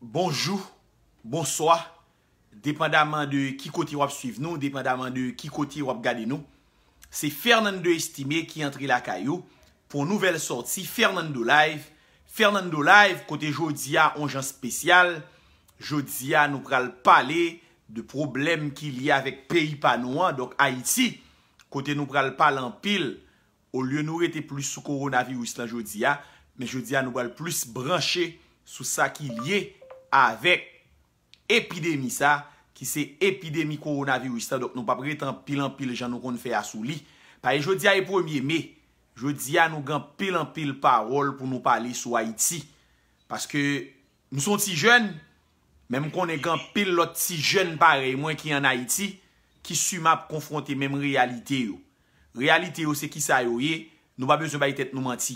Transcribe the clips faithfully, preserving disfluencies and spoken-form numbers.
Bonjou, bonswa, depandaman de ki kote w ap swiv nou, depandaman de ki kote w ap gade nou. Se Fernando Estimé ki antre lakay ou pou yon nouvèl sòti Fernando Live. Fernando Live, kote jodi a on jan espesyal. Jodi a nou pral pale de pwoblèm ki lye avèk peyi pa nou an, donk Ayiti, kote nou pral pale anpil. Olye nou rete plis sou kowonaviris lan jodi a, men jodi a nou pral plis branche sou sa ki lye avèk epidemi sa, ki se epidemi kowonaviris lan. Donk nou p ap rete anpil anpil jan nou konn fè a sou li. Paske jodi a e premye me. Jodi a nou gen anpil anpil pawòl pou nou pale sou Ayiti. Paske m se yon ti jèn, men m konnen gen anpil lòt ti jèn parèy mwen ki ann Ayiti, ki siman ap konfwonte menm reyalite yo. Reyalite yo se kisa yo ye, nou pa bezwen bay tèt nou manti.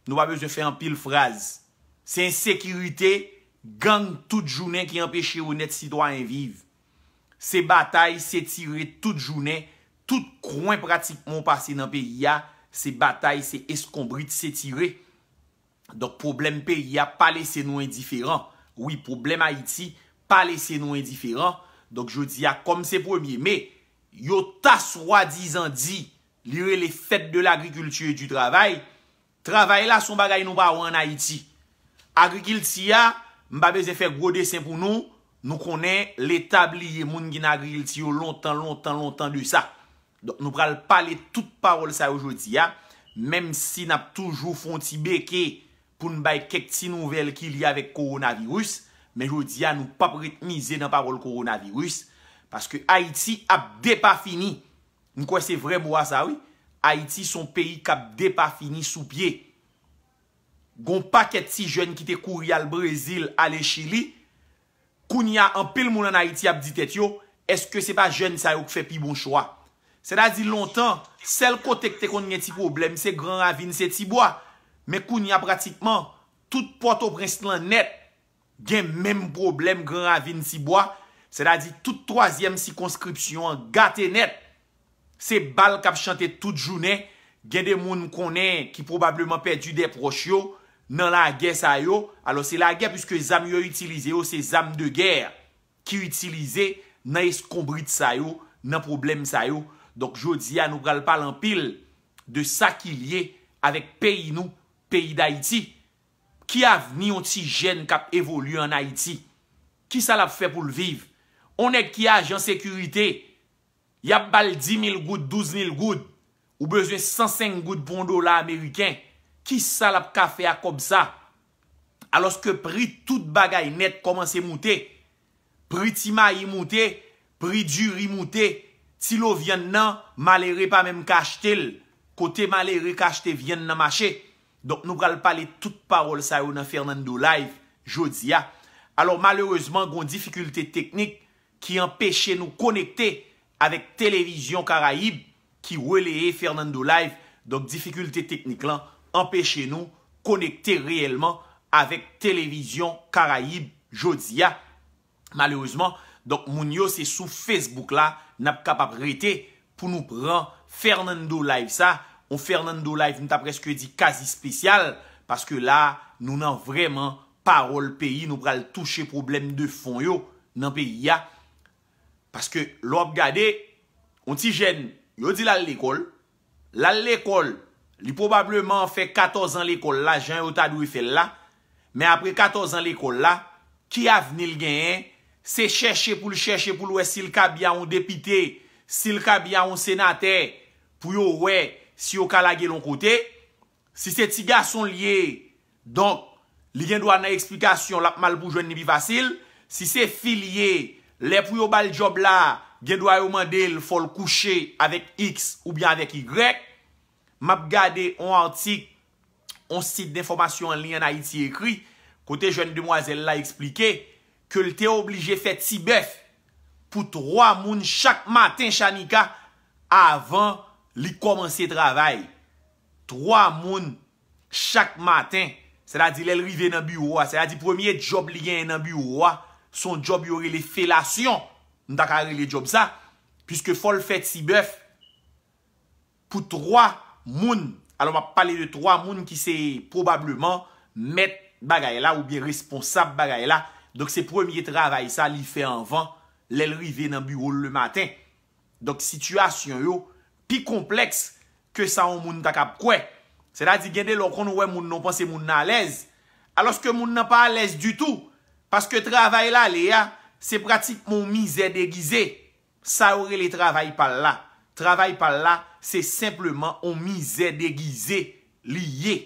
Nou pa bezwen fè anpil fraz. Se ensekirite, gang tout jounen ki anpeche onèt sitwayen viv. Se batay, se tire tout jounen, tout kwen pratikman w pase nan peyi a, se batay, se eskonbrit, se tire. Donk pwoblèm peyi a pa lese nou endiferan. Wi, pwoblèm Ayiti pa lese nou endiferan. Donk jodi a, kòm se premye me, yo ta swadizan di li rele fête de l'agriculture et du travail. Travay la se yon bagay nou pa wè ann Ayiti. Agrikilti a, m pa bezwen fè gwo desen pou nou, nou konnen Leta bliye moun ki nan agrikilti yo lontan, lontan, lontan de sa. Donk nou pral pale tout pawòl sa yo jodi a, menm si n ap toujou fè yon ti beke pou n bay kèk ti nouvèl ki lye avèk kowonaviris, men jodi a nou p ap ret mize nan pawòl kowonaviris, paske Ayiti ap depafini. M kwè se vrè mo a sa wi. Ayiti se yon peyi k ap depafini sou pye. Gon pakèt ti jèn ki te kouri al Brezil, ale Chili. Kounye a, anpil moun ann Ayiti ap di tèt yo, èske se pa jèn sa yo k fè pi bon chwa? Sètadi lontan, sèl kote k te konn gen ti pwoblèm, se Gran Ravin, se Tibwa. Men kounye a, pratikman, tout Pòtoprens lan nèt gen menm pwoblèm Gran Ravin, Tibwa. Sètadi tout twazyèm sikonskripsyon an gate nèt. Se bal k ap chante tout jounen. Gen de moun m konnen ki pwobableman pèdi de pwòch yo nan lagè sa yo. Alò, se lagè, piske zam yo itilize yo, se zam de gè ki itilize nan eskonbrit sa yo, nan pwoblèm sa yo. Donk, jodi a, nou pral pale anpil de sa ki lye avèk peyi nou, peyi Dayiti. Ki avni yon ti jèn k ap evolye ann Ayiti? Kisa l ap fè pou l viv? On nèg ki ajan sekirite, y ap ba l dis mil goud, douz mil goud, ou bezwen san senk goud pou yon dola ameriken. Kisa l ap ka fè ak kòb sa? Alòske pri tout bagay nèt kòmanse moute. Pri ti mayi moute, pri diri moute, ti lo vyann nan, malere pa menm ka achte l. Kote malere ka achte vyann nan mache? Donk, nou pral pale tout pawòl sa yo nan Fernando Live jodi a. Alò, malerezman, gon difikilte teknik ki anpeche nou konekte avèk Televizyon Karayib ki releye Fernando Live. Donk, difikilte teknik lan anpeche nou konekte reyèlman avèk Televizyon Karayib jodi a. Malerezman, donk, moun yo, se sou Facebook la n ap kapab rete pou nou pran Fernando Live sa. On Fernando Live, m ta prèske di kazi espesyal, paske la, nou nan vrèman pawòl peyi, nou pral touche pwoblèm de fon yo nan peyi a. Paske lè w ap gade, on ti jèn, yo di l al lekòl, l al lekòl, li pwobableman fè katòz an lekòl la, jan yo ta dwe fè l la, men apre katòz an lekòl la, ki avni l genyen? Se chèche pou l chèche pou l wè si l ka byen a on depite, si l ka byen a on senatè, pou yo wè si yo ka lage l on kote. Si se ti gason l ye, donk, li gen dwa nan eksplikasyon, l ap mal pou jwenn li pi fasil. Si se fi l ye, lè pou yo ba l djòb la, gen dwa yo mande l fò l kouche avèk X oubyen avèk Y. M ap gade on atik, on sit denfòmasyon an liy ann Ayiti ekri, kote jèn demwazèl la eksplike ke l te oblije fè ti bèf pou twa moun chak maten, Chanika, avan li kòmanse travay. Twa moun chak maten, sètadi lè l rive nan biwo a, sètadi premye djòb li genyen nan biwo a, se yon djòb yo rele felasyon, m ta ka rele djòb sa, piske fò l fè ti bèf pou twa moun. Alò, m ap pale de twa moun ki se pwobableman mèt bagay la oubyen responsab bagay la. Donk se premye travay sa li fè anvan lè l rive nan biwo l lematen. Donk sitiyasyon yo pi konplèks ke sa yon moun ta kab kwè. Sètadi gen de lè w konn wè moun nan, w panse moun nan alèz, alòske moun nan pa alèz ditou, paske travay l ale a, se pratikman yon mizè degize. Sa yo rele travay pa l la. Travay pa l la, se senpleman yon mizè degize li ye.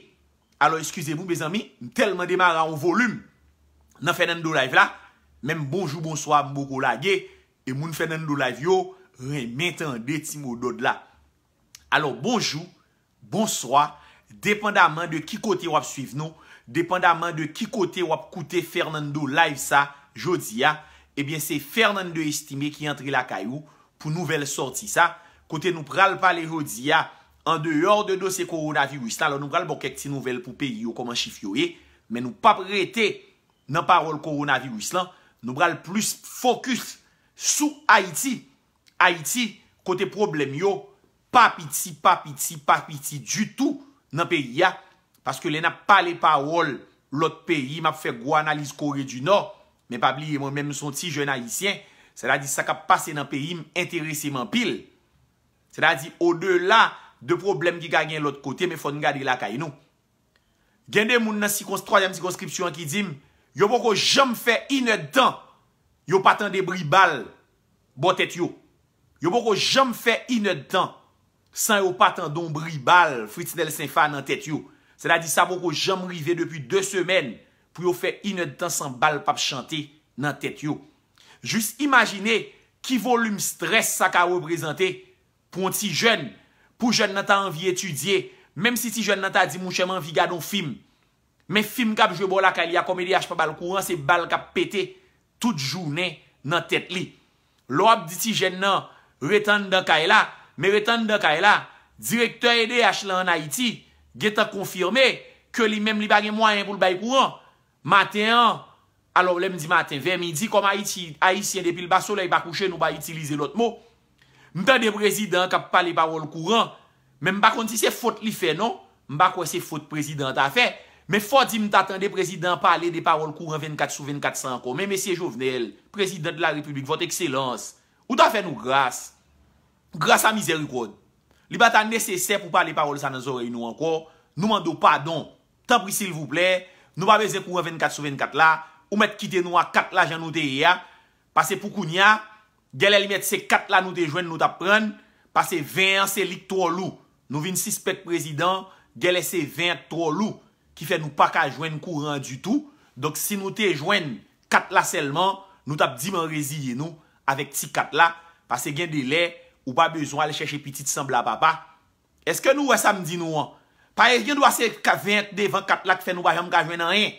Alò, eskize m wi, mezanmi, m tèlman demare a yon volim nan Fernando Live la, menm bonjou, bonswa, m poko lage, e moun Fernando Live yo renmen tande ti mo dòd la. Alò, bonjou, bonswa, depandaman de ki kote w ap swiv nou, depandaman de ki kote w ap koute Fernando Live sa jodi a, ebyen, se Fernando Estimé ki antre lakay ou pou nouvèl sòti sa, kote nou pral pale jodi a, andeyò de dosye kowonaviris la, alò nou pral ba w kèk ti nouvèl pou peyi yo, kòman chif yo ye, men nou p ap rete nan pawòl kowonaviris lan, nou pral plis fokis sou Ayiti. Ayiti, kote pwoblèm yo pa piti, pa piti, pa piti ditou nan peyi a, paske lè n ap pale pawòl lòt peyi, m ap fè gwo analiz Kore di Nò, men pa bliye mwen menm m se yon ti jèn ayisyen, sètadi sa k ap pase nan peyi m enterese m anpil. Sètadi odela de pwoblèm ki ka gen lòt kote, men fò n gade lakay nou. Gen de moun nan sikons-, twazyèm sikonskripsyon an ki di m, yo poko janm fè inèdtan yo pa tande bri bal bò tèt yo. Yo poko janm fè inèdtan san yo pa tande yon bri bal Fritznel Senfa nan tèt yo. Sètadi sa poko janm rive depi de semèn pou yo fè inèdtan san bal p ap chante nan tèt yo. Jis imajine ki volim strès sa ka reprezante pou yon ti jèn, pou jèn nan ta anvi etidye, menm si ti jèn nan ta di, monchè, m anvi gade yon fim. Men fim k ap jwe bò lakay li a, kòm E D H pa ba l kouran, se bal k ap pete tout jounen nan tèt li. Lè w ap di ti jèn nan rete anndan kay la, men rete anndan kay la, direktè E D H lan ann Ayiti gentan konfime ke li menm li pa gen mwayen pou l bay kouran. Maten an, alò lè m di maten, vè midi, kòm Ayiti, Ayisyen depi l pa solèy pa kouche, nou pa itilize lòt mo. M tande prezidan an k ap pale pawòl kouran, men m pa konn si se fot li fè non, m pa kwè se fot prezidan an ta fè, men fò di m ta tande prezidan an pale de pawòl kouran vennkat sou vennkat sa ankò. Men mesye Jovenel, prezidan de la repiblik, vòt ekselans, ou ta fè nou gras, gras a mizèrikòd. Li pa ta nesesè pou pale pawòl sa nan zòrèy nou ankò, nou mande w padon. Tanpri silvouplè, nou pa bezwen kouran vennkat sou vennkat la, ou mèt kite nou a kat la jan nou te ye a, pase pou kounye a, genlè li mèt se kat la nou te jwenn nou t ap pran, pase ven an se li k twò lou. Nou vin sispèk prezidan, genlè se ven an k twò lou, ki fè nou pa ka jwenn kouran an ditou. Donk si nou te jwenn kat la sèlman, nou t ap diman reziye nou avèk ti kat la, pase gen de lè, ou pa bezwen al chèche pitit sanble a papa. Èske nou wè sa m di nou an? Pa e gen dwa se ka-, ven an k devan kat la k fè nou pa janm ka jwenn anyen.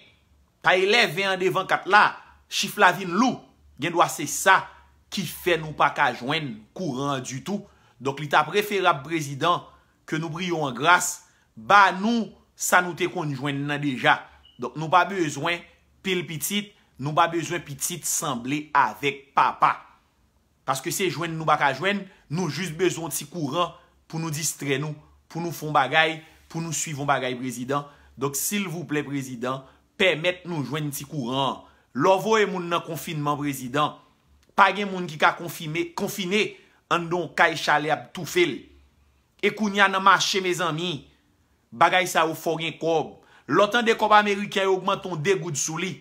Pa e lè ven an devan kat la, chif la vin lou. Gen dwa se sa ki fè nou pa ka jwenn kouran an ditou. Donk li ta preferab prezidan ke nou priye w an gras, ba nou sa nou te konn jwenn nan deja. Donk nou pa bezwen pil pitit, nou pa bezwen pitit sanble avèk papa. Paske se jwenn nou pa ka jwenn, nou jis bezwen yon ti kouran pou nou distrè nou, pou nou fè yon bagay, pou nou swiv yon bagay prezidan. Donk silvouplè prezidan, pèmèt nou jwenn ti kouran an. Lè w voye moun nan konfinman prezidan, pa gen moun ki ka konfime, konfine anndan yon kay chalè ap toufe l. E kounye a nan mache mezanmi, bagay sa yo fò gen kòb. Lè w tande kòb ameriken yo ogmante yon de goud sou li.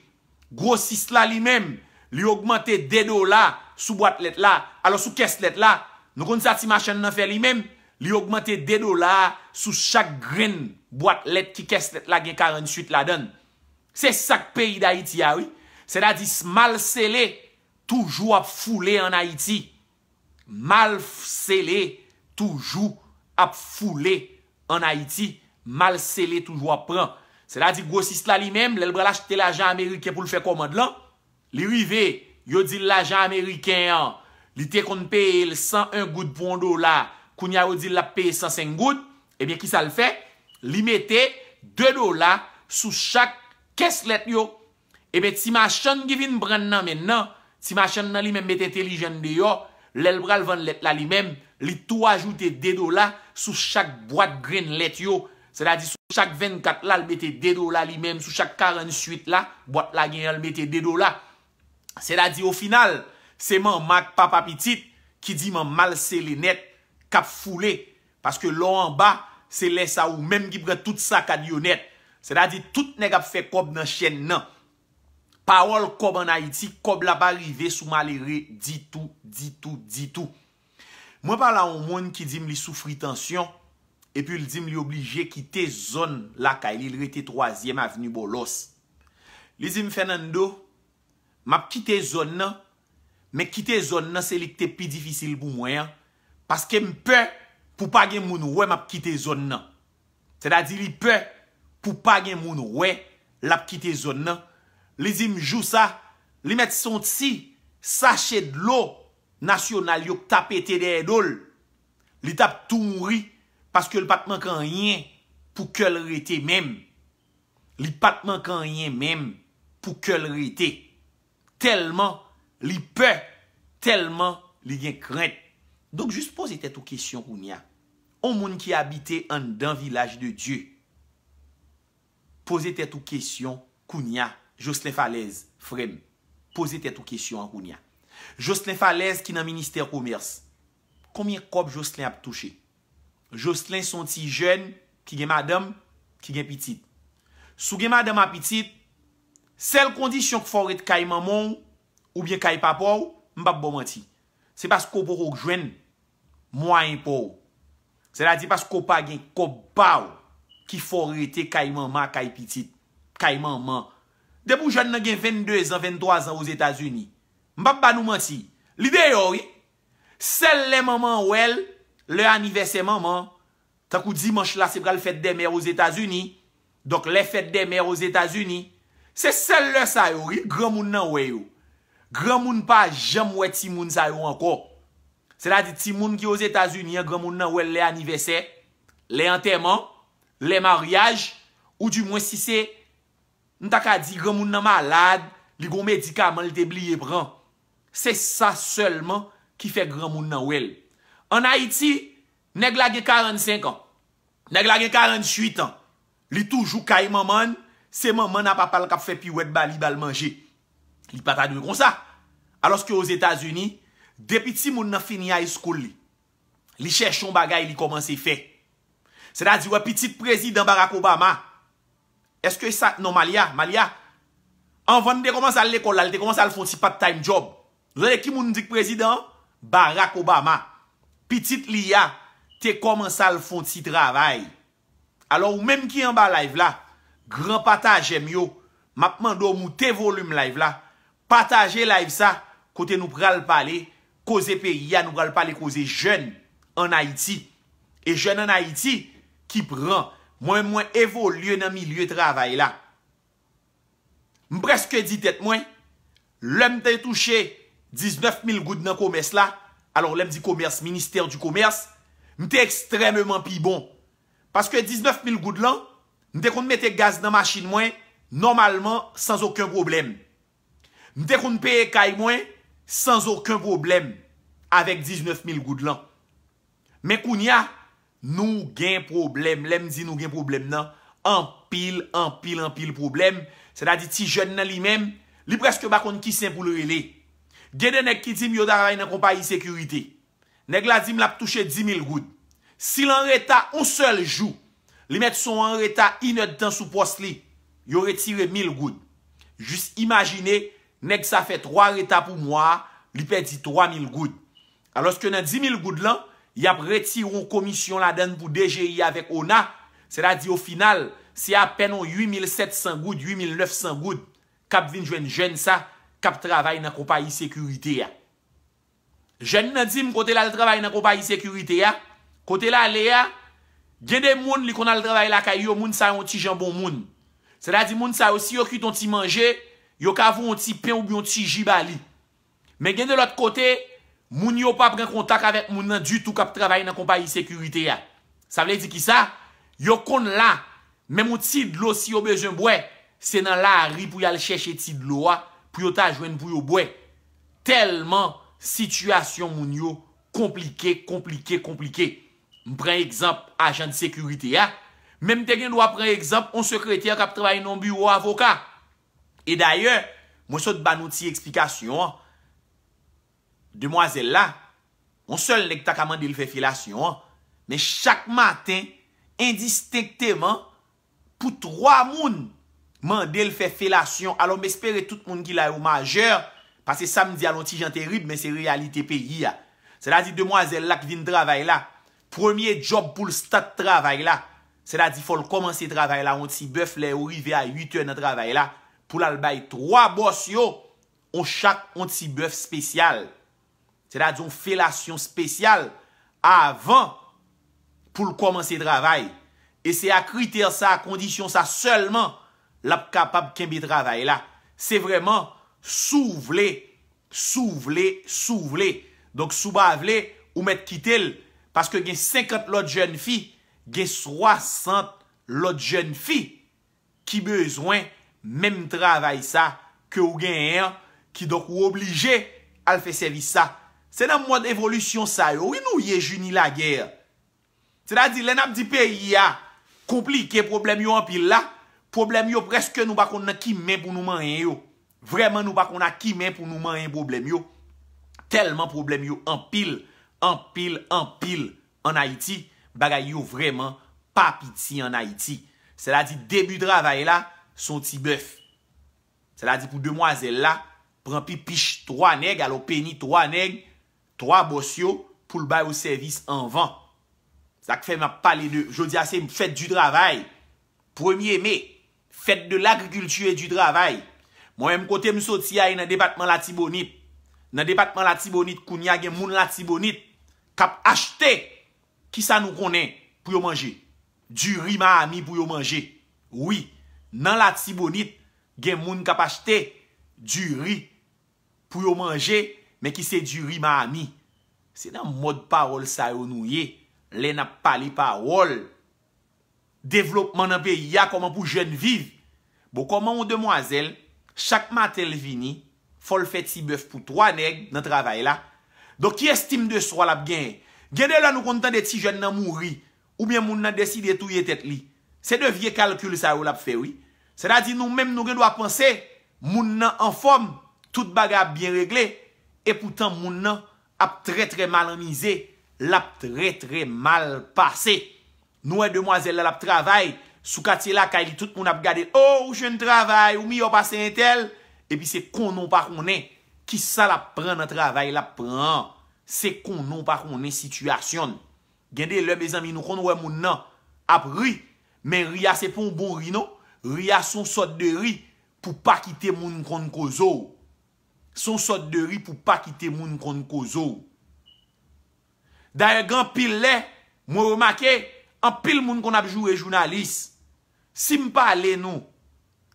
Gwosis la li menm, li ogmante de dola sou bwat lèt la, alò sou kès lèt la. Nou konn sa ti machann nan fè li menm? Li ogmante de dola sou chak grenn bwat lèt ki kès lèt la gen karanntuit ladan l. Se sa k peyi Dayiti a wi. Sètadi mal sele toujou ap foule ann Ayiti. Mal sele toujou ap foule ann Ayiti. Mal sele toujou ap pran. Sètadi gwosis la li menm, lè l pral achte lajan ameriken pou l fè kòmand lan, li rive, yo di l lajan ameriken an, li te konn peye l san en goud pou yon dola, kounye a yo di l l ap peye san senk goud, ebyen kisa l fè? Li mete de dola sou chak kès lèt yo. Ebyen ti machann ki vin pran l nan men l nan, ti machann nan li menm mete entèlijans deyò, lè l pral vann lèt la li menm, li tou ajoute de dola sou chak bwat grenn lèt yo. Sètadi sou chak vennkat la, l mete de dola li menm, sou chak karanntuit la, bwat la genyen, l mete de dola. Sètadi, o final, se manman ak papa pitit ki di manman l sele nèt, k ap foule. Paske lè w anba, se lè sa ou menm ki pran tout sakad yo nèt. Sètadi, tout nèg ap fè kòb nan chèn nan. Pawòl kòb ann Ayiti, kòb la pa rive sou malere ditou, ditou, ditou. Mwen pale a yon moun ki di m li soufri tansyon, epi l di m li oblije kite zòn lakay li, l rete twazyèm avni Bòlòs. Li di m, Fernando, m ap kite zòn nan, men kite zòn nan se li ki te pi difisil pou mwen an, paske m pè pou pa gen moun wè m ap kite zòn nan. Sètadi li pè pou pa gen moun wè l ap kite zòn nan. Li di m jou sa, li mèt se yon ti sache dlo nasyonal yo k ta pete dèyè do l. Li t ap tou mouri paske l pa t manke anyen pou kè l rete menm. Li pa t manke anyen menm pou kè l rete. Tèlman li pè, tèlman li gen krent. Donk, jis poze tèt ou kesyon kounye a. On moun ki abite anndan vilaj de Dye, poze tèt ou kesyon kounye a. Jocelyn Falèz, frè m, poze tèt ou kesyon an kounye a. Jocelyn Falèz ki nan ministè komès, konbyen kòb Jocelyn ap touche? Jocelyn se yon ti jèn ki gen madanm, ki gen pitit. Si w gen madanm a pitit, sèl kondisyon k fè w ret kay manman w oubyen kay papa w, m p ap ba w manti, se paske w poko jwenn mwayen pa w. Sètadi paske w pa gen kòb pa w ki fè w rete kay manman, kay pitit, kay manman. Depi w jèn nan gen venndezan, venntwazan Ozetazini, m p ap ba nou manti, li deyò wi. Sèl lè manman an wè l, lè anivèsè manman, tankou dimanch la se pral fèt dè mè Ozetazini. Donk lè fèt dè mè Ozetazini, se sèl lè sa yo wi granmoun nan wè yo. Granmoun pa janm wè timoun sa yo ankò. Sètadi timoun ki Ozetazini an, granmoun nan wè l lè anivèsè, lè antèman, lè maryaj, oudimwen si se, m ta ka di granmoun nan malad, li gon medikaman l te bliye pran. Se sa sèlman ki fè granmoun nan wè l. Ann Ayiti, nèg la gen karannsenk an. Nèg la gen karannwit an. Li toujou kay manman l, se manman n a papa l k ap fè piwèt ba li, ba l manje. Li pa ta dwe konsa. Alòske Ozetazini, depi timoun nan fini high school li, li chèche yon bagay li kòmanse fè. Sètadi, wè pitit prezidan Barack Obama. Èske sa, non, Malia, Malia. Anvan l te kòmanse al lekòl la, li te kòmanse al fè yon ti part time job. Nou tande ki moun di k prezidan an? Barack Obama. Pitit li a te kòmanse al fè yon ti travay. Alò, ou menm ki anba live la, gran patajè m yo, m ap mande w moute volim live la, pataje live sa, kote nou pral pale koze peyi a, nou pral pale koze jèn ann Ayiti. E jèn ann Ayiti ki pran, mwen, mwen evolye nan milye travay la. M prèske di tèt mwen, lè m te touche diznèf mil goud nan komès la, alò lè m di komès, ministè di komès, m te ekstrèmeman pi bon. Paske diznèf mil goud lan, m te konn mete gaz nan machin mwen, nòmalman, san okenn pwoblèm. M te konn peye kay mwen, san okenn pwoblèm, avèk diznèf mil goud lan. Men kounye a, nou gen pwoblèm. Lè m di nou gen pwoblèm nan, anpil, anpil, anpil pwoblèm. Sètadi ti jèn nan li menm, li prèske pa konn ki sen pou l rele. Gen de nèg ki di m yo travay nan konpayi sekirite. Nèg la di m l ap touche di mil goud. Si l anreta yon sèl jou, li mèt si w anreta inèdtan sou pòs li, yo retire mil goud. Jis imajine, nèg sa fè twa reta pou mwa a, li pèdi twa mil goud. Alòske nan di mil goud lan, y ap retire yon komisyon ladan l pou D G I avèk ona, sètadi o final, se apèn yon uit mil sèt san goud, uit mil nèf san goud k ap vin jwenn jèn sa k ap travay nan konpayi sekirite a. Jèn nan di m kote l al travay nan konpayi sekirite a, kote l ale a, gen de moun li konn al travay lakay yo, moun sa yo yon ti jan bon moun. Sètadi moun sa yo, si yo kite yon ti manje, yo ka voye yon ti pen oubyen yon ti ji ba li. Men gen de lòt kote, moun yo pa pran kontak avèk moun nan ditou k ap travay nan konpayi sekirite a. Sa vle di kisa? Yo konn la, menm yon ti dlo si yo bezwen bwè, se nan lari pou y al chèche ti dlo a, pou yo ta jwenn pou yo bwè. Tèlman sitiyasyon moun yo konplike, konplike, konplike. M pran egzanp ajan de sekirite a, men m te gen dwa pran egzanp yon sekretè k ap travay nan yon biwo avoka. E dayè, Mwen sot ba nou ti eksplikasyon an. Demwazèl la, yon sèl nèg ta ka mande l fè felasyon an, men chak maten, endistenkteman, pou twa moun mande l fè felasyon. Alò, m espere tout moun ki la yo majè, paske sa m di a l yon ti jan terib, men se reyalite peyi a. Sètadi, demwazèl la k vin travay la, premye djòb pou l stat travay la, sètadi, fò l kòmanse travay la yon ti bèf lè yo rive a uit è nan travay la, pou l al bay twa bòs yo, yon chak yon ti bèf espesyal. Sètadi yon felasyon espesyal avan pou l kòmanse travay. E se a kritè sa, a kondisyon sa sèlman, l ap kapab kenbe travay la. Se vrèman, si w vle, si w vle, si w vle. Donk, si w pa vle, ou mèt kite l, paske gen senkant lòt jèn fi, gen swasant lòt jèn fi ki bezwen menm travay sa ke w genyen an, kidonk ou oblije al fè sèvis sa. Se nan mòd evolisyon sa yo, wi, nou ye, Junie Laguerre. Sètadi, lè n ap di peyi a konplike, pwoblèm yo anpil la, pwoblèm yo prèske nou pa konn nan ki men pou nou manyen yo. Vrèman, nou pa konn a ki men pou nou manyen pwoblèm yo. Tèlman pwoblèm yo anpil, anpil, anpil ann Ayiti, bagay yo vrèman pa piti ann Ayiti. Sètadi, debi travay la, se yon ti bèf. Sètadi, pou demwazèl la, pran pipich twa nèg, alò peni twa nèg, twa bòs yo, pou l ba yo sèvis anvan. Sa k fè m ap pale de, jodi a se fèt di travay, premye me, fèt de lagrikilti e di travay. Mwen menm, kote m soti a, e nan depatman Latibonit. Nan depatman Latibonit, kounye a gen moun Latibonit k ap achte, kisa nou konnen pou yo manje? Diri Miami pou yo manje. Wi, nan Latibonit, gen moun k ap achte diri pou yo manje, men ki se diri Miami. Se nan mòd pawòl sa yo nou ye, lè n ap pale pawòl devlopman nan peyi a, kòman pou jèn viv. Bon, kòman yon demwazèl, chak maten l vini, fò l fè ti bèf pou twa nèg nan travay la. Donk, ki estim de swa l ap genyen? Gen de lè nou konn tande ti jèn nan mouri, oubyen moun nan deside touye tèt li. Se de vye kalkil sa yo l ap fè, wi. Sètadi, nou menm, nou gen dwa panse moun nan anfòm, tout bagay ap byen regle, epoutan moun nan ap trè, trè mal anmize, l ap trè, trè mal pase. Nou wè demwazèl la, l ap travay sou katye lakay li, tout moun ap gade l, o, ou jwenn travay, ou miyò pase entèl, epi se konnen w pa konnen kisa l ap pran nan travay l ap pran an. Se konnen w pa konnen sitiyasyon l. Gen de lè, mezanmi, nou konn wè moun nan ap ri, men ri a se pa yon bon ri, non. Ri a se yon sòt de ri pou pa kite moun konn koze w. Se yon sòt de ri pou pa kite moun konn koze w. Dayè, gen anpil lè, mwen remake, anpil moun konn ap joure jounalis. Si m pale nou,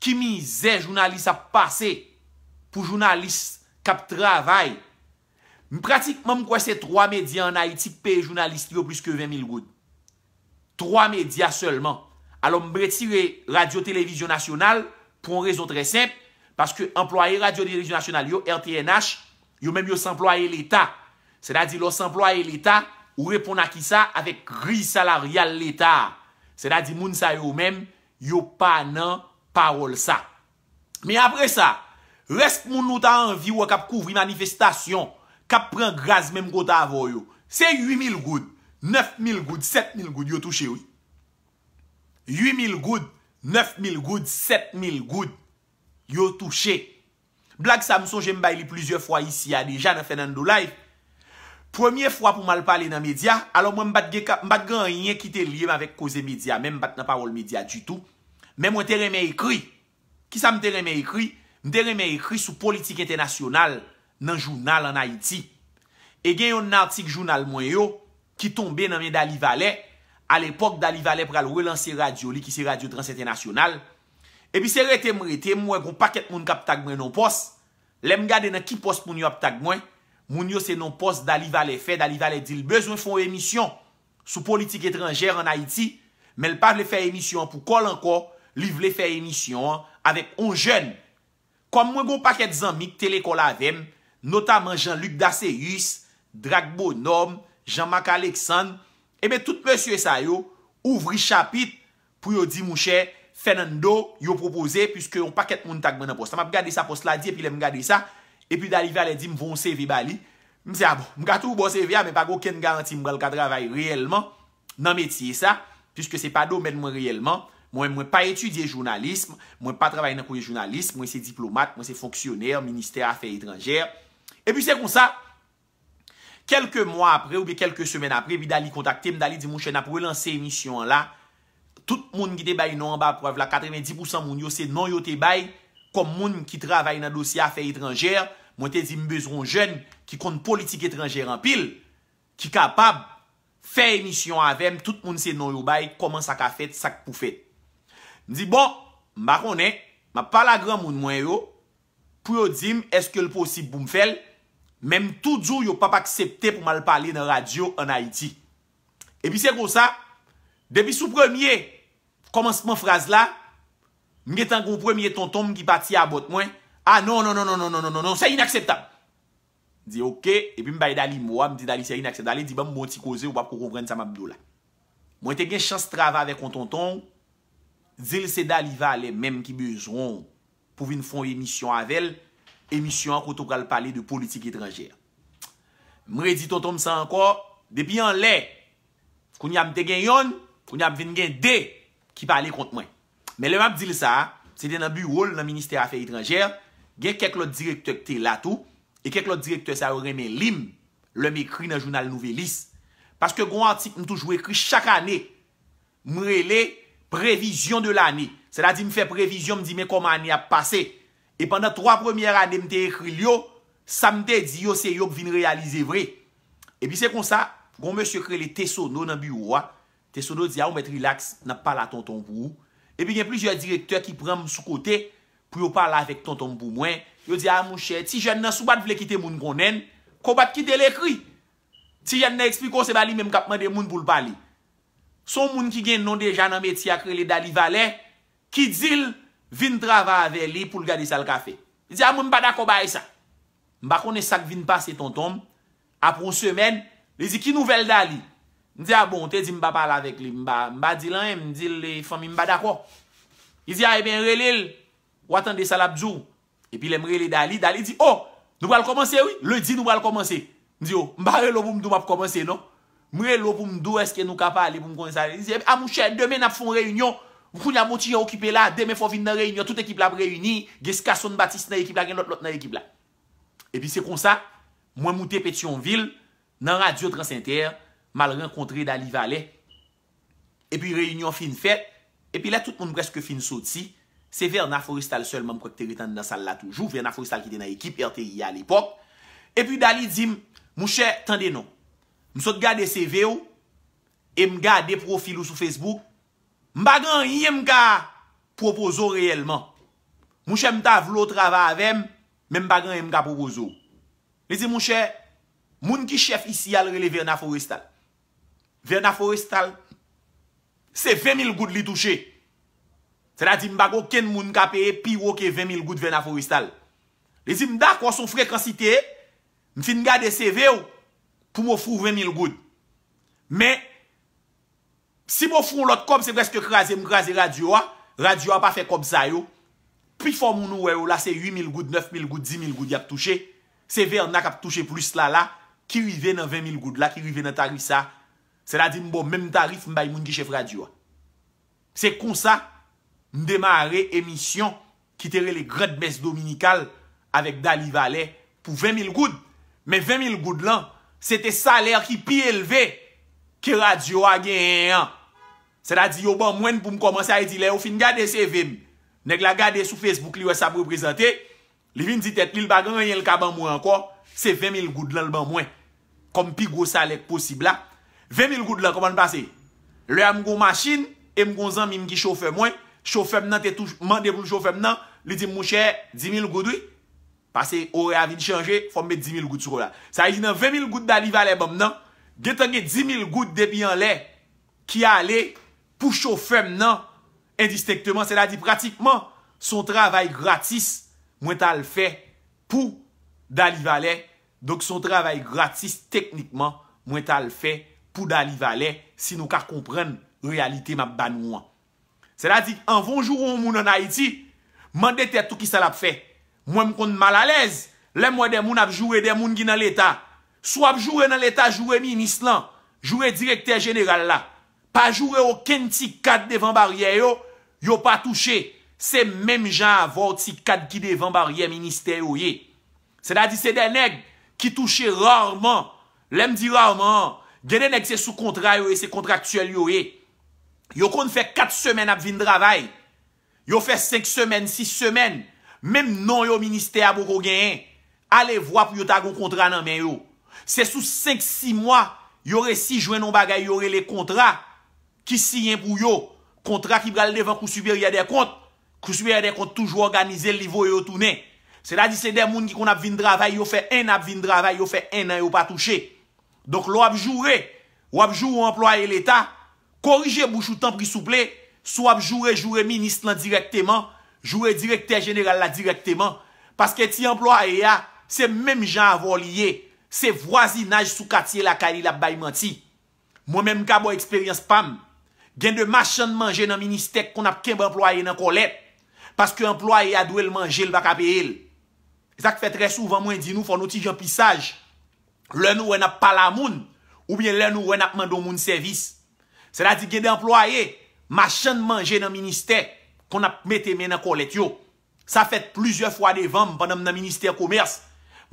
ki mizè jounalis ap pase pou jounalis k ap travay. M pratikman, m kwè se twa medya ann Ayiti k peye jounalis li yo plis ke ven mil goud. Twa medya sèlman. Alò, m retire Radyo Televizyon Nasyonal pou yon rezon trè senp, paske anplwaye Radyo Televizyon Nasyonal yo, R T N H, yo menm yo se anplwaye Leta. Sètadi, lè w se anplwaye Leta, ou reponn a kisa? Avèk griy salaryal Leta a. Sètadi, moun sa yo menm, yo pa nan pawòl sa. Men apre sa, rès moun ou ta anvi wè k ap kouvri manifestasyon, k ap pran gaz menm kote avè w yo, se uit mil goud, nèf mil goud, sèt mil goud yo touche, wi. Uit mil goud, nèf mil goud, sèt mil goud yo touche. Blag sa, m sonje m bay li plizyè fwa isi a deja nan Fernando Live. Premye fwa pou m al pale nan medya, alò mwen m pa t gen ka, m pa t gen anyen ki te lye m avèk koze medya, menm m pa t nan pawòl medya ditou. Men mwen te renmen ekri. Kisa m te renmen ekri? M te renmen ekri sou politik entènasyonal nan jounal ann Ayiti. E gen yon atik jounal mwen yo ki tonbe nan men Dali Valè, alepòk Dali Valè pral relanse radyo li ki se Radyo Trans Entènasyonal. Epi se rete m rete, m wè gon pakèt moun k ap tag mwen non pòs. Lè m gade nan ki pòs moun yo ap tag mwen, moun yo se non pòs Dali Valè fè, Dali Valè di l bezwen fè yon emisyon sou politik etranjè ann Ayiti, men l pa vle fè emisyon an pou kò l ankò, li vle fè emisyon an avèk yon jèn. Kòm mwen gon pakèt zanmi k te lekòl avè m, notaman Jean Luc Dasséus, Drake Bonhomme, Jean Marc Alexandre, ebyen tout mesye sa yo ouvri chapit pou yo di mouchè, Fernando yo pwopoze, piske yon pakèt moun tag mwen nan pòs la. M ap gade sa pòs la di, epi lè m gade sa, epi Dali Valè di m voye yon C V ba li. M di, a bon, m ka tou ba w C V a, men pa gen okenn garanti m pral ka travay reyèlman nan metye sa, piske se pa domèn mwen reyèlman. Mwen, mwen pa etidye jounalis, mwen pa travay nan kote jounalis, mwen se diplomat, mwen se fonksyonè ministè afè etranjè. Epi se konsa, kèlke mwa apre oubyen kèlke semèn apre, epi Dali kontakte m, Dali di, monchè, n ap relanse emisyon an la. Tout moun ki te bay non anba prèv la, katrevendi pousan moun yo, se non yo te bay kòm moun ki travay nan dosye afè etranjè. Mwen te di m bezwen yon jèn ki konn politik etranjè anpil, ki kapab fè emisyon avè m, tout moun se non yo bay, kòman sa ka fèt, sa k pou fèt. M di, bon, m pa konnen, m ap pale a granmoun mwen yo, pou yo di m èske l posib pou m fè l, men m tou di w yo p ap aksepte pou m al pale nan radyo ann Ayiti. Epi se konsa, depi sou premye kòmansman fraz la, m gentan gen yon premye tonton m ki pati abòt mwen, a non, non, non, non, non, non, non, non, non, c'est inacceptable. M di, oke, epi m bay Dali mo a, m di, Dali, c'est inacceptable. Dali di, ban m ba w yon ti koze, ou p ap ko konprann sa m ap di w la. Mwen te gen chans travay avèk yon tonton, di l se Dali Valè menm ki bezwen w pou vin fè yon emisyon avè l, emisyon an kote w pral pale de politik etranjè. M redi tonton m sa ankò, depi anlè, kounye a m te gen yonn, kounye a m vin gen de ki pale kont mwen. Men lè m ap di l sa, se te nan biwo l nan ministè afè etranjè, gen kèk lòt direktè k te la tou, e kèk lòt direktè sa yo renmen li m lè m ekri nan jounal Nouvelis. Paske gen yon atik m toujou ekri chak ane, m rele Prévision de l'année. Sètadi m fè previzyon, m di men kòman ane ap pase. E pandan twa premyè ane m te ekri l yo, sa m te di yo se yo k vin reyalize vre. Epi se konsa, gen yon mesye k rele Tesono nan biwo a. Tesono di a ou mèt rilaks, n ap pale a tonton w pou ou. Epi gen plizyè direktè ki pran m sou kote pou yo pale avèk tonton m pou mwen. Yo di a monchè, ti jèn nan si w pa t vle kite moun konnen l, ke w pa t kite l ekri. Ti jèn nan eksplike w se pa li menm k ap mande moun pou l pale. Se yon moun ki gen non deja nan metye a k rele Dali Valè, ki di l vin travay avè li pou l gade sa l ka fè. Li di a mwen m pa dakò bagay sa. M pa konnen sa k vin pase tonton m. Apre yon semèn, li di ki nouvèl Dali? M di a bon, ou te di m pa pale avèk li, m pa, m pa di l anyen, m di l fanmi m pa dakò. Li di a ebyen rele l, w a tande sa l ap di w. Epi lè m rele Dali, Dali di, o, nou pral kòmanse wi, lendi nou pral kòmanse. M di, o, m pa rele w pou m di w m ap kòmanse non. M rele w pou m di w èske nou ka pale pou m konnen sa. Li di, a monchè, demen n ap fè yon reyinyon. Kounye a m yon ti jan okipe la, demen fò w vin nan reyinyon, tout ekip la ap reyini, gen Skason Batis nan ekip la, gen lòt lòt nan ekip la. Epi se konsa, mwen moute Petyonvil, nan radyo Trans Entè, m al rankontre Dali Valè. Epi reyinyon fin fèt, epi lè tout moun prèske fin soti, se Verna Forestal sèlman m kwè k te ret anndan sal la toujou, Verna Forestal ki te nan ekip R T I a lepòk. Epi Dali di m, monchè, tande non, m sot gade C V w, e m gade pwofil ou sou Facebook, m pa gen anyen m ka pwopoze w reyèlman. Monchè, m ta vle w travay avè m, men m pa gen anyen m ka pwopoze w. Li di, monchè, moun ki chèf isi a, l rele Verna Forestal. Verna Forestal, se ven mil goud li touche. Sètadi, m pa gen okenn moun ka peye pi wo ke ven mil goud Verna Forestal. Li di m, dakò, se yon frekans li te ye, m fin gade C V w pou m ofri w ven mil goud. Men, si m ofri w yon lòt kòb, se prèske kraze m kraze radyo a. Radyo a pa fè kòb sa yo. Pifò moun ou wè yo la, se uit mil goud, nèf mil goud, dis mil goud y ap touche. Se Verna k ap touche plis la la, ki rive nan ven mil goud la, ki rive nan tarif sa. Sètadi m ba w menm tarif m bay moun ki chèf radyo a. Se konsa m demare emisyon ki te rele Grande Messe Dominicale avèk Dali Valè pou ven mil goud. Men ven mil goud lan, se te salè ki pi elve ke radyo a genyen an. Sètadi yo ban mwen l pou m kòmanse, sa vle di lè yo fin gade C V m, nèg la gade sou Facebook, li wè sa m reprezante, li vin di tèt li, l pa gen anyen l ka ban mwen ankò, se ven mil goud lan l ban mwen kòm pi gwo salè k posib la. Ven mil goud lan, kòman l pase? Lè a m gen yon machin, e m gen yon zanmi m ki chofè mwen, chofè m nan te tou mande pou l chofè m nan, li di m, monchè, dis mil goud wi. Pase orè a vin chanje, fò m met dis mil goud sou kò la. Sa vle di nan ven mil goud Dali Valè ban m nan, gentan gen dis mil goud depi anlè ki ale pou chofè m nan endistenkteman, sètadi pratikman se yon travay gratis mwen t al fè pou Dali Valè. Donk se yon travay gratis teknikman mwen t al fè pou Dali Valè, si nou ka konprann reyalite m ap ba nou an. Sètadi, anvan w joure yon moun ann Ayiti, mande tèt ou kisa l ap fè. Mwen, m konn malalèz lè m wè de moun ap joure de moun ki nan Leta. Si w ap joure nan Leta, joure minis lan, joure direktè jeneral la. Pa joure okenn ti kad devan baryè yo, yo pa touche. Se menm jan avè w ti kad ki devan baryè ministè yo ye. Sètadi se de nèg ki touche rarman. Lè m di rarman, gen de nèg se sou kontra yo ye, se kontraktyèl yo ye. Yo konn fè kat semèn ap vin travay. Yo fè senk semèn, sis semèn. Menm non yo ministè a poko genyen. Alevwa pou yo ta gon kontra nan men yo. Se sou senk, sis mwa, yo resi jwenn yon bagay yo rele kontra ki siyen pou yo. Kontra ki pral devan Kou Siperyè dè Kont. Kou Siperyè dè Kont toujou òganize l, li voye yo tounen. Sètadi se de moun ki konn ap vin travay, yo fè en an ap vin travay, yo fè en an yo pa touche. Donk, lè w ap joure, w ap joure yon anplwaye Leta, korije bouch ou tanpri souple, si w ap joure, joure minis lan dirèkteman, joure direktè jeneral la dirèkteman, paske ti anplwaye a, se menm jan avè w li ye, se vwazinaj sou katye lakay li l ap bay manti. Mwen menm m ka ba w eksperyans pa m. Gen de machann manje nan ministè k konn ap kenbe anplwaye nan kòlèt, paske anplwaye a dwe l manje, l pa ka peye l. E sa k fè trè souvan mwen di nou fò nou ti jan pi saj lè nou wè n ap pale a moun, oubyen lè nou wè n ap mande yon moun sèvis. Sètadi gen de anplwaye, machann manje nan ministè konn ap mete men nan kòlèt yo. Sa fèt plizyè fwa devan m pandan m nan ministè komès.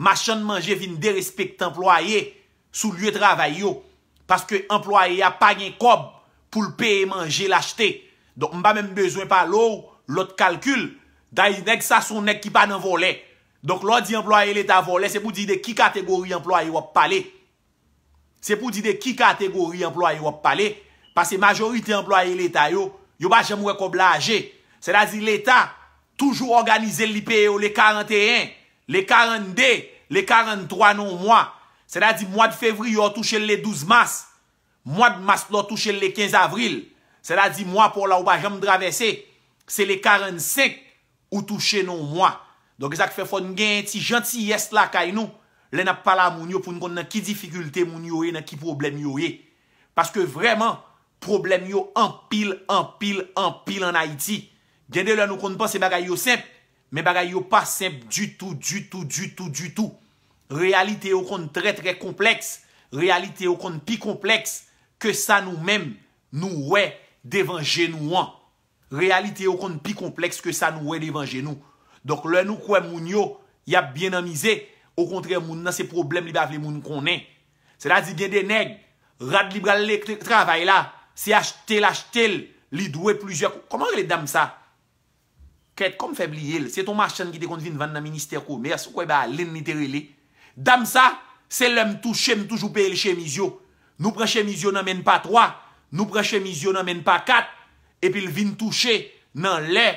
Machann manje vin derespekte anplwaye sou lye travay yo. Paske anplwaye a pa gen kòb pou l peye manje l achte. Donk, m pa menm bezwen pale w lòt kalkil. Dayè, nèg sa se yon nèg ki pa nan vòlè. Donk, lè w di anplwaye Leta vòlè, se pou di de ki kategori anplwaye w ap pale. Se pou di de ki kategori anplwaye w ap pale. Paske majorite anplwaye Leta yo, yo pa janm wè kòb la aje. Sètadi Leta toujou òganize l, li peye yo le karanteyen, le karannde, le karanntwa nan yon mwa. Sètadi mwa d fevriye w touche l le douz mas. Mwa d mas la w touche l le kenz avril. Sètadi mwa pa w la ou pa janm travèse. Se le karannsenk ou touche nan yon mwa. Donk, e sa k fè fò n genyen ti jantiyès lakay nou lè n ap pale a moun yo pou n konn nan ki difikilte moun yo ye, nan ki pwoblèm yo ye. Paske vrèman, pwoblèm yo anpil, anpil, anpil ann Ayiti. Gen de lè nou konn panse bagay yo senp, men bagay yo pa senp ditou, ditou, ditou, ditou. Reyalite yo konn trè, trè konplèks. Reyalite yo konn pi konplèks ke sa nou menm nou wè devan je nou an. Reyalite yo konn pi konplèks ke sa nou wè devan je nou. Donk, lè nou kwè moun yo, y ap byen anmize, okontrè, moun nan se pwoblèm li pa vle moun konnen. Sètadi gen de nèg, rad li pral le-, travay la, se achte l achte l, li dwe plizyè kou-, kòman rele dam sa? Kèt, kòm fè bliye l, se t on machann ki te konn vin vann nan ministè komès, ou kwè Balin li te rele. Dam sa, se lè m touche, m toujou peye l chemiz yo. Nou pran chemiz yo nan men n pa twa, nou pran chemiz yo nan men n pa kat, epi l vin touche nan lè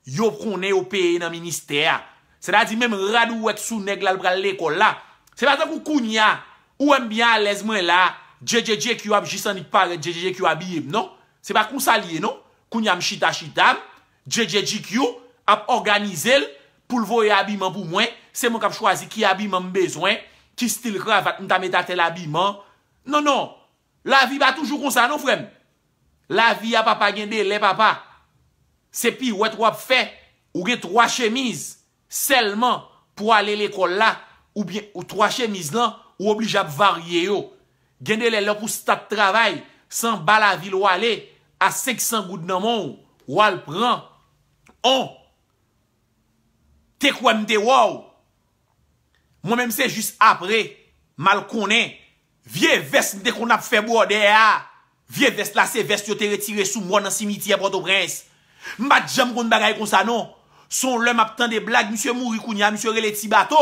yo konnen yo peye nan ministè a. Sètadi menm rad ou wè k sou nèg la l pral lekòl la. Se pa tankou kounye a, ou wè m byen alèz mwen la, J J J Q ap jis annik parèt, J J J Q abiye m non. Se pa konsa l ye non. Kounye a m chita chita m, J J J Q ap òganize l pou l voye abiman pou mwen. Se mwen k ap chwazi ki abiman m bezwen, ki stil kravat m ta met a tèl abiman. Non, non. Lavi pa toujou konsa non, frè m. Lavi a papa gen de lè, papa. Se piwèt w ap fè. Ou gen twa chemiz sèlman pou ale lekòl la, oubyen ou twa chemiz lan, ou oblije ap varye yo. Gen de lè lè pou start travay, se anba lavil w ale, a senk san goud nan men w, w al pran on. Te kwè m te wè w. Mwen menm se jis apre m al konnen vye vès m te konn ap fè bwòdè a. Vye vès la se vès yo te retire sou mò nan simityè Pòtoprens. M pa t janm konn bagay konsa non. Se yon lè m ap tande blag, misye mouri kounye a, misye rele Ti Bato.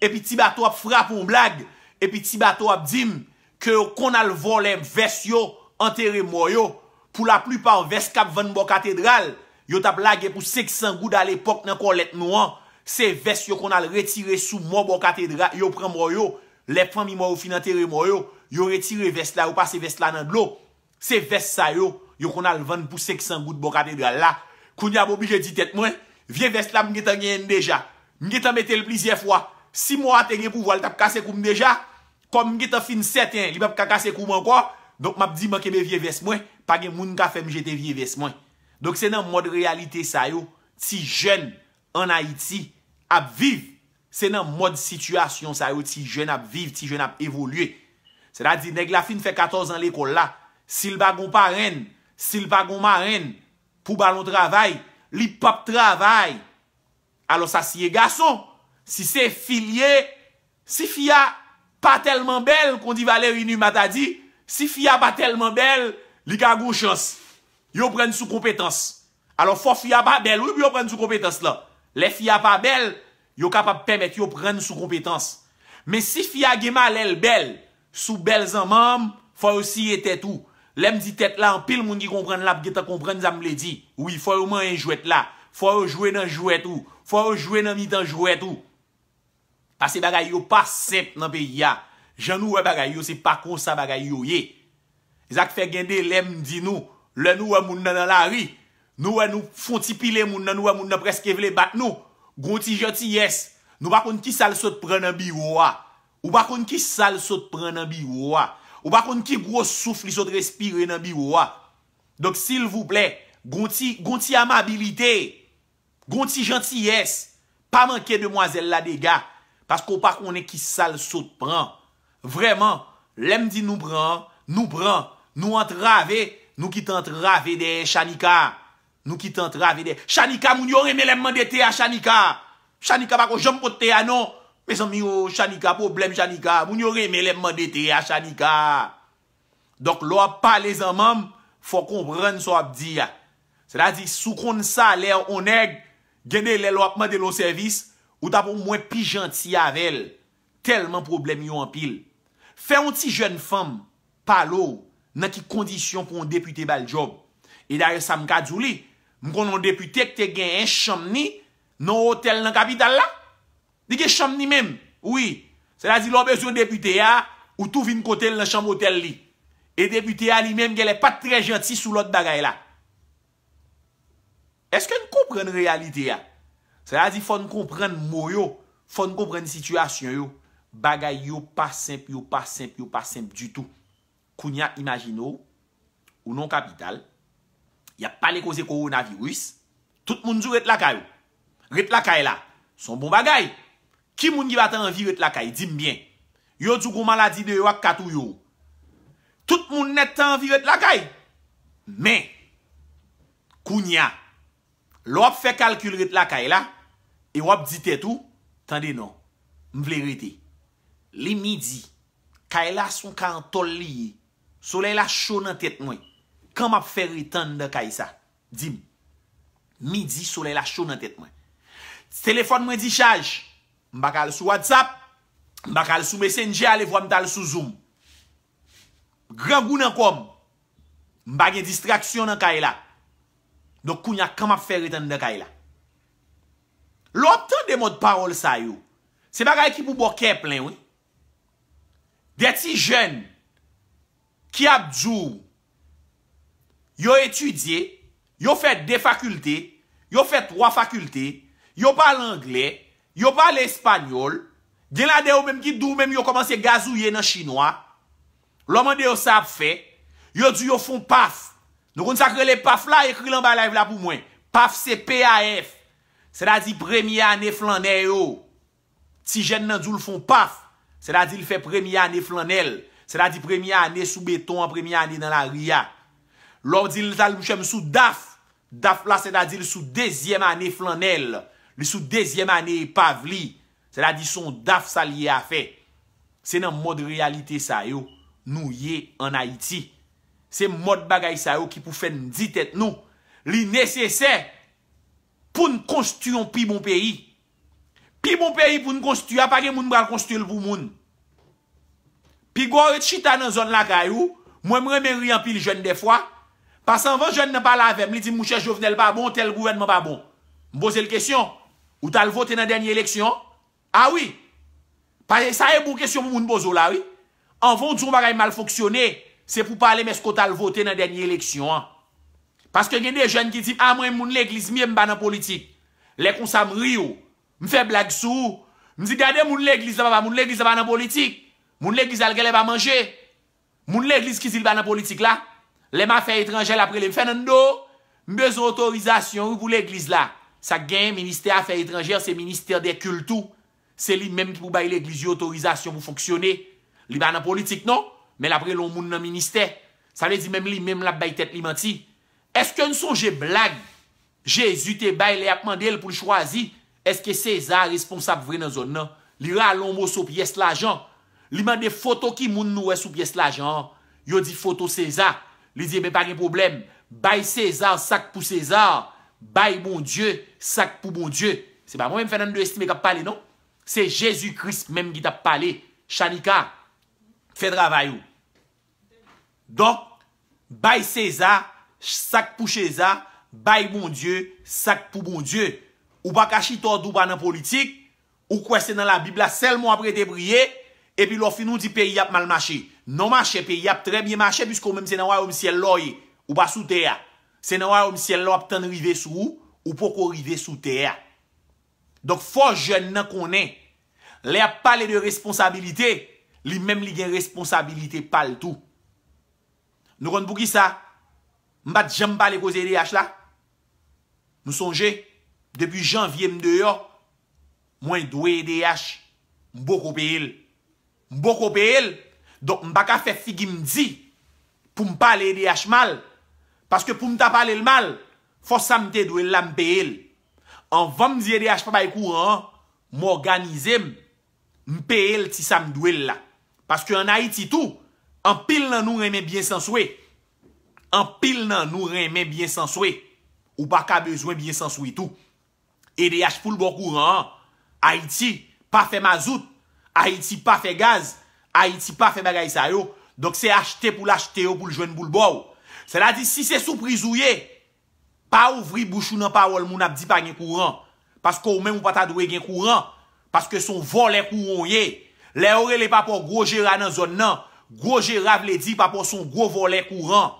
Epi Ti Bato ap frape yon blag. Epi Ti Bato ap di m ke yo konn al vòlè vès yo, antere mò yo. Pou laplipa vès k ap vann bò katedral, yo t ap lage pou senk san goud alepòk nan kòlèt nou an. Se vès yo konn al retire sou mò bò katedral, yo pran mò yo. Lè fanmi mò yo fin antere mò yo, yo retire vès la, yo pase vès la nan dlo. Se vès sa yo, yo konn al vann pou senk san goud bò katedral la. Kounye a m oblije di tèt mwen, vye vès la m gentan genyen l deja. M gentan mete l plizyè fwa. Si mò a te gen pouvwa, l t ap kase kou m deja. Kòm m gentan fin sèten, li p ap ka kase kou m ankò. Donk m ap di m an kenbe vye vès mwen, pa gen moun ka fè m jete vye vès mwen. Donk se nan mòd reyalite sa yo ti jèn ann Ayiti ap viv. Se nan mòd sitiyasyon sa yo ti jèn ap viv, ti jèn ap evolye. Sètadi nèg la fin fè katòz an lekòl la, si l pa gon parenn, si l pa gon marenn pou ba l yon travay, li p ap travay. Alò sa si e gason, si se fi l ye, si fi a pa tèlman bèl, kon di Valérie Numa ta di, si fi a pa tèlman bèl, li ka gon chans yo pran l sou konpetans. Alò fò fi a pa bèl wi pou yo pran l sou konpetans lan. Lè fi a pa bèl, yo kapab pèmèt yo pran l sou konpetans. Men si fi a gen malè l bèl, sou bèl zanmanm, fò yo siye tèt ou. Lè m di tèt la, anpil moun ki konprann l ap gentan konprann sa m vle di. Wi, fò yo manyen jwèt la. Fò yo jwe nan jwèt ou. Fò yo jwe nan mitan jwèt ou. Paske bagay yo pa senp nan peyi a. Jan nou wè bagay yo, se pa konsa bagay yo ye. E sa k fè gen de lè m di nou, lè nou wè moun nan nan lari, nou wè nou fon ti pile moun nan, nou wè moun nan prèske vle bat nou. Gon ti jantiyès, nou pa konn kisa l sot pran nan biwo a. Ou pa konn kisa l sot pran nan biwo a. Ou pa konn ki gwo souf li sot respire nan biwo a. Donk silvouplè, gon ti, gon ti amabilite. Gon ti jantiyès, pa manke demwazèl la dega, paske w pa konnen kisa l sot pran. Vrèman, lè m di nou pran, nou pran, nou antrave, nou kite antrave dèyè Chanika. Nou kite antrave dèyè. Chanika, moun yo renmen lè m mande te a Chanika. Chanika pa ko janm pot te a non. Mezanmi o, Chanika, pwoblèm Chanika. Moun yo renmen lè m mande te a Chanika. Donk lè w ap pale zanmanm, fò w konprann sa w ap di a. Sètadi si w konn salè yon nèg, gen de lè lè w ap mande l yon sèvis, ou t ap omwen pi janti avè l. Tèlman pwoblèm yo anpil. Fè yon ti jèn fanm pale w nan ki kondisyon pou yon depite ba l djòb. E dayè sa m ka di w li, m konnen yon depite ki te genyen chanm ni nan yon otèl nan kapital la. Li gen chanm ni menm. Wi. Sètadi lè w bezwen depite a, ou tou vin kote l nan chanm otèl li. E depite a li menm genlè pa t trè janti sou lòt bagay la. Èske n konprann reyalite a? Sètadi fò n konprann mo yo, fò n konprann sitiyasyon yo. Bagay yo pa senp, yo pa senp, yo pa senp ditou. Kounye a imajine w, ou nan yon kapital, y ap pale koze kowonaviris, tout moun di w ret lakay ou. Ret lakay la, se yon bon bagay. Ki moun ki pa ta anvi ret lakay? Di m byen. Yo di w gon maladi deyò a k ka touye w. Tout moun nèt ta anvi ret lakay. Men, kounye a, lè w ap fè kalkil ret lakay la, e w ap di tèt ou, tande non, m vle rete. Li midi, kay la se yon kay an tòl li ye. Solèy la cho nan tèt mwen. Kòman m ap fè ret anndan kay sa? Di m. Midi, solèy la cho nan tèt mwen. Telefòn mwen dichaj. M pa ka al sou WhatsApp. M pa ka al sou Messenger, alevwa m t al sou Zoom. Grangou nan kò m. M pa gen distraksyon nan kay la. Donk kounye a, kòman m ap fè ret anndan kay la? Lè w ap tande mòd pawòl sa yo, se bagay ki pou ba w kè plen, wi. De ti jèn ki ap di w yo etidye, yo fè de fakilte, yo fè twa fakilte, yo pale anglè, yo pale espanyòl, gen ladan yo menm ki di w menm yo kòmanse gazouye nan chinwa. Lè w mande yo sa y ap fè, yo di yo fè yon paf. Nou konn sa k rele paf la? Ekri l anba live la pou mwen. Paf se P A F. Sètadi premye ane flannè yo. Ti jèn nan di w l fè yon paf, sètadi l fè premye ane flannè l, sètadi premye ane sou beton an, premye ane nan lari a. Lè w di l sa, l monchè m sou daf, daf la sètadi l sou dezyèm ane flannè l, li sou dezyèm ane epav li, sètadi se yon daf sa l ye afè. Se nan mòd reyalite sa yo nou ye ann Ayiti. Se mòd bagay sa yo ki pou fè n di tèt nou, li nesesè pou n konstwi yon pi bon peyi. Pi bon peyi pou n konstwi a, pa gen moun pral konstwi l pou moun. Piga w ret chita nan zòn lakay ou, mwen m renmen ri anpil jèn dèfwa, paske anvan jèn nan pale avè m, li di m, monchè, Jovenel pa bon, tèl gouvènman pa bon. M poze l kesyon, ou t al vote nan dènye eleksyon an? A wi. Paske sa e bon kesyon pou moun poze w la, wi. Anvan w di yon bagay mal fonksyone, se pou w pale m èske w t al vote nan dènye eleksyon an. Paske gen de jèn ki di m, a mwen moun legliz m ye, m pa nan politik. Lè konsa m ri w, m fè blag sou ou. M di gade moun legliz la papa, moun legliz la pa nan politik. Moun legliz la l genlè pa manje. Moun legliz ki di l pa nan politik la, lè m afè etranjè l ap rele m, Fernando, M bezwen otorizasyon, wi, pou legliz la. Sa k genyen, ministè afè etranjè, se ministè dè kilt tou. Se li menm ki pou bay legliz yo otorizasyon pou fonksyone. Li pa nan politik, non, men l ap rele yon moun nan ministè. Sa vle di menm li menm l ap bay tèt li manti. Èske n sonje blag Jezi te bay lè y ap mande l pou l chwazi èske Seza responsab vre nan zòn nan? Li rale yon moso pyès lajan. Li mande foto ki moun nou wè sou pyès lajan an. Yo di foto Seza. Li di, "Ebyen, pa gen pwoblèm. Bay Seza sa k pou Seza. Bay Bondye sa k pou Bondye." Se pa mwen menm Fernando Estimé k ap pale, non. Se Jezi Kris menm ki t ap pale. Shanika, fè travay ou. Donk, bay Seza sa k pou Seza, bay Bondye sa k pou Bondye. Ou pa ka chita w di w pa nan politik, ou kwè se nan Labib la sèlman w ap rete priye, epi lè w fin ou di peyi ap mal mache. Non, machè, peyi ap trè byen mache, piske ou menm se nan wayòm syèl la w ye. Ou pa sou tè a. Se nan wayòm syèl la w ap tann rive sou ou, ou poko rive sou tè a. Donk, fò jèn nan konnen, lè y ap pale de responsabilite, li menm li gen responsabilite pa l tou. Nou konn poukisa m pa t janm pale koze E D H la? Nou sonje, depi janvye m deyò, mwen dwe E D H, m poko peye l. M poko peye l, donk m pa ka fè figi m di pou m pale E D H mal, paske pou m ta pale l mal, fò sa m te dwe l la m peye l. Anvan m di E D H pa bay kouran an, m òganize m, m peye l ti sa m dwe l la. Paske ann Ayiti tou, anpil nan nou renmen byen san swe. Anpil nan nou renmen byen san swe. Ou pa ka bezwen byen san swe tou. E D H pou l ba w kouran an. Ayiti pa fè mazout. Ayiti pa fè gaz. Ayiti pa fè bagay sa yo. Donk se achte pou l achte yo pou l jwenn pou l ba w. Sètadi si se sou priz ou ye, pa ouvri bouch ou nan pawòl moun ap di pa gen kouran. Paske ou menm ou pa ta dwe gen kouran. Paske se yon vòlè kouran w ye. Lè yo rele papa w gwo jera nan zòn nan, gwo jera vle di papa w se yon gwo vòlè kouran.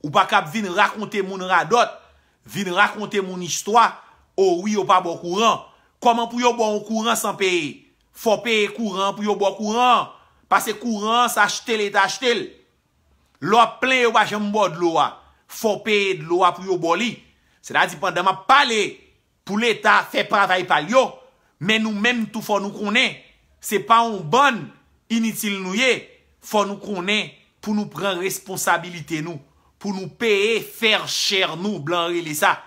Ou pa kab vin rakonte moun radòt, vin rakonte moun istwa, o wi yo pa ba w kouran. Kòman pou yo ba w yon kouran san peye? Fò w peye kouran an pou yo ba w kouran an. Paske kouran an se achte Leta achte l. Lè w ap plenyen yo pa janm ba w dlo a, fò w peye dlo a pou yo ba w li. Sètadi pandan m ap pale, pou Leta fè travay pa l yo, men nou menm tou fò nou konnen, se pa yon bann initil nou ye, fò nou konnen pou nou pran responsabilite nou, pou nou peye fair share nou, blan rele sa.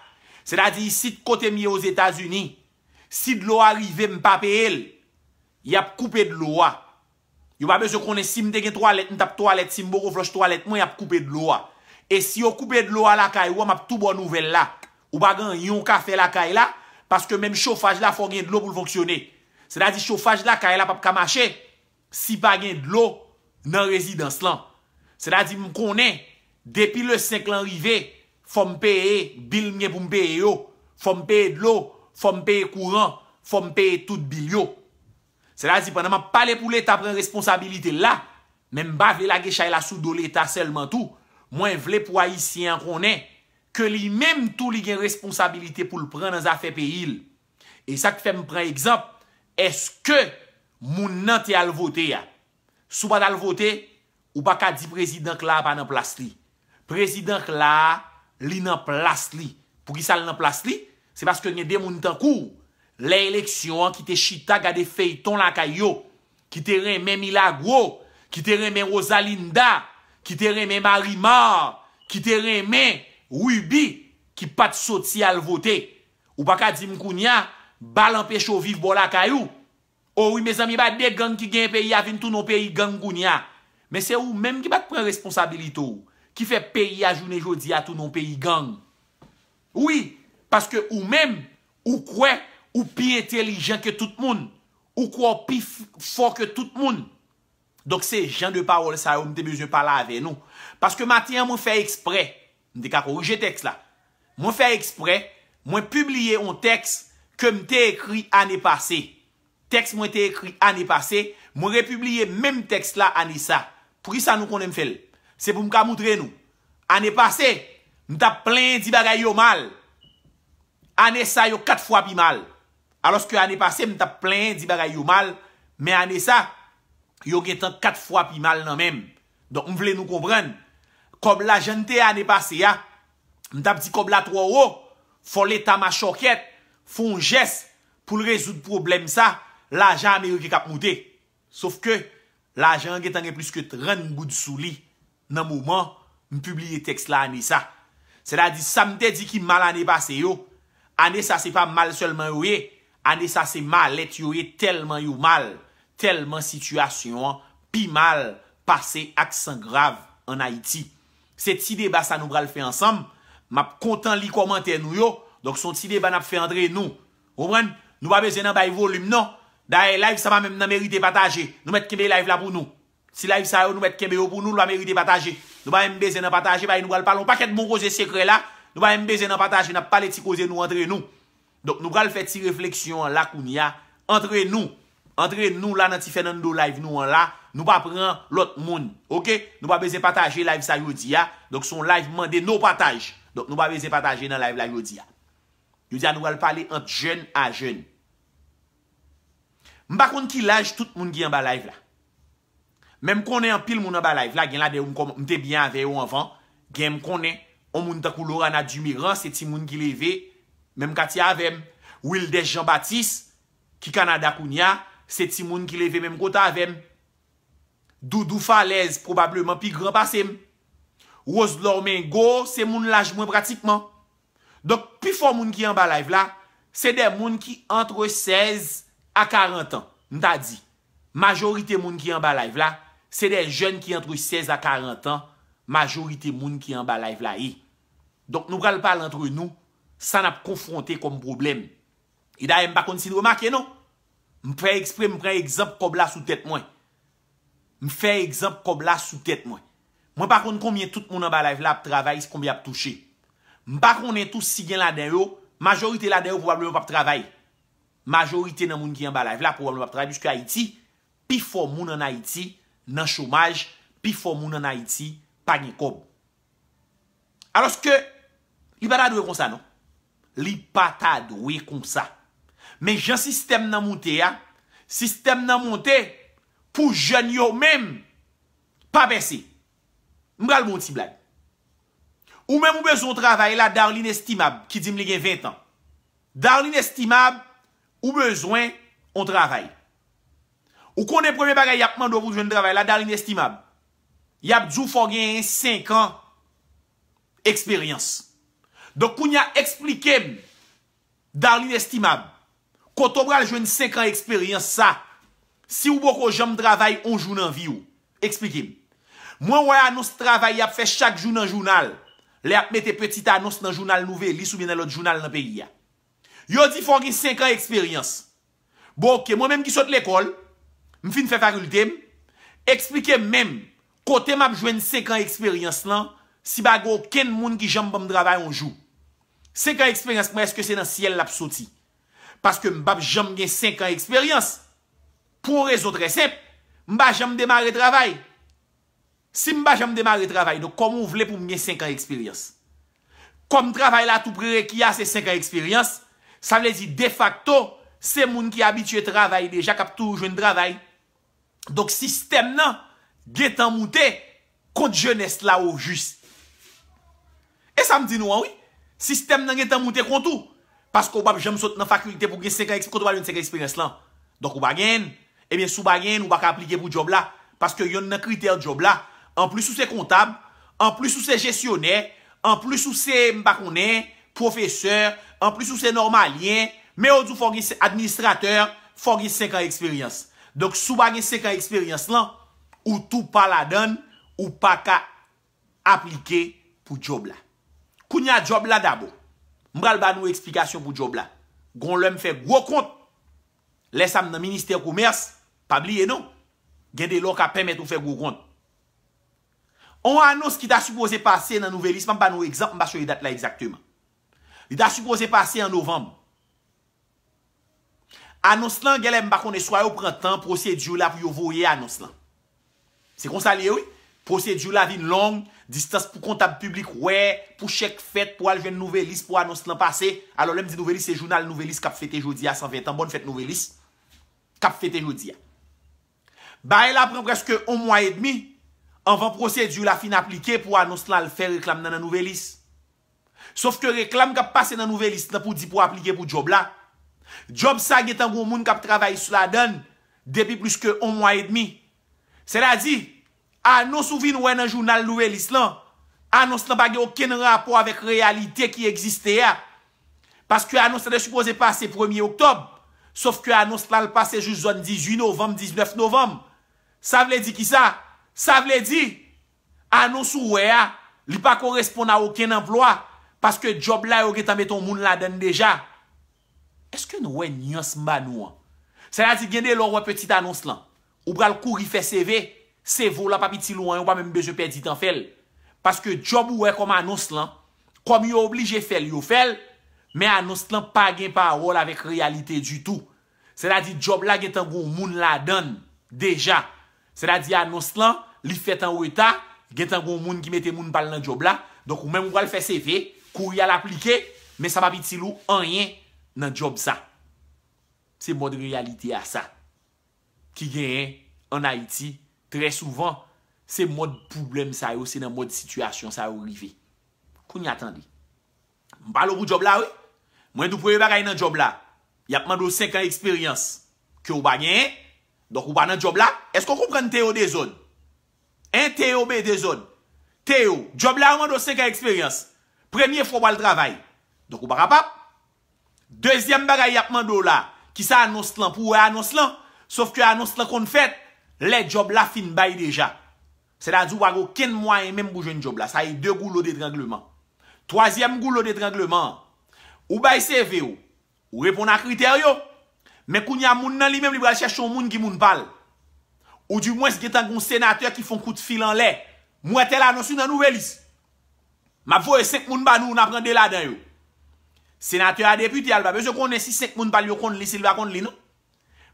Sètadi isit kote m ye Ozetazini, si dlo a rive m pa peye l, y ap koupe dlo a. Yo pa bezwen konnen si m te gen twalèt, m t ap twalèt, si m poko flòch twalèt mwen, y ap koupe dlo a. E si yo koupe dlo a lakay ou a, m ap tou ba w nouvèl la. Ou pa gen anyen w ka fè lakay la, paske menm chofaj la fò gen dlo pou l fonksyone. Sètadi chofaj lakay la p ap ka mache si pa gen dlo nan rezidans lan. Sètadi m konnen, depi le senk lan rive, fò m peye bil m gen pou m peye yo, fò m peye dlo, fò m peye kouran, fò m peye tout bil yo. Sètadi pandan m ap pale pou Leta pran responsabilite l la, men m pa vle lage chay la sou do Leta sèlman tou. Mwen vle pou Ayisyen an konnen ke li menm tou li gen responsabilite pou l pran nan zafè peyi l. E sa k fè m pran egzanp, èske moun nan te al vote a? Si w pa t al vote, ou pa ka di prezidan k la a pa nan plas li. Prezidan k la a, li nan plas li. Poukisa l nan plas li? Se paske gen de moun tankou w, lè eleksyon an ki te chita gade feyton lakay yo, ki te renmen Milagro, ki te renmen Rosalinda, ki te renmen Marimar, ki te renmen Ruby, ki pa t soti al vote. Ou pa ka di m kounye a, bal anpeche w viv bò lakay ou. O wi, mezanmi, e pa de gang ki genyen peyi a vin tounen yon peyi gang kounye a. Men se ou menm ki pa t pran responsabilite w, ki fè peyi a jounen jodi a tounen yon peyi gang. Wi, paske ou menm, ou kwè ou pi entèlijan ke tout moun, ou kwè w pi f- fò ke tout moun. Donk se jan de pawòl sa yo m te bezwen pale avè nou. Paske maten an mwen fè eksprè, m te ka korije tèks la. Mwen fè eksprè, mwen pibliye yon tèks ke m te ekri ane pase. Tèks mwen te ekri ane pase, mwen repibliye menm tèks la ane sa. Poukisa nou konnen m fè l? Se pou m ka moutre nou. Ane pase, m t ap plenyen di bagay yo mal. Ane sa yo kat fwa pi mal. Alòske ane pase, m t ap plenyen di bagay yo mal, men ane sa, yo gentan kat fwa pi mal nan men m. Donk, m vle nou konprann, kòb la jan l te ye ane pase a, M t ap di kòb la twò wo, fò Leta machòkèt fè yon jès pou l rezoud pwoblèm sa, lajan ameriken k ap moute. Sof ke lajan an gentan gen plis ke trant goud sou li nan moman m pibliye tèks la ane sa. Sètadi sa m te di ki mal ane pase yo, ane sa se pa mal sèlman yo ye, ane sa se malèt yo ye tèlman yo mal, tèlman sitiyasyon an pi mal pase ak san grav ann Ayiti. Se ti deba sa nou pral fè ansanm. M ap kontan li kòmantè nou yo. Donk, se yon ti deba n ap fè antre nou. Ou konprann? Nou pa bezwen nan bay volim, non. Dayè, live sa pa menm nan merite pataje. Nou mèt kenbe live la pou nou. Ti live sa yo, nou mèt kenbe yo pou nou, l pa merite pataje. Nou pa menm bezwen nan pataje, bay nou pral pale yon pakèt bon koze sekrè la. Nou pa menm bezwen nan pataje, n ap pale ti koze nou antre nou. Donk, nou pral fè ti refleksyon an la kounye a, antre nou. Antre nou la nan ti Fernando live nou an la, nou pa pran lòt moun, oke? Nou pa bezwen pataje live sa jodi a. Donk, se yon live mande no pataj. Donk, nou pa bezwen pataje nan live la jodi a. Jodi a, nou pral pale ant jèn a jèn. M pa konn ki laj tout moun ki anba live la. Men m konnen anpil moun anba live la, gen ladan yo m kòm-, m te byen avè yo anvan. Gen m konnen, yon moun tankou Lorana Duméran, se timoun ki leve menm katye avè m. Wildes Jean Baptiste, ki Kanada kounye a, se timoun ki leve menm kote avè m. Doudou Falèz, pwobableman pi gran pase m. Roselor Mengo, se moun laj mwen pratikman. Donk, pifò moun ki anba live la, se de moun ki antre sèz a karant an. M ta di, majorite moun ki anba live la, se de jèn ki antre sèz a karant an, majorite moun ki anba live la ye. Donk, nou pral pale antre nou, sa n ap konfwonte kòm pwoblèm. E dayè, m pa konn si n remake, non. M fè ekspre, m pran egzanp kòb la sou tèt mwen. M fè egzanp kòb la sou tèt mwen. Mwen pa konn konbyen tout moun anba live la ap travay, konbyen ap touche. M pa konnen tou si gen ladan yo, majorite ladan yo pwobableman p ap travay. Majorite nan moun ki anba live la pwobableman p ap travay, piske Ayiti, pifò moun ann Ayiti nan chomaj, pifò moun ann Ayiti pa gen kòb. Alòske, li pa ta dwe konsa, non. Li pa ta dwe konsa. Men jan sistèm nan moute a, sistèm nan moute pou jèn yo menm pa pèse. M pral ba w yon ti blag. Ou menm ou bezwen yon travay la, Darline Estimab, ki di m li gen ven tan. Darline Estimab, ou bezwen yon travay. Ou konnen premye bagay y ap mande w pou w jwenn travay la, Darline Estimab. Y ap di w fò w genyen senk an eksperyans. Donk, kounye a, eksplike m, Darline Estimab, kote w pral jwenn senk an eksperyans sa, si w poko janm travay yon jou nan vi w? Eksplike m. Mwen wè anons travay y ap fè chak jou nan jounal, lè y ap mete petit anons nan jounal Nouvèlis oubyen nan lòt jounal nan peyi a. Yo di fò w gen senk an eksperyans. Bon, oke, mwen menm ki sot lekòl, m fin fè fakilte m, eksplike m menm kote m ap jwenn senk an eksperyans lan si pa gen okenn moun ki janm ban m travay yon jou. Senk an eksperyans mwen, èske se nan syèl l ap soti? Paske m p ap janm gen senk an eksperyans. Pou yon rezon trè senp, m pa janm demare travay. Si m pa janm demare travay, donk kòman w vle pou m gen senk an eksperyans? Kòm travay la tou prereki a se senk an eksperyans, sa vle di defakto, se moun ki abitye travay deja k ap toujou jwenn travay. Donk sistèm nan gentan moute kont jenès la ojis. E sa m di nou an, wi. Sistèm nan gentan moute kont ou. Paske w p ap janm sot nan fakilte pou gen senk an eksperyans, kote w pral jwenn senk an eksperyans lan? Donk ou pa genyen l. Ebyen, si w pa genyen l, ou pa ka aplike pou djòb la. Paske yonn nan kritè djòb la, anplis ou se kontab, anplis ou se jesyonè, anplis ou se, m pa konnen, pwofesè, anplis ou se nòmalyen, men yo di w fò w gen se-, administratè, fò w gen senk an eksperyans. Donk, si w pa gen senk an eksperyans lan, ou tou pa ladan l, ou pa ka aplike pou djòb la. Kounye a, djòb la dabò. M pral ba nou eksplikasyon pou djòb la. Gon lè m fè gwo kont. Lè sa m nan ministè komès, pa bliye non. Gen de lè w ka pèmèt ou fè gwo kont. On anons ki ta sipoze pase nan Nouvèlis, m ap ba nou egzanp, m pa sonje dat la egzakteman. Li ta sipoze pase an novanm. Anons lan, genlè m pa konnen swa yo pran tan pwosedi la pou yo voye anons lan. Se konsa l ye, wi. Pwosedi la vin long, distans pou kontab piblik wè, pou chèk fèt, pou al jwenn Nouvèlis, pou anons lan pase. Alò, lè m di Nouvèlis, se jounal Nouvèlis k ap fete jodi a san ven tan. Bòn fèt Nouvèlis k ap fete jodi a. Bagay la pran prèske yon mwa edmi anvan pwosedi la fin aplike pou anons lan al fè reklam nan nan Nouvèlis. Sof ke reklam k ap pase nan Nouvelis lan pou di pou aplike pou djòb la, djòb sa gentan gon moun k ap travay sou ladann depi plis ke yon mwa edmi. Sètadi, anons ou vin wè nan jounal Nouvelis lan, anons lan pa gen okenn rapò avèk reyalite ki egziste a. Paske anons lan te sipoze pase premye oktòb, sof ke anons lan al pase jis zòn dizuit novanm, diznèf novanm. Sa vle di kisa? Sa vle di, anons ou wè a, li pa koresponn a okenn anplwa, paske djòb la yo gentan mete yon moun ladann deja. Èske nou wè nyans m ba nou an? Sètadi gen de lè w wè pitit anons lan, ou pral kouri fè C V, C V w la p ap itil ou anyen, ou pa menm bezwen pèdi tan fè l. Paske djòb ou wè kòm anons lan, kòm yo oblije fè l, yo fè l, men anons lan pa gen pawòl avèk reyalite ditou. Sètadi djòb la gentan gon moun ladann deja. Sètadi anons lan, li fèt an reta, gentan gon moun ki mete moun pa l nan djòb la. Donk ou menm ou pral fè C V, kouri al aplike, men sa p ap itil ou anyen nan djòb sa. Se mòd reyalite a sa ki genyen ann Ayiti trè souvan. Se mòd pwoblèm sa yo, se nan mòd sitiyasyon sa yo rive. Kounye a tande. M pale w pou djòb la, wi. Mwen di w premye bagay nan djòb la, y ap mande w senk an eksperyans ke w pa genyen. Donk ou pa nan djòb la. Èske w konprann T O dezòd? Hein, T O B dezòd. T O, djòb la yo mande w senk an eksperyans. Premye fwa w pral travay. Donk ou pa kapab. Dezyèm bagay y ap mande w la, ki se anons lan, pou w wè anons lan, sof ke anons lan konn fèt lè djòb la fin bay deja. Sètadi ou pa gen okenn mwayen menm pou jwenn djòb la. Sa e de goulo detrangleman. Twazyèm goulo detrangleman an, ou bay C V w, ou reponn a kritè yo, men kounye a moun nan li menm li pral chèche yon moun ki moun pa l. Oudimwens gentan gen yon senatè ki fè yon kout fil anlè. M wè tèl anons wi nan Nouvelis. M ap voye senk moun ba nou, n a pran de ladan yo. Senatè a, depite a, li pa bezwen konnen si senk moun pa l yo konn li, si l pa konn li non.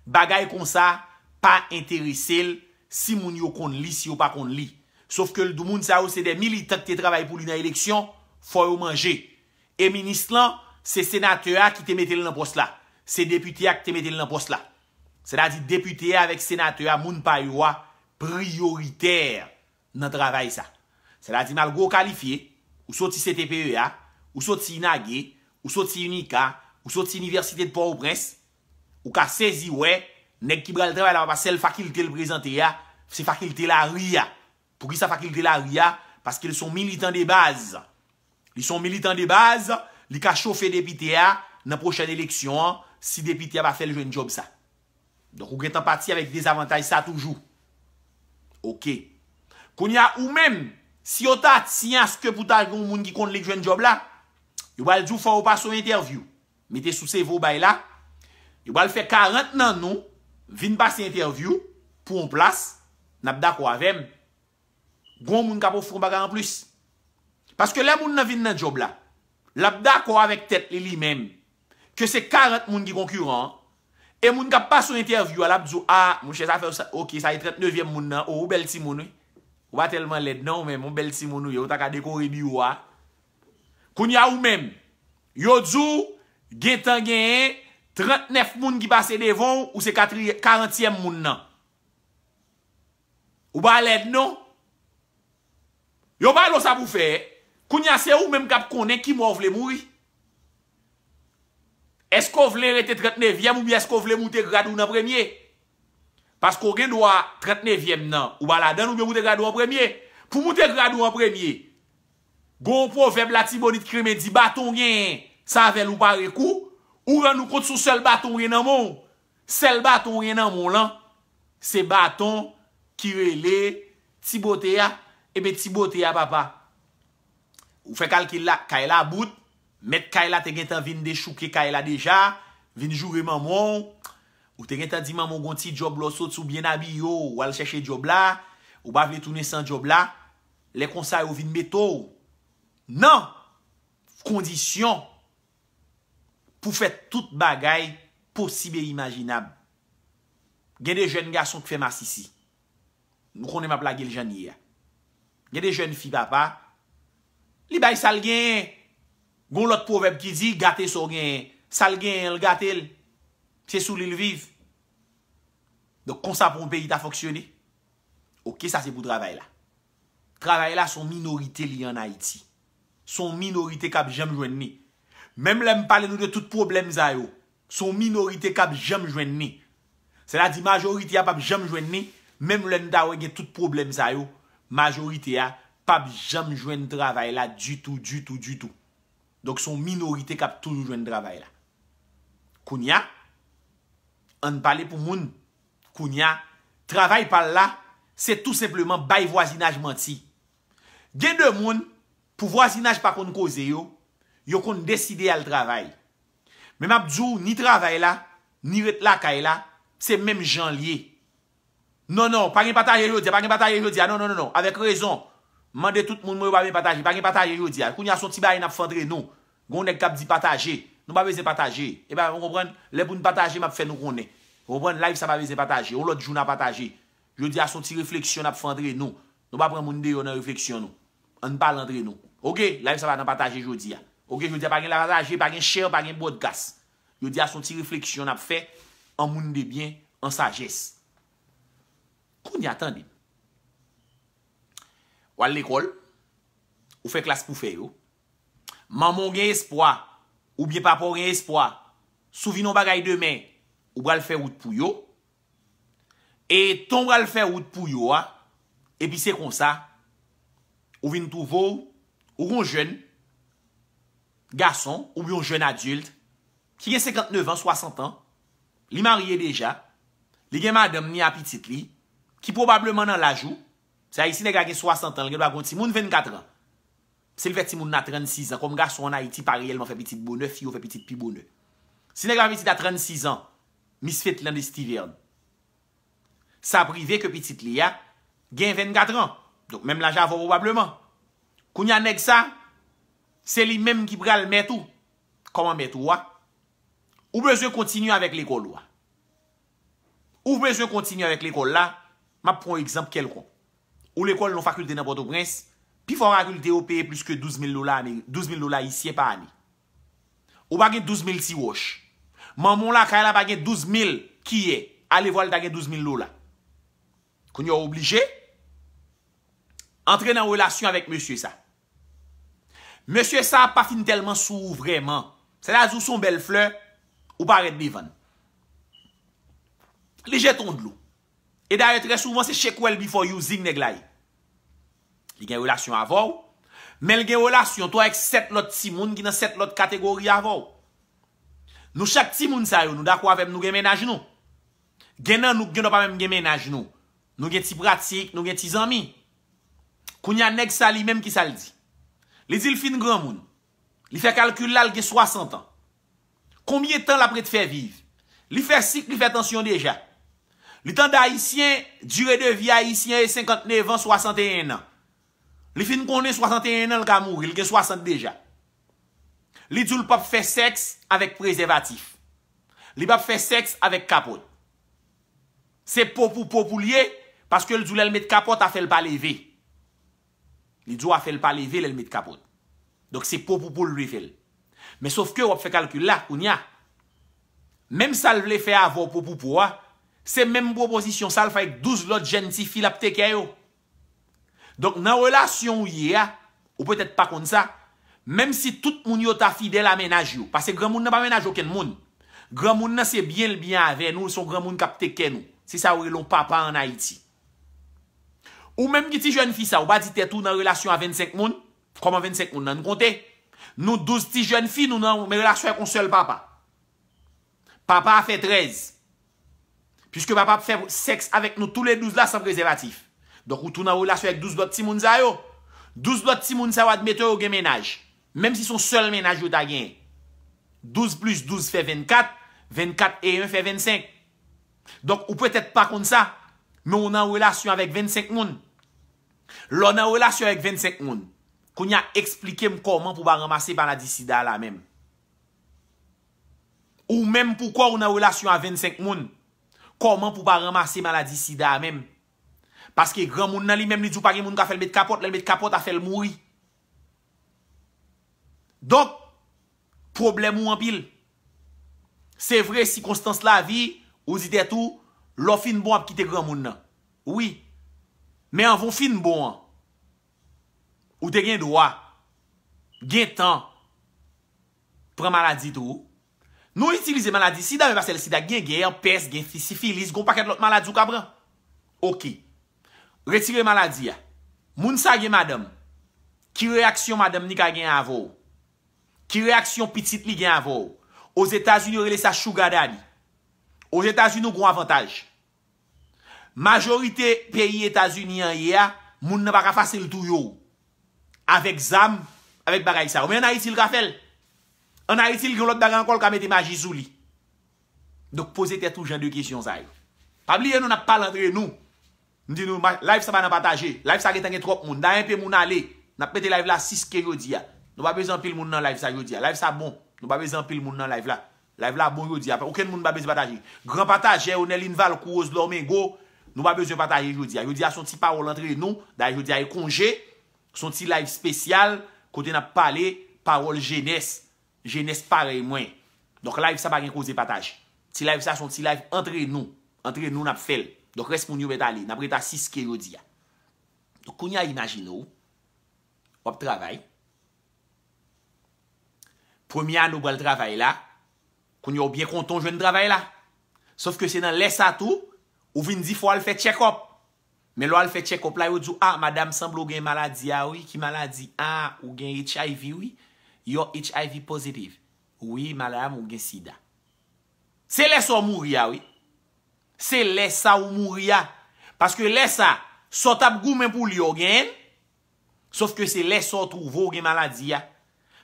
Bagay konsa pa enterese l si moun yo konn li, si yo pa konn li. Sof ke l di w moun sa yo se de militan ki te travay pou li nan eleksyon, fò yo manje. E minis lan, se senatè a ki te mete l nan pòs la. Se depite a ki te mete l nan pòs la. Sètadi depite a avèk senatè a, moun pa yo a, priyoritè nan travay sa. Sètadi malgre w kalifye, ou soti C T P E A, ou soti INAGE, ou soti UNICA, ou soti Inivèsite de Pòtoprens, ou ka sezi wè nèg ki pral travay la pa sèl fakilte l prezante a, se fakilte lari a. Poukisa fakilte lari a? Paske l se yon militan de baz. Li se yon militan de baz, li ka chofe depite a nan pwochèn eleksyon an, si depite a pa fè l jwenn djòb sa. Donk ou gentan pati avèk dezavantaj sa toujou. Oke. Kounye a ou menm, si yo ta tyen aske pou ta gen yon moun ki konn li k jwenn djòb la, yo pral di w fò yo pase yon entèvyou. Mete sou C V w bay la, yo pral fè karant nan nou vin pase entèvyou pou yon plas, n ap dakò avè m. Gon moun k ap ofri yon bagay anplis. Paske lè moun nan vin nan djòb la, l ap dakò avèk tèt li li menm ke se karant moun ki konkiran an, e moun k ap pase w entèvyou a, l ap di w, a, monchè, sa fè w sa, oke, sa e trannnevyèm moun nan, o, ou bèl timoun, wi. Ou pa tèlman lèd, non, ou menm, ou bèl timoun ou ye, ou ta ka dekore biwo a. Kounye a ou menm, yo di w, gentan genyen trannèf moun ki pase devan w, ou se katri-, karantyèm moun nan. Ou pa lèd non. Yo pale w sa pou fè. Kounye a se ou menm k ap konnen ki mò w vle mouri. Èske w vle rete trannnevyèm oubyen èske w vle moute grad ou nan premye? Paske w gen dwa trannnevyèm nan, ou pa ladan l oubyen moute grad ou an premye. Pou moute grad ou an premye, gon yon pwovèb Latibonit ki renmen di, baton w genyen, se avè l ou pare kou. Ou rann ou kont se yon sèl baton w gen nan men w. Sèl baton w gen nan men w lan, se baton ki rele Ti Bote a. Ebyen, Ti Bote a, papa, ou fè kalkil la, kay la bout, mèt kay la te gentan vin dechouke kay la deja, vin joure manman w. Ou te gentan di manman w gon ti djòb lè w soti, ou byen abiye w, w al chèche djòb la, ou pa vle tounen san djòb la. Lè konsa, yo vin mete w nan kondisyon pou fè tout bagay posib e imajinab. Gen de jèn gason k fè masisi. Nou konnen m ap lage l jan l ye a. Gen de jèn fi, papa, li bay sa l genyen. Gon lòt pwovèb ki di, gate sa w genyen. Sa l genyen an, l gate l. Se sou li l viv. Donk, konsa pou yon peyi ta fonksyone? Oke, sa se pou travay la. Travay la se yon minorite li ye ann Ayiti. Se yon minorite k ap janm jwenn li. Menm lè m pale nou de tout pwoblèm sa yo, se yon minorite k ap janm jwenn li. Sètadi majorite a p ap janm jwenn li, menm lè n ta wè gen tout pwoblèm sa yo, majorite a p ap janm jwenn travay la ditou, ditou, ditou. Donk se yon minorite k ap toujou jwenn travay la. Kounye a, ann pale pou moun. Kounye a, travay pa l la, se tou senpleman bay vwazinaj manti. Gen de moun, pou vwazinaj pa konn koze yo, yo konn deside al travay. Men m ap di w, ni travay la, ni ret lakay la, se menm jan l ye. Non, non, pa gen pataje jodi a, pa gen pataje jodi a, non, non, non, non, avèk rezon. M mande tout moun mwen yo pa gen pataje, pa gen pataje jodi a. Kounye a se yon ti bagay n ap fè antre nou. Gen yon nèg k ap di pataje. Nou pa bezwen pataje. E pa, ou konprann? Lè pou n pataje, m ap fè nou konnen. Ou konprann? Live sa pa bezwen pataje. Yon lòt jou n a pataje. Jodi a se yon ti refleksyon n ap fè antre nou. Nou pa pran moun deyò nan refleksyon nou. Ann pale antre nou. Oke, live sa pa nan pataje jodi a. Oke, jodi a pa gen pataje, pa gen share, pa gen broadcast. Jodi a se yon ti refleksyon n ap fè an moun de byen, an sajès. Kounye a tande. W al lekòl, ou fè klas pou fè yo. Manman w gen espwa, oubyen papa w gen espwa, si w vin yon bagay demen, ou pral fè wout pou yo. E tan w pral fè wout pou yo a, epi se konsa, ou vin twouve w, ou gon jèn gason, oubyen yon jèn adilt, ki gen senkantnèf an, swasant an, li marye deja, li gen madanm ni a pitit li, ki pwobableman nan laj ou, sètadi si nèg la gen swasant an, li gendwa gon timoun vennkat an. Si l fè timoun nan trannsis an, kòm gason ann Ayiti pa reyèlman fè pitit bonè, fi yo fè pitit pi bonè. Si nèg la fè pitit a trannsis an, misfit lan de Stivern. Sa ap rive ke pitit li a gen vennkat an. Donk, menm laj avè w pwobableman. Kounye a, nèg sa, se li menm ki pral mèt ou. Kòman mèt ou a? Ou bezwen kontinye avèk lekòl ou a. Ou bezwen kontinye avèk lekòl la. M ap pran yon egzanp kèlkonk. Ou lekòl nan fakilte nan Pòtoprens, pifò fakilte yo peye plis ke douz mil dola, douz mil dola ayisyen pa ane. Ou pa gen douz mil ti wòch. Manman w lakay la pa gen douz mil kiyè. Alevwa l ta gen douz mil dola. Kounye a w oblije antre nan relasyon avèk mesye sa. Mesye sa pa fin tèlman sou ou vrèman. Sètadi w se yon bèl flè, ou parèt devan l. Li jete yon dlo. E dayè, trè souvan, se shake well before using nèg la ye. Li gen relasyon avè w, men l gen relasyon tou avèk sèt lòt timoun ki nan sèt lòt kategori avè w. Nou chak timoun sa yo, nou dakò avè m, nou gen mennaj nou. Gen nan nou ki gendwa pa menm gen mennaj nou. Nou gen ti pratik, nou gen ti zanmi. Kounye a, nèg sa li menm, ki sa l di? Li di l fin granmoun. Li fè kalkil la, l gen swasant an. Konbyen tan l ap ret fè viv? Li fè sik, li fè tansyon deja. Li tande Ayisyen, dire de vi Ayisyen e senkantnèf an, swasanteyen an. Li fin konnen swasanteyen an, l ka mouri, li gen swasant deja. Li di w l p ap fè sèks avèk prezèvatif. Li p ap fè sèks avèk kapòt. Se po pou po pou l ye, paske l di w lè l met kapòt, afè l pa leve. Li di w afè l pa leve lè l met kapòt. Donk se po pou po l vle fè l. Men sòf ke w ap fè kalkil la, kounye a. Menm sa l vle fè avè w po pou po a, se menm pwopozisyon sa l fè avèk douz lòt jèn tifi l ap teke yo. Donk nan relasyon w ye a, ou petèt pa konn sa, menm si tout moun yo ta fidèl a mennaj yo, paske granmoun nan pa mennaj okenn moun. Granmoun nan se byen l byen avè nou, se yon granmoun k ap teke nou. Se sa yo rele yon papa ann Ayiti. Ou menm ki ti jèn fi sa, ou pa di tèt ou nan relasyon a vennsenk moun? Kòman vennsenk moun nan? Ann konte. Nou douz ti jèn fi, nou nan relasyon avèk yon sèl papa. Papa a fè trèz. Piske papa ap fè sèks avèk nou tou le douz la san prezèvatif. Donk ou tou nan relasyon avèk douz lòt timoun sa yo. Douz lòt timoun sa yo, admeton yo gen mennaj. Menm si se yon sèl mennaj yo ta genyen. Douz plis douz fè vennkat, vennkat e en fè vennsenk. Donk ou petèt pa konn sa, men ou nan relasyon avèk vennsenk moun. Lè w nan relasyon avèk vennsenk moun, kounye a eksplike m kòman pou w pa ranmase maladi sida a la menm. Ou menm pou kò w nan relasyon a vennsenk moun, kòman pou w pa ranmase maladi sida a menm? Paske granmoun nan li menm li di w pa gen moun ka fè l met kapòt, lè l met kapòt afè l mouri. Donk, pwoblèm ou anpil. Se vre, sikonstans lavi, ou di tèt ou, lè w fin bon w ap kite granmoun nan. Wi. Men anvan w fin bon an, ou te gen dwa Gentan pran maladi tou. Nou itilize maladi sida, men pa sèl sida, gen gè, pès, gen fi- sifilis, gen yon pakèt lòt maladi ou ka pran. Oke. Retire maladi a. Moun sa gen madanm. Ki reyaksyon madanm li ka gen avè w? Ki reyaksyon pitit li gen avè w? Ozetazini, yo rele sa sugar daddy. Ozetazini, ou gen yon avantaj. Majorite peyi Etazini an ye a, moun nan pa ka fasil touye w. Avèk zam, avèk bagay sa yo. Men ann Ayiti, l ka fè l. Ann Ayiti, l gen yon lòt bagay ankò, l ka mete maji sou li. Donk, poze tèt ou jan de kesyon sa yo. Pa bliye nou, n ap pale antre nou. M di nou, ma- live sa pa nan pataje. Live sa gentan gen twòp moun. Dayè, enpe moun ale. N ap mete live la sis ke jodi a. Nou pa bezwen anpil moun nan live sa jodi a. Live sa bon. Nou pa bezwen anpil moun nan live la. Live la bon jodi a. Okenn moun pa bezwen pataje. Gran patajè, Onelin Valcourt, Roselor Mengo, nou pa bezwen pataje jodi a. Jodi a, se yon ti pawòl antre nou. Dayè, jodi a, e konje. Se yon ti live espesyal, kote n ap pale pawòl jenès. Jenès parèy mwen. Donk, live sa pa gen koze pataje. Ti live sa, se yon ti live antre nou. Antre nou, n ap fè l. Donk, rès moun yo mèt ale. N ap ret a sis ke jodi a. Donk, kounye a, imajine w, w ap travay. Premye ane w pral travay la, kounye a w byen kontan w jwenn travay la. Sòf ke se nan lè sa tou, ou vin di fò w al fè check-up. Men lè w al fè check-up la, yo di w, "Ah, madanm, sanble w gen maladi a, wi." "Ki maladi?" "Ah, ou gen H I V, wi. You're H I V positive." "Wi, madanm, ou gen sida." Se lè sa w mouri a, wi. Se lè sa w mouri a. Paske lè sa, sa w t ap goumen pou li a, w genyen l. Sòf ke se lè sa w twouve w gen maladi a.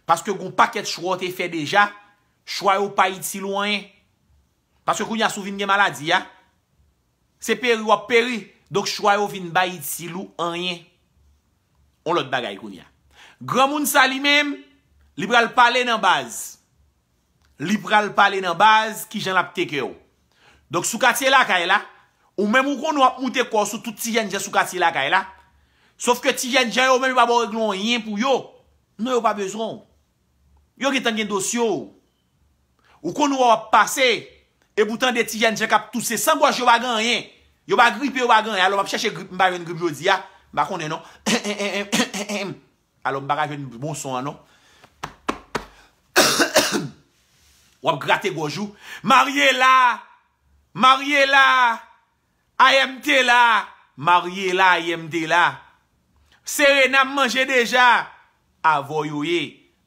Paske gen yon pakèt chwa w te fè deja, chwa yo pa itil ou anyen. Paske kounye a, si w vin gen maladi a, se peri w ap peri. Donk, chwa yo vin pa itil ou anyen. On lòt bagay kounye a. Granmoun sa li menm, li pral pale nan baz. Li pral pale nan baz, kijan l ap teke w. Donk, sou katye lakay la, ou menm ou konnen w ap moute kò w sou tout ti jènjan sou katye lakay la. Sòf ke ti jènjan yo menm, yo pa ba w regle anyen pou yo. Non, yo pa bezwen w. Yo gentan gen dosye w. Ou konn wè w ap pase, epi w tande ti jènjan k ap touse san gòj, yo pa gen anyen. Yo pa gripe, yo pa gen anyen. Alò, m ap chèche grip, m pa jwenn grip jodi a. M pa konnen non. Alò, m pa ka jwenn bon son an non. W ap grate gòj ou. Marye la! Marye la! Ayè m te la! Marye la, ayè m te la! Serena m manje deja! Avè w yo ye.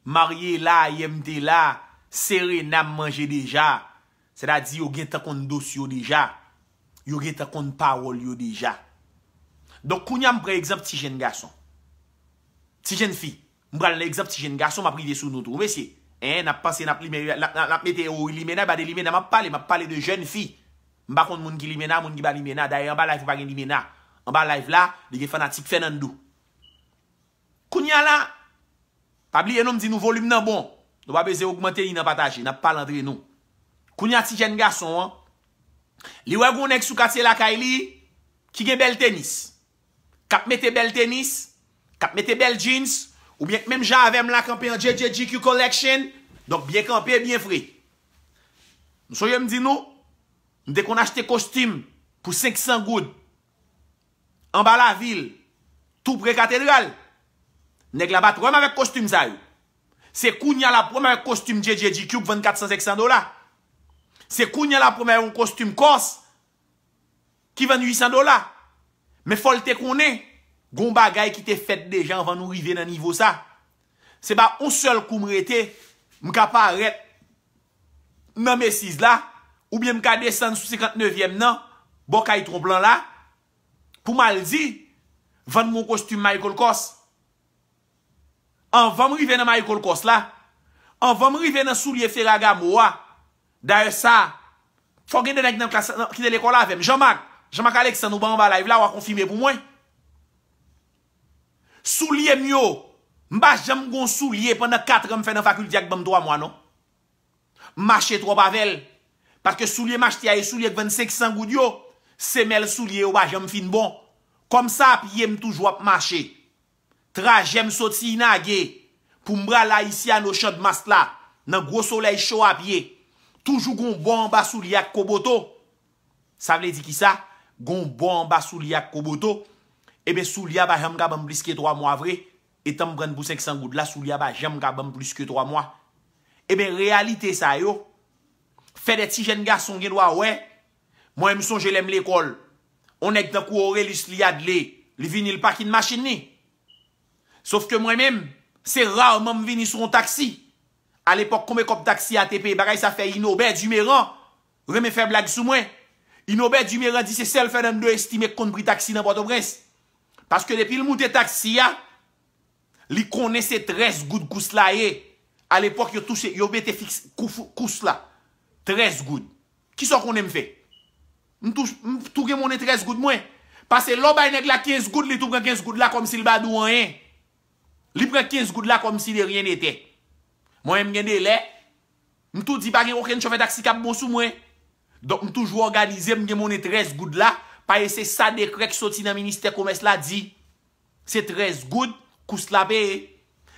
Marye la, ayè m te la! Serena m manje deja! Sètadi yo gentan konn dosye yo deja. Yo gentan konn pawòl yo deja. Donk, kounye a m pran egzanp ti jèn gason. Ti jèn fi. M pral nan egzanp ti jèn gason, m ap rive sou nou tou, mesye. En, n ap panse, n ap limen, n ap, n ap, n ap mete o limena, ba de limena, m ap pale, m ap pale de jèn fi. M pa konn moun ki limena, moun ki pa limena. Dayè, anba live ou pa gen limena. Anba live la, li gen fanatik Fernando. Kounye a la, pa bliye non, m di nou volim nan bon. Nou pa bezwen ogmante li nan pataje, n ap pale antre nou. Kounye a ti jèn gason an, li wè gon nèg sou katye lakay li ki gen bèl tenis. K ap mete bèl tenis, k ap mete bèl jeans, oubyen k menm jan avè m la kanpe an J J G Q Collection, donk byen kanpe, byen fre. M sonje m di nou, m te konn achte kostim pou senk san goud anba lavil, tou pre katedral. Nèg la pa t wè m avèk kostim sa yo. Se kounye a l ap wè m avèk kostim J J G Q k vann kat san, senk san dola. Se kounye a l ap wè m avèk yon kostim kòs ki vann uit san dola. Men fò l te konnen, gon bagay ki te fèt deja anvan nou rive nan nivo sa. Se pa yon sèl kou m rete, m ka parèt nan Macy's la, oubyen m ka desann sou senkantnevyèm nan, bò kay Trump lan la, pou m al di, vann m yon kostim Michael Kors. Anvan m rive nan Michael Kors la, anvan m rive nan soulye Ferragamo a, dayè sa, fò gen de nèg nan klas, nan, ki te lekòl avè m. Jean-Marc, Jean-Marc Alexandre, ou pa anba live la, w a konfime pou mwen. Soulye m yo, m pa janm gon soulye pandan kat an m fè nan fakilte a k ban m twa mwa, non. M mache twòp avè l. Paske soulye m achte a e soulye k vann senk san goud yo, semèl soulye yo pa janm fin bon. Kòm sa a pye m toujou ap mache. Trajè m soti Inage pou m prale Haitiano Chandmas la, nan gwo solèy cho a pye. Toujou gon bò anba soulye ak koboto. Sa vle di kisa? Gon bò anba soulye ak koboto. Ebyen, soulye a pa janm ka ban m plis ke twa mwa vre. Etan m pran l pou senk san goud la, soulye a pa janm ka ban m plis ke twa mwa. Ebyen, reyalite sa yo fè de ti jèn gason gen dwa wè. Mwen, m sonje lè m lekòl, on nèg tankou Orelus Liadle, li vini, l pakin machin li. Sòf ke mwen menm, se raman m vini sou yon taksi. Alepòk, konbyen kòb taksi a te peye? Bagay sa fè Inober Dumeran renmen fè blag sou mwen. Inober Dumeran di se sèl Fernando Estimé k konn pri taksi nan Pòtoprens. Paske depi l moute taksi a, li konnen se trèz goud kous la ye. Alepòk, yo touche, yo mete fiks kou-, kous la. Trèz goud. Kisa w konnen m fè? M tou, m tou gen monnen trèz goud mwen. Pase lè w bay nèg la kenz goud, li tou pran kenz goud la kòmsi l pa di w anyen. Li pran kenz goud la kòmsi de rien n'était. Mwen menm gen de lè, m tou di pa gen okenn chofè taksi k ap bon sou mwen. Donk m toujou òganize, m gen monnen trèz goud la, paske se sa dekrè k soti nan ministè komès la di. Se trèz goud, kous la peye.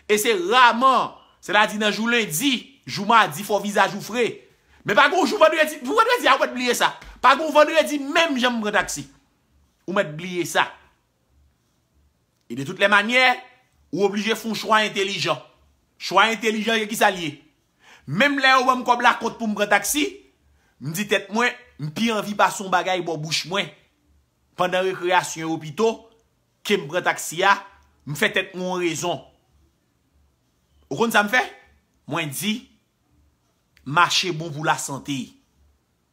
E se raman, sètadi nan jou lendi, jou madi, fò vizaj ou fre. Men pa gen yon jou vandredi, pou vandredi a, ou mèt bliye sa. Pa gen yon vandredi, menm jan m pran taksi. Ou mèt bliye sa. E de tout lè manyè, ou oblije fè yon chwa entelijan. Chwa entelijan, se kisa l ye? Menm lè yo ban m kòb lakont pou m pran taksi, m di tèt mwen, m pi anvi pase yon bagay bò bouch mwen pandan rekreyasyon yo pito ke m pran taksi a, m fè tèt mwen yon rezon. Ou konn sa m fè? Mwen di, mache bon pou lasante.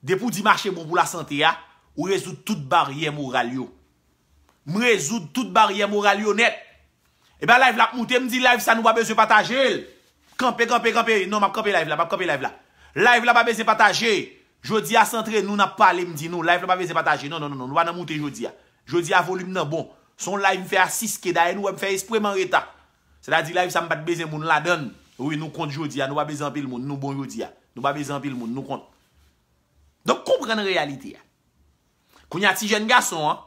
Depi w di mache bon pou lasante a, ou rezoud tout baryè moral yo. M rezoud tout baryè moral yo nèt. E pa live la ap moute, m di live sa nou pa bezwen pataje l. Kanpe, kanpe, kanpe. Non, m ap kanpe live la, m ap kanpe live la. Live la pa bezwen pataje. Jodi a se antre nou n ap pale, m di nou. Live la pa bezwen pataje. Non, non, non, non, nou pa nan moute jodi a. Jodi a volim nan bon. Se yon live m fè a sis K, dayè nou wè m fè espre m an reta. Sètadi live sa m pa t bezwen moun ladan l. Wi, nou kont jodi a, nou pa bezwen anpil moun, nou bon jodi a. Nou pa bezwen anpil moun, nou kont. Donk, konprann reyalite a. Kounye a, ti jèn gason an,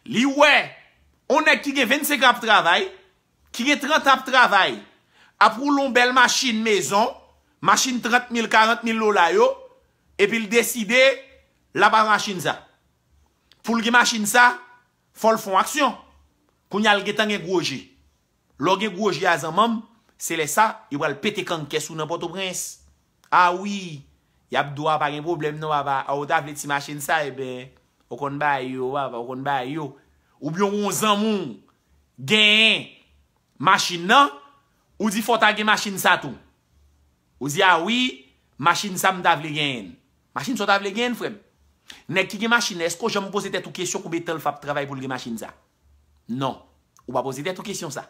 li wè on nèg ki gen vennsenk an ap travay, ki gen trant an ap travay, ap woule on bèl machin mezon, machin trant mil, karant mil dola yo, epi l deside l ap al machin sa. Pou l gen machin sa, fò l fè on aksyon. Kounye a, l gentan gen gwo je. Lè w gen gwo je a zanmanm, se lè sa, yo pral pete kannkè sou nan Pòtoprens. A wi, y ap di w a pa gen pwoblèm non papa, a ou ta vle ti machin sa, ebyen, ou konn bay yo, papa, ou konn bay yo. Oubyen w wè yon zanmi w genyen machin nan, ou di fò w ta gen machin sa tou. Ou di a wi, machin sa m ta vle genyen l. Machin sa w ta vle genyen l, frè m? Nèg ki gen machin nan, èske w janm poze tèt ou kesyon konbyen tan l fè ap travay pou l gen machin sa? Non. Ou pa poze tèt ou kesyon sa.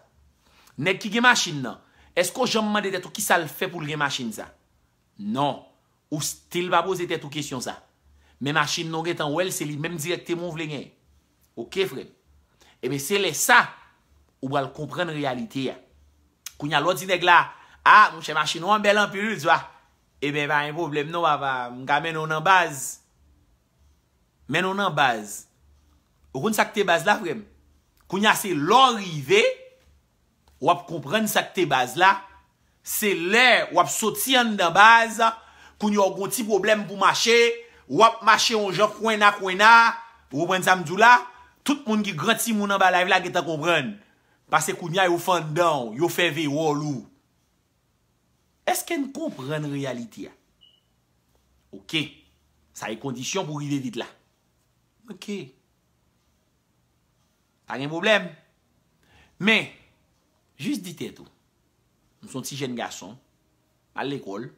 Nèg ki gen machin nan, èske w janm mande tèt ou kisa l fè pou l gen machin sa? Non. Ou still pa poze tèt ou kesyon sa. Men machin nan w gentan wè l, se li menm dirèkteman w vle genyen. Oke, frè m. Ebyen, se lè sa, ou pral konprann reyalite a. Kounye a, lè w di nèg la, a, monchè, machin ou an bèl anpil, wi, di w a. Ebyen, pa gen pwoblèm non, papa, m ka mennen w nan baz. Mennen w nan baz. Ou konn sa k te baz la, frè m? Kounye a, se lè w rive, w ap konprann sa k te baz la. Se lè w ap soti anndan baz, kounye a w gon ti pwoblèm pou mache, w ap mache yon jan kwenna kwenna, ou konprann sa m di w la? Tout moun ki gran timoun anba live la gentan konprann. Paske kounye a yo fè anndan w, yo fè vewòl ou. Èske n konprann reyalite a? Oke. Sa e kondisyon pou rive vit la. Oke. Pa gen pwoblèm. Men, jis di tèt ou, m se yon ti jèn gason, m al lekòl,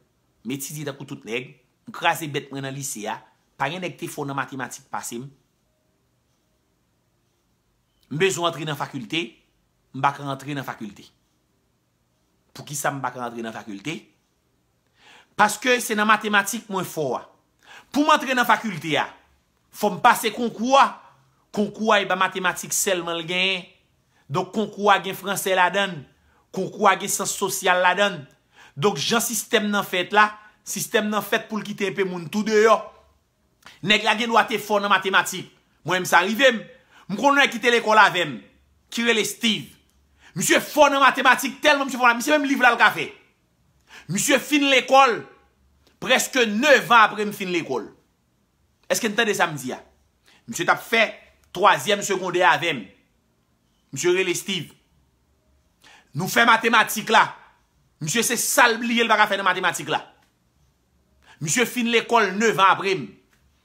m etidye tankou tout nèg, m kraze bèt mwen nan lise a, pa gen nèg te fò nan matematik pase m. M bezwen antre nan fakilte, m pa ka antre nan fakilte. Poukisa m pa ka antre nan fakilte? Paske se nan matematik mwen fò a. Pou m antre nan fakilte a, fò m pase konkou a. Konkou a, e pa matematik sèlman l genyen. Donk, konkou a gen fransè ladan l. Konkou a gen syans sosyal ladan l. Donk, jan sistèm nan fèt la, sistèm nan fèt pou l kite enpe moun tou deyò. Nèg la gen dwa te fò nan matematik. Mwen menm sa rive m. M konn nèg ki te lekòl avè m, ki rele Steve. Misye fò nan matematik, tèlman misye fò la, misye menm liv la l ka fè. Misye fin lekòl prèske nèf an apre m fin lekòl. Èske n tande sa m di a? Misye t ap fè twazyèm segondè avè m. Misye rele Steve. Nou fè matematik la. Misye se sa l bliye l pa ka fè nan matematik la. Misye fin lekòl nèf an apre m.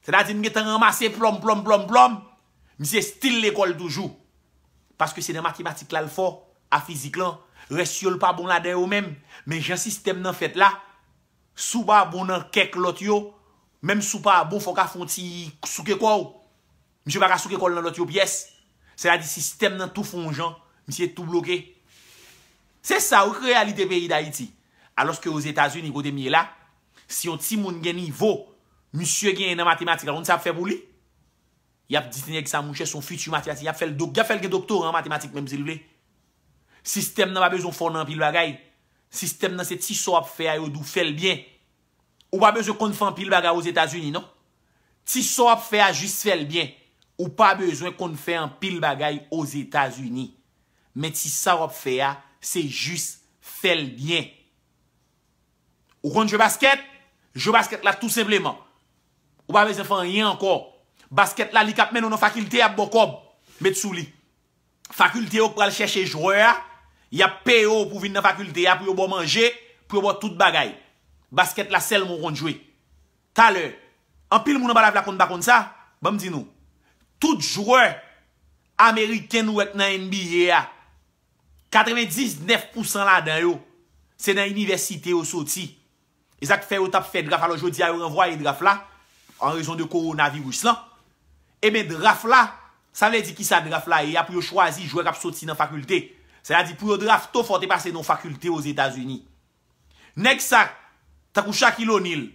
Sètadi m gentan ranmase plòm, plòm, plòm, plòm. Misye still lekòl toujou. Paske se nan matematik la l fò, a fizik lan. Rès yo l pa bon ladan yo menm. Men jan sistèm nan fèt la, si w pa bon nan kèk lòt yo, menm si w pa bon, fò w ka fè yon ti souke kò w. Misye pa ka souke kò l nan lòt yo pyès. Sètadi sistèm nan tou fè yon jan, misye tou bloke. Se sa wi k reyalite peyi Dayiti. Alòske Ozetazini kote m ye la, si yon timoun gen nivo misye genyen nan matematik la, konn sa y ap fè pou li? Y ap di ti nèg sa, monchè, se yon fiti matematik, y ap fè l dok-, y ap fè l gen doktora an matematik menm si l vle. Sistèm nan pa bezwen w fò nan anpil bagay. Sistèm nan se ti sa w ap fè a yo di w fè l byen. Ou pa bezwen konn fè anpil bagay Ozetazini non. Ti sa w ap fè a jis fè l byen. Ou pa bezwen konn fè anpil bagay Ozetazini. Men ti sa w ap fè a, se jis fè l byen. Ou konn jwe baskèt? Jwe baskèt la tou senpleman. Ou pa bezwen fè anyen ankò. Baskèt la li k ap mennen w nan fakilte, y ap ba w kòb. Met sou li. Fakilte yo k pral chèche jwè a, y ap peye w pou vin nan fakilte a, pou yo ba w manje, pou yo ba w tout bagay. Baskèt la sèlman w konn jwe. Talè, anpil moun anba live la konn pa konn sa, ban m di nou. Tout jwè ameriken nou wè k nan N B A a, katrevendiznèf pousan ladan yo, se nan inivèsite yo soti. E sa k fè yo t ap fè draf, alò jodi a yo ranvwaye draf la, an rezon de kowonaviris lan. Ebyen draf la, sa vle di kisa draf la ye a pou yo chwazi jwè k ap soti nan fakilte. Sètadi pou yo drafte w fò w te pase nan yon fakilte Ozetazini. Nèg sa, tankou Shaquille O'Neal,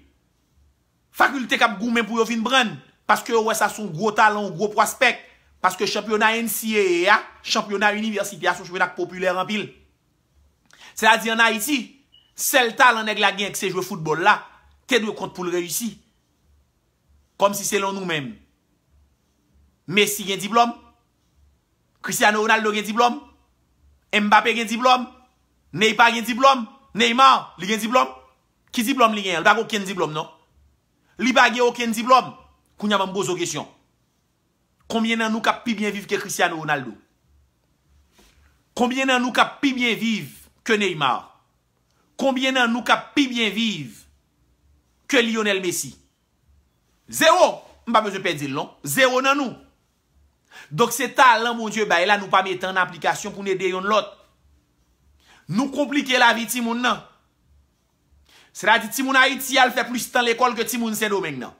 fakilte k ap goumen pou yo vin pran l, paske yo wè sa se yon gwo talan, yon gwo pwospèk, paske chanpyona N C A A a, chanpyona inivèsite a, se yon chanpyona k popilè anpil. Sètadi ann Ayiti, sèl talan nèg la genyen k se jwe foutbòl la, te dwe kont pou l reyisi. Kòmsi selon nou menm, Messi gen diplòm? Cristiano Ronaldo gen diplòm? Mbappé gen diplòm? Neymar gen diplòm? Neymar, li gen diplòm? Ki diplòm li genyen? Li pa gen okenn diplòm non. Li pa gen okenn diplòm. Kounye a ban m poze w kesyon. Konbyen nan nou k ap pi byen viv ke Cristiano Ronaldo? Konbyen nan nou k ap pi byen viv ke Neymar? Konbyen nan nou k ap pi byen viv ke Lionel Messi? Zewo! M pa bezwen pè di l non. Zewo nan nou. Donk se talan Bondye bay la nou pa mete an aplikasyon pou n ede yonn lòt. Nou konplike lavi timoun nan. Sètadi timoun Ayiti a, l fè plis tan lekòl ke timoun Sendomeng nan.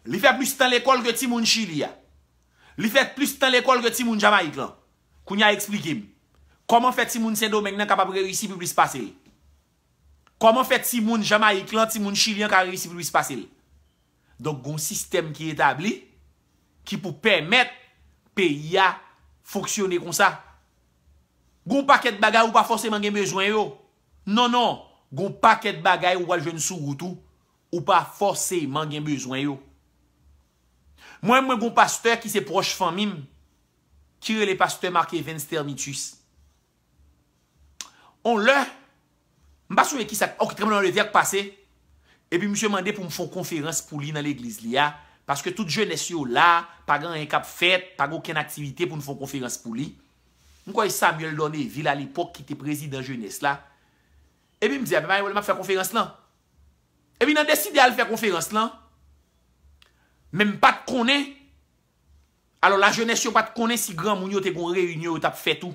Li fè plis tan lekòl ke timoun Chili a. Li fè plis tan lekòl ke timoun Jamayik lan. Kounye a eksplike m. Kòman fè timoun Sendomeng nan kapab reyisi pi plis pase l? Kòman fè timoun Jamayik lan, timoun Chili an ka reyisi pi plis pase l? Donk gon sistèm ki etabli ki pou pèmèt peyi a fonksyone konsa. Gon pakèt bagay ou pa fòseman gen bezwen yo. Non, non. Gon pakèt bagay ou pral jwenn sou wout ou, ou pa fòseman gen bezwen yo. Mwen, mwen gon pastè ki se pwòch fanmi m, ki rele pastè Marc Evens Termitus. On lè, m pa sonje kisa, ok, tranblemanntè k pase, epi misye mande pou m fè yon konferans pou li nan legliz li a, paske tout jenès yo la, pa gen anyen k ap fèt, pa gen okenn aktivite pou n fè yon konferans pou li. M kwè Samuel Dornevil alepòk ki te prezidan jenès la. Epi m di, a, men pa gen pwoblèm, m ap fè konferans lan. Epi n a deside al fè konferans lan, men m pa t konnen. Alò, lajenès yo pa t konnen si granmoun yo te gen yon reyinyon yo t ap fè tou.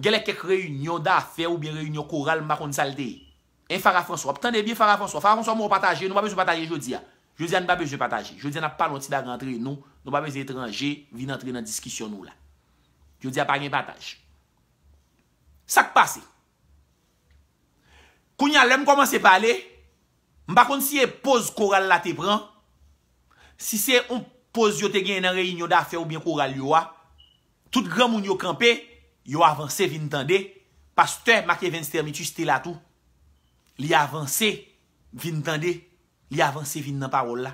Genlè kèk reyinyon dafè oubyen reyinyon koral, m pa konn sa l te ye. En Fara Franswa, w ap tande byen Fara Franswa. Fara Franswa, mwen w pataje, nou pa bezwen pataje jodi a. Jodi a, nou pa bezwen pataje. Jodi a, n ap pale yon ti bagay antre nou. Nou pa bezwen etranje vin antre nan diskisyon nou la. Jodi a, pa gen pataj. Sa k pase? Kounye a, lè m kòmanse pale, m pa konn si e poz koral la te pran, si se yon poz yo te genyen nan reyinyon dafè oubyen koral yo a, tout granmoun yo kanpe, yo avanse vin tande, pastè Marc Evens Termitus te la tou. Li avanse vin tande, li avanse vin nan pawòl la.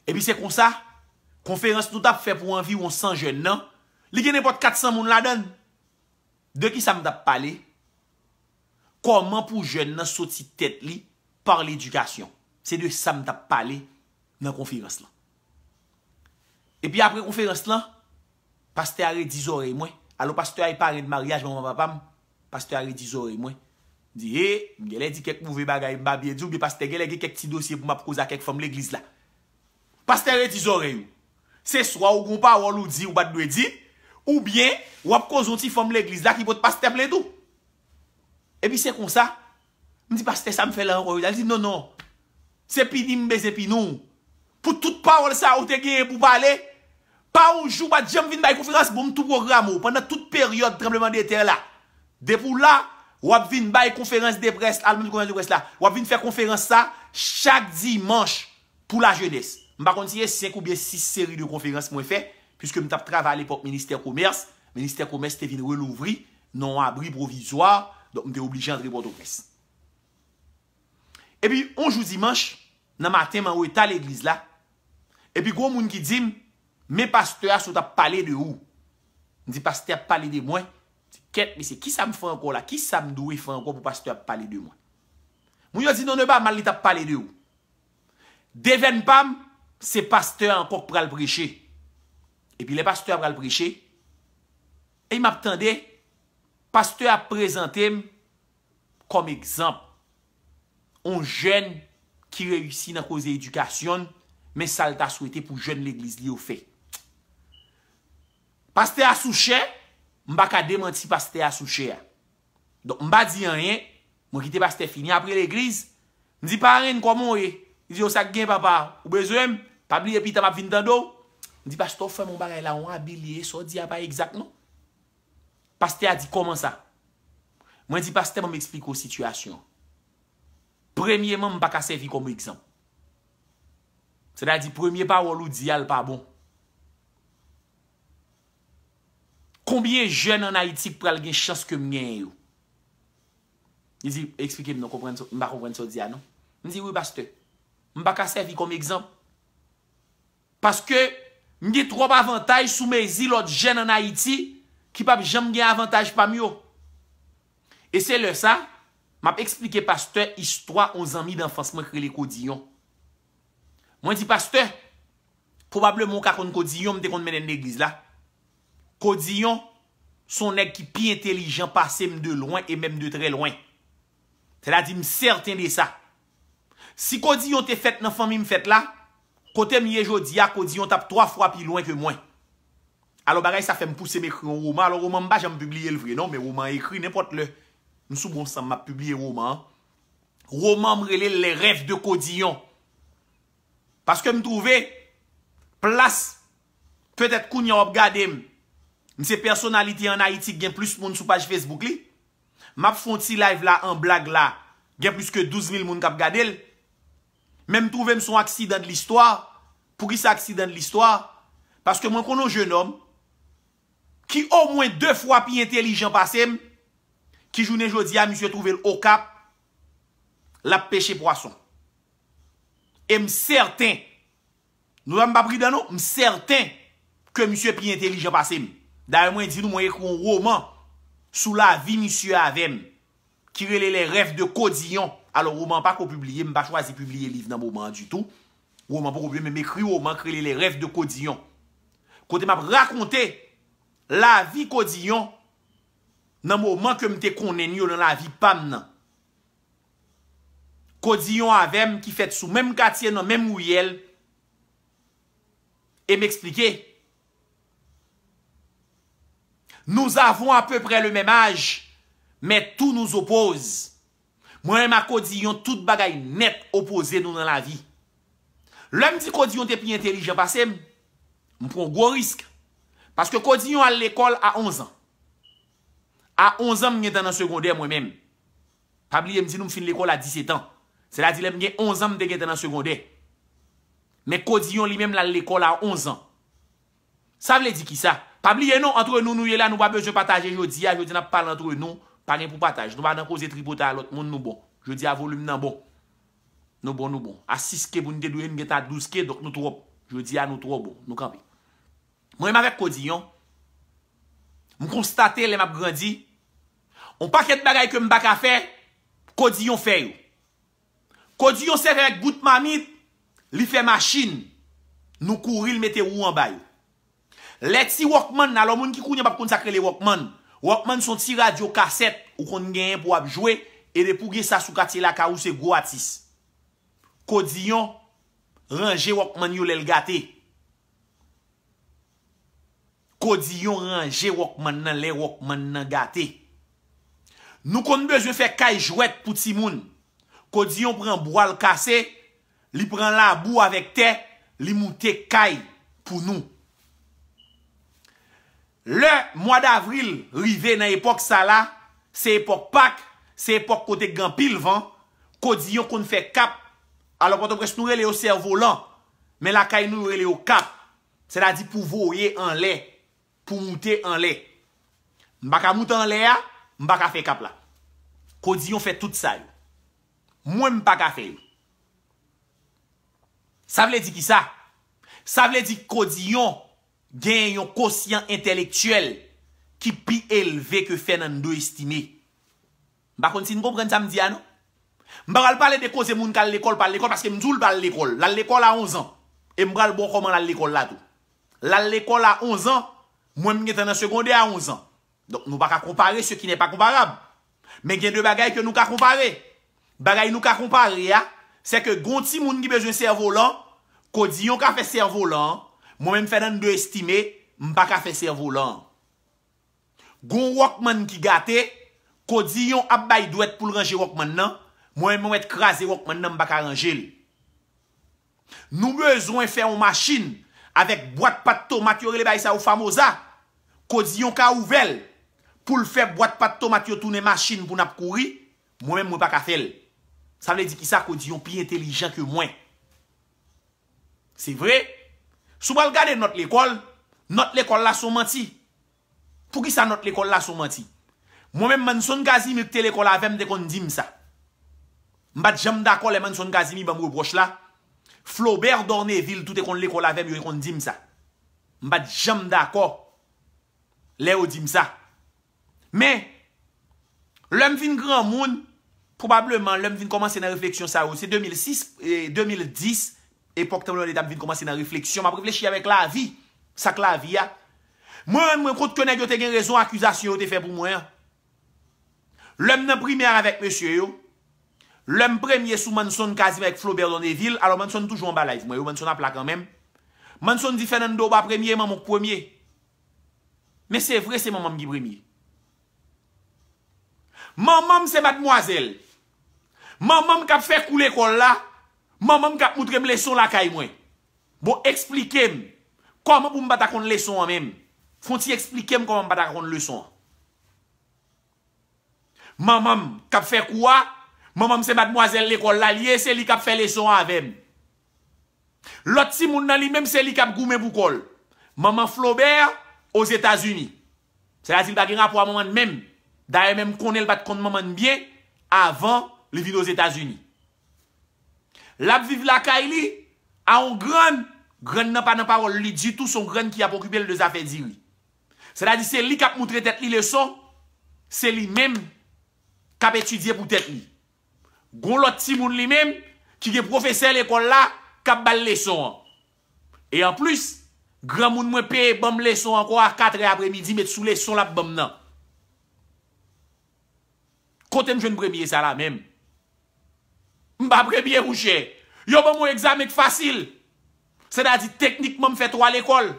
Epi se konsa, konferans nou t ap fè pou anviwon san jèn nan, li gen nenpòt kat san moun ladan l. De kisa m t ap pale? Kòman pou jèn nan soti tèt li pa ledikasyon? Se de sa m t ap pale nan konferans lan. Epi apre konferans lan, pastè a redi zòrèy mwen, Alò, pastè a e parenn maryaj manman papa m. Pastè a redi zòrèy mwen. M di, e, m genlè di kèk move bagay m pa byen di, oubyen pastè genlè gen kèk ti dosye pou m ap koze ak kèk fanm legliz la. Pastè redi zòrèy ou. Se swa ou gon pawòl ou di ou pa t dwe di, oubyen w ap koze yon ti fanm legliz la ki pot pastè plent ou. Epi se konsa, m di, pastè, sa m fè la ankò? Li di, non, non. Se pini m bezwen pini w. Pou tout pawòl sa ou te genyen pou pale, pa yon jou pa t janm vin bay konferans, bon, m tou pwograme w pandan tout peryòd tranblemanntè la. Depi w la, w ap vin bay konferans de près, al menm konferans de près la. W ap vin fè konferans sa chak dimanch pou lajenès. M pa konn si se senk oubyen sis seri de konferans mwen fè, piske m t ap travay alepòk ministè komès. Ministè komès te vin relouvri nan yon abri pwovizwa, donk m te oblije antre Pòtoprens. Epi, yon jou dimanch, nan maten, m an reta legliz la. Epi, gon moun ki di m, men pastè a sot ap pale de ou. M di, pastè ap pale de mwen? M di, kèt, mesye, kisa m fè ankò la? Kisa m dwe fè ankò pou pastè ap pale de mwen? Moun yo di, non, non, e pa mal li t ap pale de ou. Devèn pa m, se pastè a ankò k pral preche. Epi lè pastè a pral preche, e m ap tande, pastè a ap prezante m kòm egzanp, yon jèn ki reyisi nan koze edikasyon l, men sa l ta swete pou jèn legliz li yo fè. Pastè a sou chè, m pa ka demanti pastè a sou chè a. Donk, m pa di anyen, mwen kite pastè fini apre legliz. M di, parenn, kòman w ye? Li di, yo, sa k gen, papa? Ou bezwen m? Pa bliye, pita m ap vin tande w. M di, pastè, w fè m yon bagay la, yon abi li ye, sa w di a pa egzak, non. Pastè a di, kòman sa? Mwen di, pastè, ban m eksplike w sitiyasyon an. Premyeman, m pa ka sèvi kòm egzanp. Sètadi, premye pawòl ou di a, l pa bon. Konbyen jèn ann Ayiti k pral gen chans ke m genyen yo? Li di, eksplike m non, konprann sa, m pa konprann sa w di a non. M di, wi, pastè. M pa ka sèvi kòm egzanp. Paske m gen twòp avantaj sou mezi lòt jèn ann Ayiti ki p ap janm gen avantaj pa m yo. E se lè sa, m ap eksplike pastè istwa yon zanmi danfans mwen k rele Kodiyon. Mwen di, pastè, pwobableman w ka konn Kodiyon, m te konn mennen l legliz la. Kodiyon, se yon nèg ki pi entelijan pase m de lwen e menm de trè lwen. Sètadi, m sèten de sa. Si Kodiyon te fèt nan fanmi m fèt la, kote m ye jodi a, Kodiyon t ap twa fwa pi lwen ke mwen. Alò, bagay sa fè m pouse m ekri yon woman. Alò, woman, m pa janm pibliye l vre, non, men woman an ekri nenpòt lè. M sou bon san m ap pibliye woman an. Woman an, m rele l Les rêves de Codillon. Paske m twouve plas, petèt kounye a w ap gade m, m se pèsonalite ann Ayiti ki gen plis moun sou paj Facebook li. M ap fè yon ti live la an blag la, gen plis ke douz mil moun k ap gade l. Men m twouve m se yon aksidan de listwa. Poukisa aksidan de listwa? Paske mwen konn yon jenòm ki omwen de fwa pi entelijan pase m, ki jounen jodi a, misye twouve l Okap, l ap peche pwason. E m sèten, nou wè m pa pridan non, m sèten ke misye pi entelijan pase m. Dayè, mwen di nou, mwen ekri yon woman sou lavi misye avè m, ki rele Les rêves de Codillon. Alò, woman an pako pibliye, m pa chwazi pibliye liv nan moman an ditou. Woman poko pibliye, men m ekri woman ki rele Les rêves de Codillon. Kote m ap rakonte lavi Kodiyon nan moman ke m te konnen l yo nan lavi pa m nan. Kodiyon avè m ki fèt sou menm katye, nan menm riyèl, e m eksplike. Nous avons à peu près le même âge, mais tout nous oppose. Mwen menm ak Kodiyon, tout bagay nèt opoze nou nan lavi. Lè m di Kodiyon te pi entelijan pase m, m pran yon gwo risk. Paske Kodiyon al lekòl a onz an. A onz an, m gentan nan segondè mwen menm. Pa bliye, m di nou m fin lekòl a disèt an. Sètadi lè m gen onz an, m te gentan nan segondè. Men Kodiyon li menm, l al lekòl a onz an. Sa vle di kisa? Pa bliye non, antre nou, nou ye la, nou pa bezwen pataje jodi a, jodi n ap pale antre nou, pa gen pou pataj. Nou pa nan koze tripotay a lòt moun, nou bon. Jodi a, volim nan bon. Nou bon, nou bon. A sis K pou n te dwe, n gentan a douz K, donk nou twòp. Jodi a, nou twò bon. Nou kanpe. Mwen menm avèk Kodiyon, m konstate lè m ap grandi, yon pakèt bagay ke m pa ka fè, Kodiyon fè yo. Kodiyon sèvi avèk bout mamit, li fè machin. Nou kouri, l mete wou anba yo. Lè ti Walkman, alò moun ki kounye a p ap konn sa k rele Walkman. Walkman se yon ti radyo kasèt ou konn genyen pou w ap jwe, e depi w gen sa sou katye lakay ou, se gwo atis. Kodiyon ranje Walkman yo lè l gate. Kodiyon ranje Walkman nan lè Walkman nan gate. Nou konn bezwen fè kay jwèt pou timoun. Kodiyon pran bwa l kase, li pran labou avèk tè, li moute kay pou nou. Lè mwa davril rive nan epòk sa la, se epòk Pak, se epòk kote k gen anpil van, Kodiyon konn fè kap. Alò Pòtoprens nou rele yo sèvolan, men lakay nou yo rele yo kap. Sètadi pou voye anlè, pou moute anlè. M pa ka moute anlè a, m pa ka fè kap la. Kodiyon fè tout sa yo. Mwen m pa ka fè yo. Sa vle di kisa? Sa vle di Kodiyon gen yon kosyan entèlektyèl ki pi elve ke Fernando Estimé. M pa konn si n konprann sa m di a non. M pa pral pale de koze moun k al lekòl, pa al lekòl, paske m di w l pa al lekòl. L al lekòl a onz an. E m pral ba w kòman l al lekòl la tou. L al lekòl a onz an, mwen m gentan nan segondè a onz an. Donk nou pa ka konpare ce qui n'est pas comparable. Men gen de bagay ke nou ka konpare. Bagay nou ka konpare a, se ke gon timoun ki bezwen sèvolan, Kodiyon ka fè sèvolan an, mwen menm Fernando Estimé, m pa ka fè sèvolan an. Gon Walkman ki gate, Kodiyon ap bay dwèt pou l ranje Walkman nan, mwen menm mwen mèt kraze Walkman nan, m pa ka ranje l. Nou bezwen fè yon machin avèk bwat pat tomat, yo rele bagay sa yo famoza. Kodiyon ka ouvè l pou l fè bwat pat tomat yo tounen machin pou n ap kouri. Mwen menm mwen pa ka fè l. Sa vle di kisa? Kodiyon pi entelijan ke mwen. Se vre. Si w pral gade nòt lekòl, nòt lekòl la se yon manti. Poukisa nòt lekòl la se yon manti? Mwen menm Manson Casimir ki te lekòl avè m te konn di m sa. M pa t janm dakò lè Manson Casimir ban m repwòch la. Flaubert Dorneville tou te konn lekòl avè m, yo te konn di m sa. M pa t janm dakò lè yo di m sa. Men, lè m vin granmoun, pwobableman lè m vin kòmanse nan refleksyon sa yo, se de mil sis, e, de mil dis, epòk tranblemanndeta, m vin kòmanse nan refleksyon, m ap reflechi avèk lavi, sa k lavi a. Mwen rann mwen kont ke nèg yo te gen rezon akizasyon yo te fè pou mwen an. Lè m nan primè avèk mesye yo, lè m premye sou Manson Casimir avèk Flaubert Dorneville, alò Manson toujou anba live mwen yo, Manson ap la kanmenm. Manson di, Fernando, ou pa premye, manman w k premye. Men se vre, se manman m ki premye. Manman m se madmwazèl. Manman m k ap fè kou lekòl la. Manman m k ap moutre m leson lakay mwen. Bon, eksplike m kòman pou m pa ta konn leson an menm. Fè yon ti eksplike m kòman m pa ta konn leson an. Manman m k ap fè kou a, manman m se madmwazèl lekòl la l ye, se li k ap fè leson an avè m. Lòt timoun nan li menm se li k ap goumen pou kò l. Manman Flaubert Ozetazini. Sètadi li pa gen rapò a manman l menm. Dayè menm konnen l pa t konn manman l byen avan li vin Ozetazini. L ap viv lakay li a yon grann, grann nan pa nan pawòl li ditou, se yon grann ki ap okipe l de zafè diri. Sètadi se li k ap moutre tèt li leson, se li menm k ap etidye pou tèt li. Gon lòt timoun li menm ki gen pwofesè lekòl la k ap ba l leson an. E anplis, granmoun mwen peye ban m leson ankò a katrè apremidi, met sou leson l ap ban m nan. Kote m jwenn premye sa la menm? M pa premye, mouchè. Yo ban m yon egzamen k fasil. Sètadi teknikman m fè twa lekòl.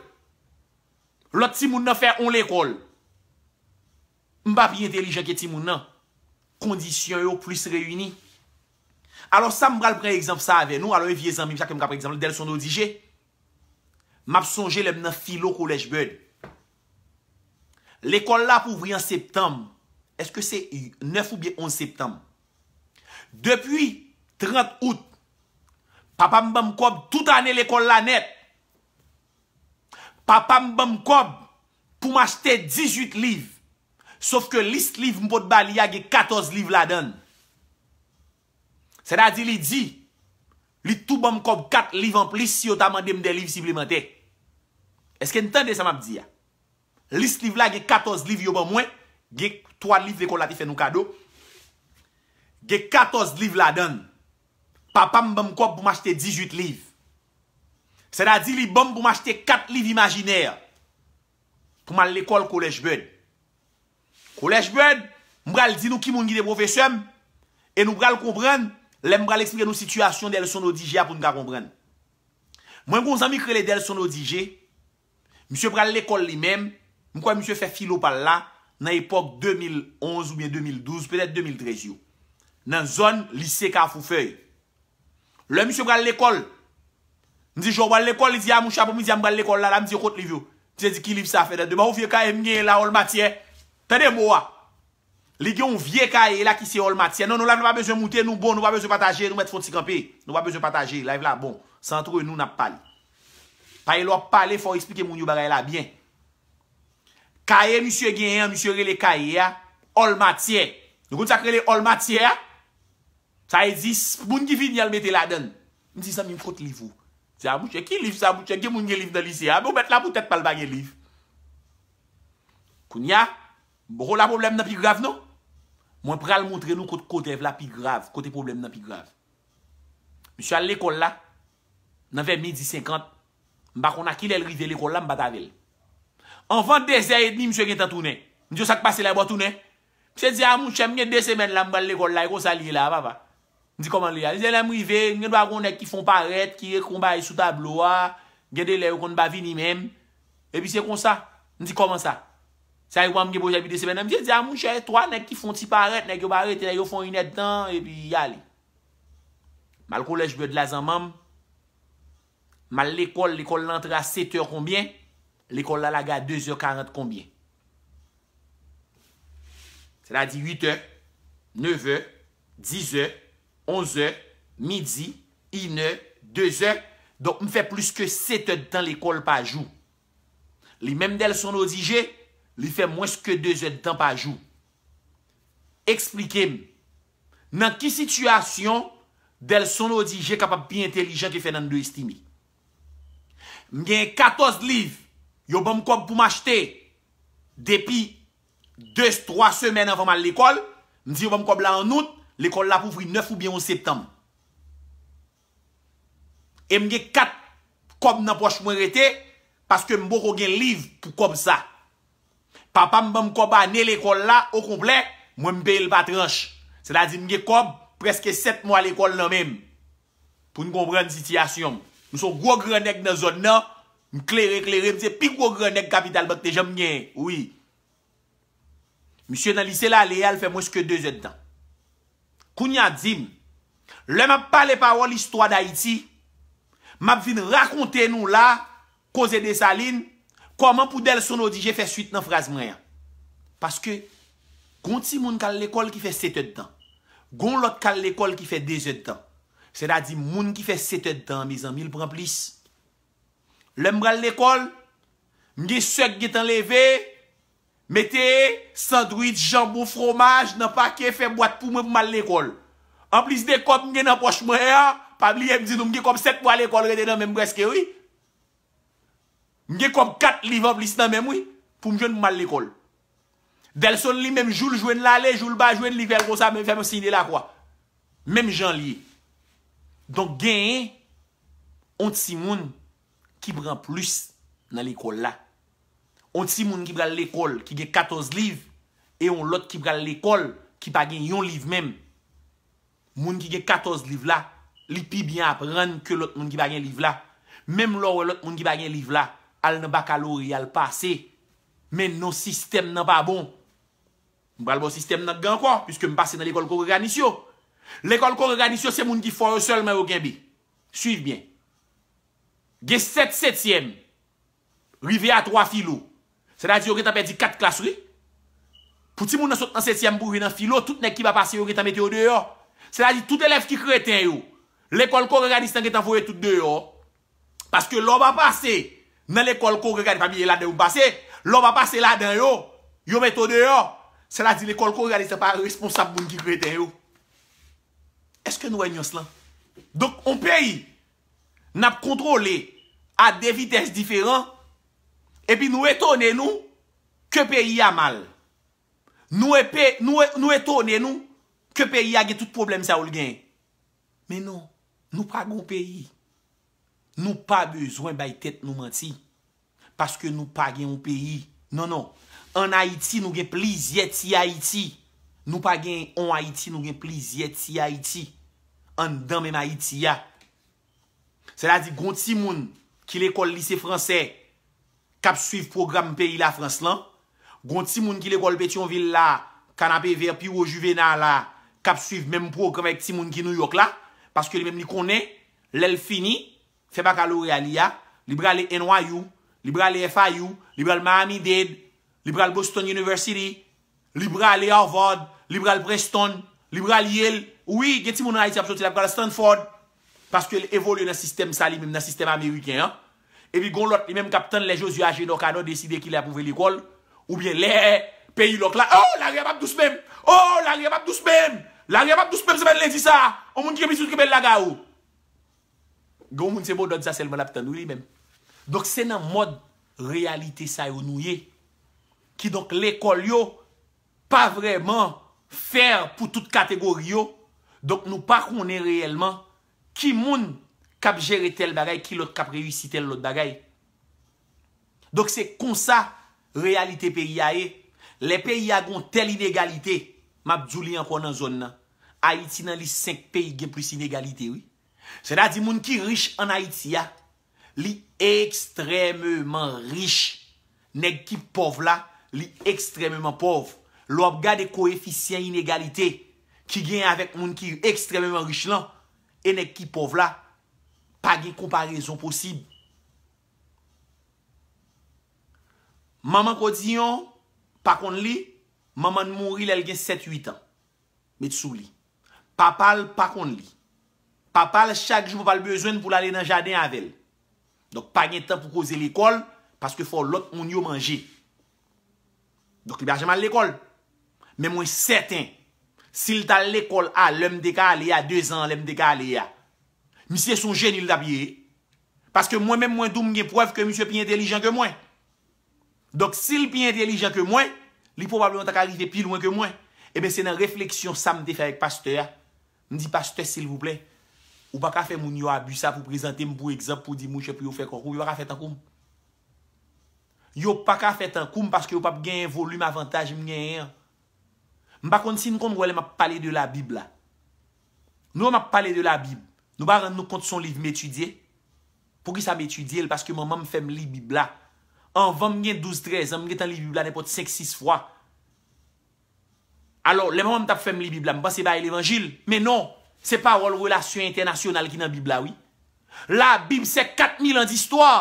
Lòt timoun nan fè yon lekòl. M pa pi entelijan ke timoun nan. Kondisyon yo plis reyini. Alò sa m pral pran egzanp sa avè nou, alò e vye zanmi m sa ke m ka pran egzanp li, Delson Odigé. M ap sonje lè m nan filo College Bird. Lekòl la ap ouvri an septanm. Èske se nèf oubyen onz septanm? Depi trant out, papa m ban m kòb tout ane lekòl la nèt. Papa m ban m kòb pou m achte dizuit liv. Sof ke lis liv m pot ba li a gen katòz liv ladan l. Sètadi li di, li tou ban m kòb kat liv anplis si yo ta mande m de liv siplemantè. Èske n tande sa m ap di a? Lis liv la gen katòz liv yo ban mwen, gen twa liv lekòl la te fè nou kado. Gen katòz liv ladan l. Papa m ban m kòb pou m achte dizuit liv. Sètadi li ban m pou m achte kat liv imajinè. pou m al lekòl Kolèj Bèd. Kolèj Bèd, m pral di nou ki moun ki te pwofesè m, e nou pral konprann lè m pral eksplike nou sitiyasyon Delson Odigé a pou n ka konprann. Mwen gen yon zanmi ki rele Delson Odigé, misye pral lekòl li menm, m kwè misye fè filo pa l la nan epòk de mil onz oubyen de mil douz, petèt de mil trèz yo, nan zòn lise Kafou Fèy. Lè misye pral lekòl, m di, "Jan w pral lekòl?" Li di, "A, monchè, apre midi a, m pral lekòl la, la." M di, "Yo, kot liv yo?" Misye di, "Ki liv sa, Fènando?" "Ban yon vye kaye m genyen la, Òl Matyè." Tande mo a. Li gen yon vye kaye la ki se Òl Matyè. Non, non, live la pa bezwen moute, nou bon, nou pa bezwen pataje, nou mèt fè yon ti kanpe. Nou pa bezwen pataje, live la bon. Se antre nou n ap pale. Paske lè w ap pale, fò w eksplike moun yo bagay la byen. Kaye misye genyen an, misye rele kaye a Òl Matyè. Nou konn sa k rele Òl Matyè a? Sa vle di, s- moun ki vini al mete ladan l. M di, "Zanmi m, kot liv ou?" Di, "A, monchè, ki liv sa, monchè? Gen moun gen liv nan lise a." Men ou mèt la pou tèt pa l pa gen liv. Kounye a, m poko la pwoblèm nan pi grav, non. Mwen pral montre nou kot kote la pi grav, kote pwoblèm nan pi grav. Misye al lekòl la, nan vè midi senkant, m pa konn a kilè l rive lekòl la, m pa t avè l. Anvan dezè edmi, misye gentan tounen. M di, "Yo, sa k pase la, bò tounen?" Misye di, "A, monchè, m gen de semèn la, m pral lekòl la, e konsa l ye la, papa." M di, "Kòman l ye a?" Li di, "Lè m rive, m gen dwa gen yon nèg ki fè yon parèt, ki ekri yon bagay sou tablo a, gen de lè yo konn pa vini menm. Epi se konsa." M di, "Kòman sa? Sa e kwa m gen pwojè epi de semèn nan?" Misye di, "A, monchè, twa nèg ki fè yon ti parèt, nèg yo pa rete, nèg yo fè yon inèdtan, epi y ale." M al Kolèj Bèd la, zanmanm. M al lekòl, lekòl la antre a sèt è konbyen? Lekòl la lage a de zè karant konbyen? Sètadi uit è, nèf è, diz è, onz è, midi, inè, de zè. Donk, m fè plis ke sèt èdtan lekòl pa jou. Li menm Delson Odigé, li fè mwens ke de zèdtan pa jou. Eksplike m, nan ki sitiyasyon Delson Odigé kapab pi entelijan ke Fernando Estimé? M gen katòz liv, yo ban m kòb pou m achte depi de, twa semèn anvan m al lekòl. M di yo ban m kòb la an out, lekòl la pou ouvri nèf oubyen onz septanm. E m gen kat kòb nan pòch mwen rete, paske m poko gen liv pou kòb sa. Papa m ban m kòb ane lekòl la okonplè, mwen m peye l pa tranch. Sètadi m gen kòb prèske sèt mwa lekòl nan men m. Pou n konprann sitiyasyon m. M se yon gwo gran nèg nan zòn nan, m klere klere, m se pi gwo gran nèg Kapital Bank te janm genyen, wi. Misye nan lise Lale a, l fè mwens ke de zèdtan. Kounye a di m, lè m ap pale pawòl istwa Dayiti, m ap vin rakonte nou la, koze Desalin, kòman pou Delson Odigé fè swit nan fraz mwen an. Paske, gon timoun k al lekòl ki fè sèt èdtan. Gon lòt k al lekòl ki fè de zèdtan. Sètadi, moun ki fè sèt èdtan an, mezanmi, l pran plis. Lè m pral lekòl, m gen sè k gentan leve, mete sandwich, janbon, fwomaj nan pake, fè bwat pou mwen pou m al lekòl. Anplis de kòb m gen nan pòch mwen an, pa bliye m di nou m gen kòb sèt mwa lekòl rete nan men m prèske, wi. M gen kòb kat liv anplis nan men m, wi, pou m jwenn pou m al lekòl. Delson li menm, jou l jwenn l ale, jou l pa jwenn, li fè l konsa, men fè m siy de lakwa. Menm jan l ye. Donk, genyen yon timoun ki pran plis nan lekòl la. Yon timoun ki pral lekòl, ki gen katòz liv, e yon lòt ki pral lekòl, ki pa gen yon liv menm. Moun ki gen katòz liv la, li pi byen aprann ke lòt moun ki pa gen liv la. Menm lè w wè lòt moun ki pa gen liv la, al nan bakaloreya, l pase. Men non, sistèm nan pa bon. M pral ba w sistèm nan k gen ankò, piske m pase nan lekòl kongreganis yo. Lekòl kongreganis yo, se moun ki fò yo sèlman yo kenbe. Swiv byen. Gen sèt setyèm, rive a twa filo. Sètadi yo gentan pèdi kat klas, wi. Pou timoun nan sot nan setyèm pou rive nan filo, tout nèg ki pa pase yo gentan mete yo deyò. Sètadi tout elèv ki kreten yo, lekòl kongreganis lan gentan voye tout deyò. Paske lè w pa pase nan lekòl kongreganis, pa bliye ladan yo pase, lè w pa pase ladan yo, yo mete w deyò. Sètadi lekòl kongreganis lan pa responsab moun ki kreten yo. Èske nou wè nyans lan? Donk, yon peyi n ap kontwole a de vitès diferan, epi nou etone nou ke peyi a mal. Nou epe, nou, e- nou etone nou ke peyi a gen tout pwoblèm sa yo l genyen. Men non, nou pa gen yon peyi. Nou pa bezwen bay tèt nou manti. Paske nou pa gen yon peyi. Non, non. Ann Ayiti, nou gen plizyè ti Ayiti. Nou pa gen yon Ayiti, nou gen plizyè ti Ayiti. Anndan menm Ayiti a. Sètadi, gon timoun ki lekòl lise fransè k ap swiv pwogram peyi Lafrans lan, gon timoun ki lekòl Petyonvil la, Kanapevè, pi wo Juvena la, k ap swiv menm pwogram avèk timoun ki Nouyòk la, paske li menm li konnen, lè l fini, fè bakaloreya li a, li prale N Y U, li prale F I U, li pral Miami-Dade, li pral Boston University, li prale Harvard, li pral Princeton, li pral Yale. Wi, gen timoun an Ayiti ap soti la, pral Stanford. Paske l evolye nan sistèm sa li menm, nan sistèm ameriken an. Epi gon lòt li menm k ap tann lè Josué Agénor Canor deside kilè l ap ouvri lekòl, oubyen lè peyi lòk la, oh, lari a p ap dous menm! Oh, lari a p ap dous menm! Lari a p ap dous menm semèn lendi sa a! On moun ki gen pitit, kenbe l lakay ou! Gen yon moun se modòd sa sèlman l ap tann, wi, li menm. Donk, se nan mòd reyalite sa yo nou ye. Kidonk, lekòl yo pa vrèman fè pou tout kategori yo. Donk, nou pa konnen reyèlman ki moun k ap jere tèl bagay, ki lòt k ap reyisi tèl lòt bagay. Donk, se konsa reyalite peyi a ye. Lè peyi a gon tèl inegalite, m ap di w li ankò nan zòn nan. Ayiti nan lis senk peyi ki gen plis inegalite, wi. Sètadi moun ki rich ann Ayiti a, li ekstrèmeman rich. Nèg ki pòv la, li ekstrèmeman pòv. Lè w ap gade koefisyan inegalite ki genyen avèk moun ki ekstrèmeman rich lan e nèg ki pòv la, pa gen konparezon posib. Manman Kodiyon pa konn li, manman l mouri lè l gen sèt uit an. Met sou li. Papa l pa konn li. Papa l, chak jou papa l bezwen l pou l ale nan jaden avè l. Donk, pa gen tan pou koze lekòl, paske fò lòt moun yo manje. Donk, li pa janm al lekòl. Men mwen sèten, si l t al lekòl a lè m te ka ale a, dezan an lè m te ka ale a, misye se yon jeni l t ap ye. Paske mwen menm, mwen di w, m gen prèv ke misye pi entelijan ke mwen. Donk, si l pi entelijan ke mwen, li pwobableman ta ka rive pi lwen ke mwen. Ebyen, se nan refleksyon sa m te fè avèk pastè a. M di, pastè, silvouplè, ou pa ka fè moun yo abi sa pou prezante m pou egzanp, pou di, mouche, pou yo fè kòk ou, yo pa ka fè tankou m. Yo pa ka fè tankou m paske yo p ap genyen volim avantaj m genyen an. M pa konn si n konn wè lè m ap pale de Labib la. Nou wè m ap pale de Labib. Nou pa rann nou kont se yon liv m etidye? Poukisa m etidye l? Paske manman m fè m li Bib la. Anvan m gen douz, trèz an, m gentan li Bib la nenpòt senk, sis fwa. Alò, lè manman m t ap fè m li Bib la, m panse bay levanjil. Men non, se pawòl relasyon entènasyonal ki nan Bib la, wi. Labib, se kat mil an distwa.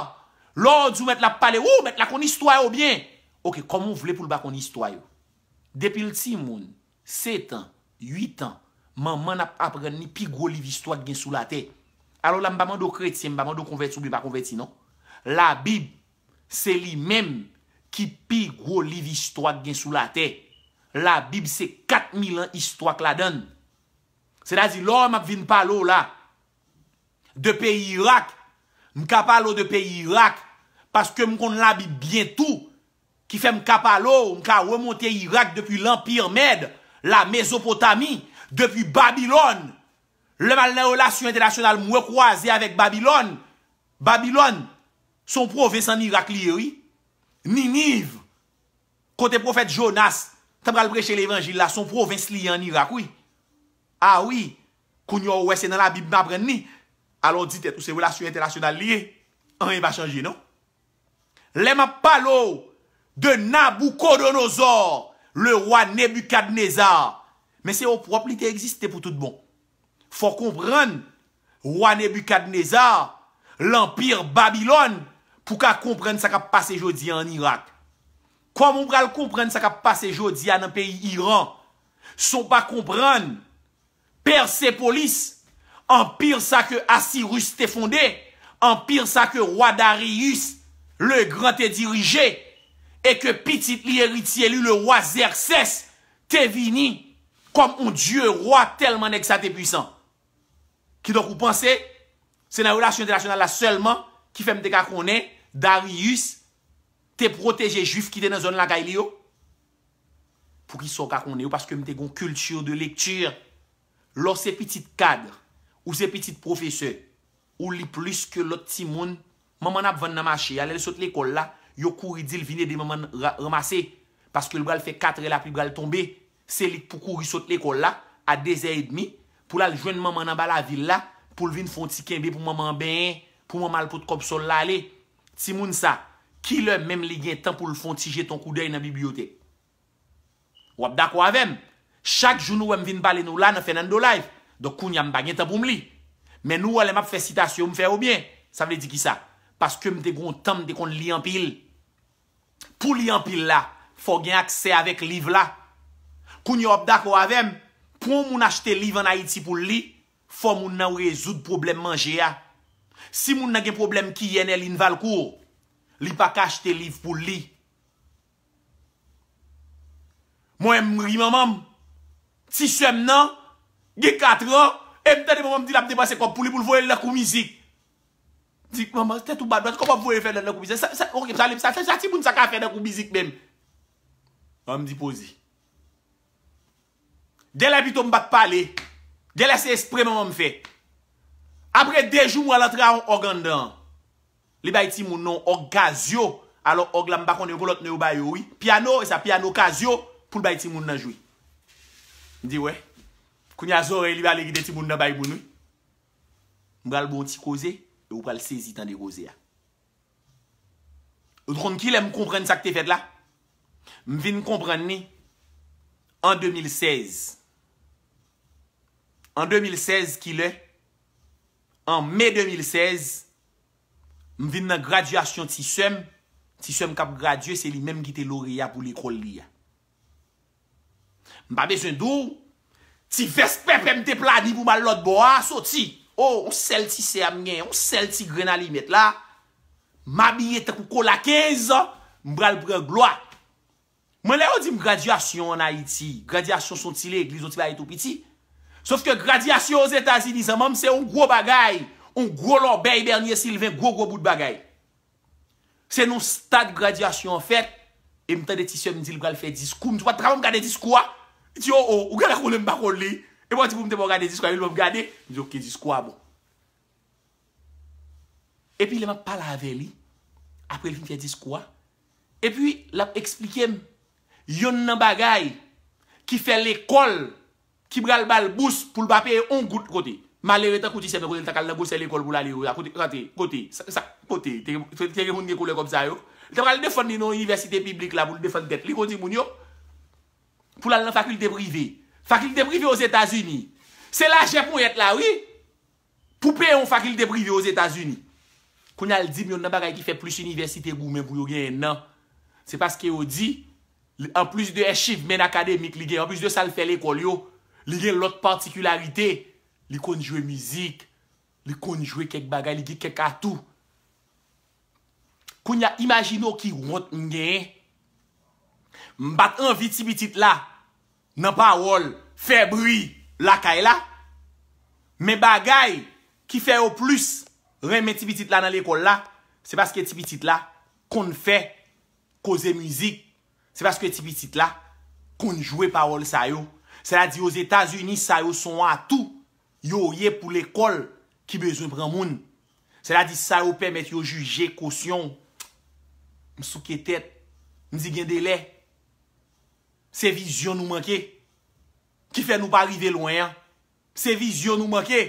Lè w di w mèt la ap pale, ou mèt la konn istwa yo byen. Oke, kòman w vle pou l pa konn istwa yo? Depi l timoun, sèt an, uit an, manman n ap aprann li pi gwo liv istwa k gen sou latè. Alò la, m pa mande w kretyen, m pa mande w konvèti oubyen pa konvèti, non. Labib, se li menm ki pi gwo liv istwa k gen sou latè. Labib se kat mil an istwa k ladan l. Sètadi, lè w wè m ap vin pale w la de peyi Irak, m ka pale w de peyi Irak, paske m konn Labib byen tou, ki fè m ka pale w, m ka remonte Irak depi Lanpir Mèd, la Mezopotami, depi Babilòn. Lè m al nan relasyon entènasyonal, m rekwaze avèk Babilòn. Babilòn, se yon pwovens ann Irak li ye, wi. Niniv, kote pwofèt Jonas t apral preche levanjil la, se yon pwovens li ye ann Irak, wi. A wi, kounye a w wè se nan Labib m aprann li. Alò di tèt ou se relasyon entènasyonal li ye. Anyen pa chanje, non. Lè m ap pale w de Nabukodonozò, le roi Nebikadneza, men se yo pwòp li te egziste pou tout bon. Fò w konprann wa Nebikadneza, lanpi Babilòn, pou w ka konprann sa k ap pase jodi a ann Irak. Kòman w pral konprann sa k ap pase jodi a nan peyi Iran, san w pa konprann Pèsepolis, anpi sa ke Asiris te fonde, anpi sa ke wa Dariyis le Gran te dirije, e ke pitit li, eritye li, le wa Zèksès, te vini kòm yon dye wa, tèlman nèg sa te pwisan. Kidonk, ou panse se nan relasyon entènasyonal la sèlman ki fè m te ka konnen Dariyis te pwoteje Jwif ki te nan zòn lakay li yo? Poukisa w ka konnen yo? Paske m te gen yon culture de lecture. Lè w se pitit kad, ou se pitit pwofesè, ou li plis ke lòt timoun. Manman n ap vann nan mache a, lè l sot lekòl la, yo kouri di l vin ede manman l ra- ranmase. Paske l pral fè katrè lapli pral tonbe. Se li k pou kouri sot lekòl la a dezè edmi pou l al jwenn manman l anba lavil la pou l vin fè yon ti kenbe pou manman an benyen, pou manman al pot kòb sòl la ale. Timoun sa, kilè menm li gen tan pou l fè yon ti jete yon koudèy nan bibliyotèk? W ap dakò avè m. Chak jou nou wè m vin pale nou la nan Fernando Live. Donk kounye a m pa gen tan pou m li. Men nou wè lè m ap fè sitasyon yo, m fè yo byen. Sa vle di kisa? Paske m te gen yon tan m te konn li anpil. Pou li anpil la, fò w gen aksè avèk liv la. Kounye a w ap dakò avè m, pou yon moun achte liv ann Ayiti pou l li, fò moun nan rezoud pwoblèm manje a. Si moun nan gen pwoblèm kiyè nan Lin Valcourt, li pa ka achte liv pou l li. Mwen, m ri manman m. Ti sè m nan, gen katran, e m tande manman m di l ap depanse kòb pou li pou l voye l nan kou mizik. Di, manman, tèt ou ba dwat, kòman w ap voye fè nan kou mizik? Sa, sa, ok, sa, sa, sa, sa timoun sa ka fè nan kou mizik menm? Manman m di poze. Genlè pito m pa t pale. Genlè se espre manman m fè. Apre de jou, m wè l antre a yon òg anndan an. Li bay timoun nan yon òg Casio. Alò, òg la, m pa konnen, yon lòt non yo ba yo, wi. Pyano, e sa, pyano Casio, pou l bay timoun nan jwe. M di, wè. Kounye a, zòrèy li pale kite timoun nan bay moun, wi. M pral ba w yon ti koze, e ou pral sezi tande koze a. Ou konn kilè m konprann sa k te fèt la? M vin konprann li an de mil sèz. An de mil sèz, kilè? An me de mil sèz, m vin nan gradyasyon ti sè m. Ti sè m k ap gradye, se li menm ki te loreya pou lekòl li a. M pa bezwen di w, ti vès pèpè m te plani pou m al lòt bò a, soti. O, yon sèl ti sè a m genyen, yon sèl ti grenn alimèt la. M abiye tankou kola kenz, m pral pran glwa. Mwen, lè yo di m gradyasyon ann Ayiti, gradyasyon se yon ti legliz, yon ti bagay tou piti. Sòf ke gradyasyon Ozetazini, zanmanm, se yon gwo bagay, yon gwo lòbèy Bernier Sylvain, gwo, gwo bout bagay. Se nan stad gradyasyon an fèt, e m tande ti sè m di l pral fè diskou. M di, "Patap, m gade diskou a." Li di, "O, o, ou genlè konnen m pa konn li." E mwen di pou m te ba w gade diskou a, epi l ban m gade. M di, "Ok, diskou a bon." Epi lè m ap pale avè li, apre l fin fè diskou a, epi l ap eksplike m yonn nan bagay ki fè lekòl ki pral ba l bous pou l pa peye yon goud kote. Malere tankou ti sè m nan kote l ta kal nan gwosè lekòl pou l ale yo la. Kote, kote, kote, sa, sa, kote, te, te, te gen moun gen koulè kòb sa yo. Li ta pral defann li nan yon inivèsite piblik la pou l defann tèt li, kote moun yo. Pou l al nan fakilte prive. Fakilte prive Ozetazini. Se lajè ponyèt la, wi. Pou peye yon fakilte prive Ozetazini. Kounye a l di m yonn nan bagay ki fè plis inivèsite goumen pou yo genyen nan. Se paske yo di, li- anplis de achievement akademik li gen, anplis de sa l fè lekòl yo, li gen lòt patikilarite. Li konn jwe mizik, li konn jwe kèk bagay, li gen kèk atou. Kounye a, imajine w ki wont m genyen. M pa t anvi ti pitit la nan pawòl, fè bri lakay la. Men bagay ki fè yo plis renmen ti pitit la nan lekòl la, se paske ti pitit la konn fè koze mizik. Se paske ti pitit la konn jwe pawòl sa yo. Sètadi Ozetazini, sa yo se yon atou yo ye pou lekòl ki bezwen pran moun. Sètadi sa yo pèmèt yo jije kosyon w. M souke tèt. M di gen de lè. Se vizyon nou manke. Ki fè nou pa rive lwen an. Se vizyon nou manke.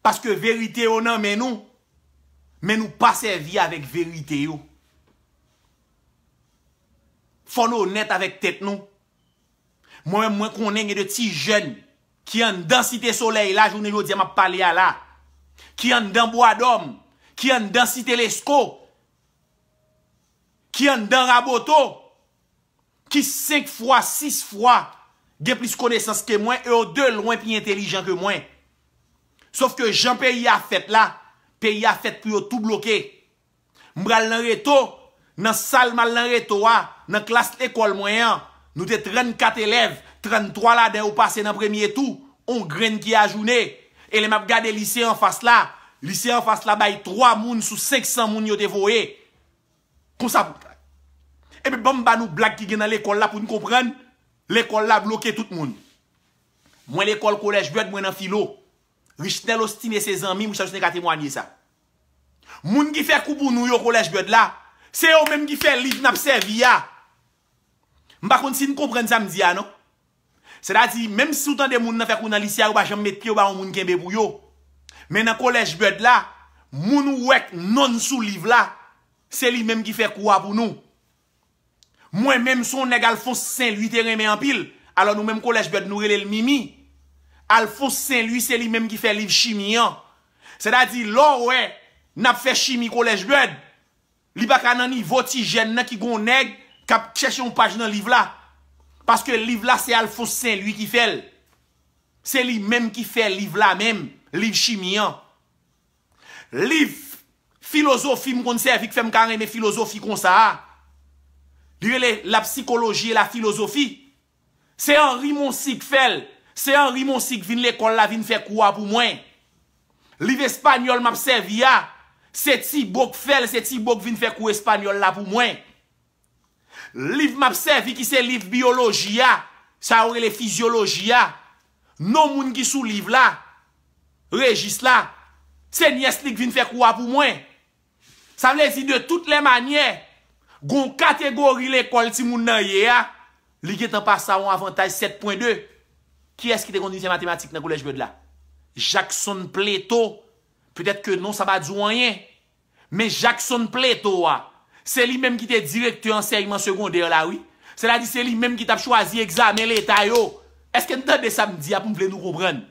Paske verite yo nan men nou. Men nou pa sèvi avèk verite yo. Fò n onèt avèk tèt nou. Mwen menm, mwen konnen gen de ti jèn ki anndan Site Solèy la, jounen jodi a m ap pale a la, ki anndan Bwadòm, ki anndan Site Lesko, ki anndan Raboto, ki senk fwa, sis fwa gen plis konesans ke mwen, e yo de lwen pi entelijan ke mwen. Sòf ke jan peyi a fèt la, peyi a fèt pou yo tou bloke. M pral nan reto, nan sal m al nan reto a, nan klas lekòl mwen an, nou te trannkat elèv, tranntwa ladan yo pase nan premye tou, on grenn ki ajounen. E lè m ap gade lise anfas la, lise anfas la bay twa moun sou senk san moun yo te voye. Konsa pou ta. Epi ban m ba nou blag ki gen nan lekòl la pou n konprann, lekòl la bloke tout moun. Mwen lekòl Kolèj Bèd, mwen nan filo. Richnel Ostine se zanmi m, Richnel Ostine ka temwanye sa. Moun ki fè kou pou nou yo Kolèj Bèd la, Se yo menm ki fè liv n ap sèvi a. M pa konn si n konprann sa m di a, non. Sètadi, menm si w tande moun nan fè kou nan lise a, yo pa janm met pye yo ba yon moun kenbe pou yo. Men nan Kolèj Bèd la, moun ou wè k non n sou liv la, se li menm ki fè kou a pou nou. Mwen menm, se yon nèg Alphonse Saint Louis te renmen anpil. Alò, nou menm Kolèj Bèd, nou rele l Mimi. Alphonse Saint Louis, se li menm ki fè liv chimi an. Sètadi, lè w wè n ap fè chimi Kolèj Bèd, li pa ka nan nivo ti jèn nan ki gon nèg k ap chèche yon paj nan liv la. Paske liv la, se Alphonse Saint Louis ki fè l. Se li menm ki fè liv la menm, liv chimi an. Liv filozofi m konn sèvi k fè m ka renmen filozofi konsa a. Li rele La psychologie et la philosophie. Se Henri Moncy k fè l. Se Henri Moncy k vin lekòl la vin fè kou a pou mwen. Liv espanyòl m ap sèvi a, se Tibo k fè l, se Tibo k vin fè kou espanyòl la pou mwen. Liv m ap sèvi ki se liv biyoloji a, sa yo rele fizyoloji a. Non moun ki sou liv la, rejis la, se nyès li k vin fè kou a pou mwen. Sa vle di, de toutes les manières, gon kategori lekòl timoun nan ye a, li gentan pase a yon avantaj sèt pwen de. Kiyès ki te konn vin fè matematik nan Kolèj Bèd la? Jackson Plateau. Petèt ke non sa pa di w anyen. Men Jackson Plateau a, se li menm ki te direktè ansèyman segondè la, wi. Sètadi, se li menm ki t ap chwazi egzamen leta yo. Èske n tande sa m di a pou m vle nou konprann?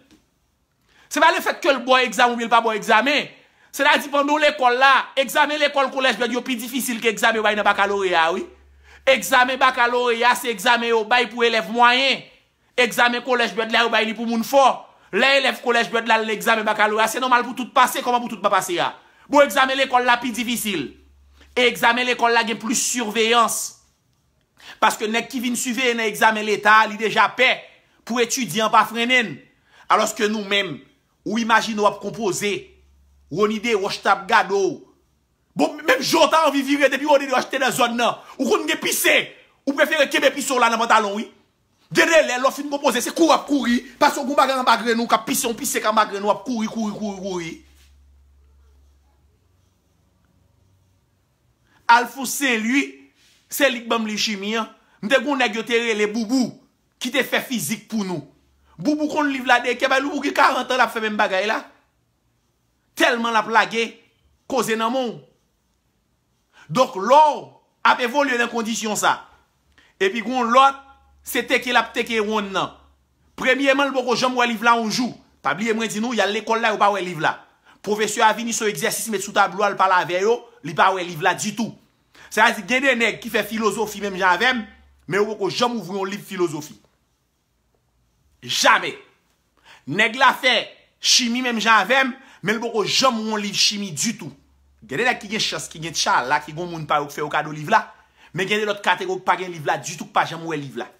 Se pa lefèt ke l ba w egzamen oubyen l pa ba w egzamen. Sètadi, pandan w lekòl la, egzamen lekòl Kolèj Bèd yo pi difisil ke egzamen yo bay nan bakaloreya a, wi. Egzamen bakaloreya, se egzamen yo bay pou elèv mwayen. Egzamen Kolèj Bèd la, yo bay li pou moun fò. Lè elèv Kolèj Bèd la al nan egzamen bakaloreya, se nòmal pou tout pase, kòman pou tout pa pase a? Bon, egzamen lekòl la pi difisil. E egzamen lekòl la gen plis siveyans. Paske nèg ki vin siveye nan egzamen leta a, li deja pè pou etidyan an pa frennen l. Alòske nou menm, ou imajine w ap konpoze, Rony Desroches t ap gade w. Bon, menm jan w ta anvi vire depi Rony Desroches te nan zòn nan, ou konn gen pise, ou prefere kenbe pise w la nan pantalon, wi. Gen de lè, lè w fin konpoze, se kouri w ap kouri, paske w gen yon bagay anba grenn ou, k ap pise, yon pise k anba grenn ou, w ap kouri, kouri, kouri, kouri. Alphonse Saint Louis, se li k ban m liv chimi an. M te gen yon nèg yo te rele Boubou, ki te fè fizik pou nou. Boubou konn liv la de kè, bay Boubou gen karant an l ap fè menm bagay la. Tèlman l ap lage koze nan men w. Donk, lè w ap evolye nan kondisyon sa, epi gen yon lòt, se teke l ap teke wonn nan. Premyeman, l poko janm wè liv la yon jou. Pa bliye mwen di nou, y al lekòl la, yo pa wè liv la. Pwofesè a vini, se yon egzèsis, met sou tablo a, l pale avè yo, li pa wè liv la ditou. Sa vle di, gen de nèg ki fè filozofi menm jan avè m, men yo poko janm ouvri yon liv filozofi. Jamè. Nèg la fè chimi menm jan avè m, men l poko janm wè yon liv chimi ditou. Gen de nèg ki gen chans, ki gen tchala, ki gen moun pa yo k fè yo kado liv la, men gen de lòt kategori k pa gen liv la ditou, k pa janm wè liv la.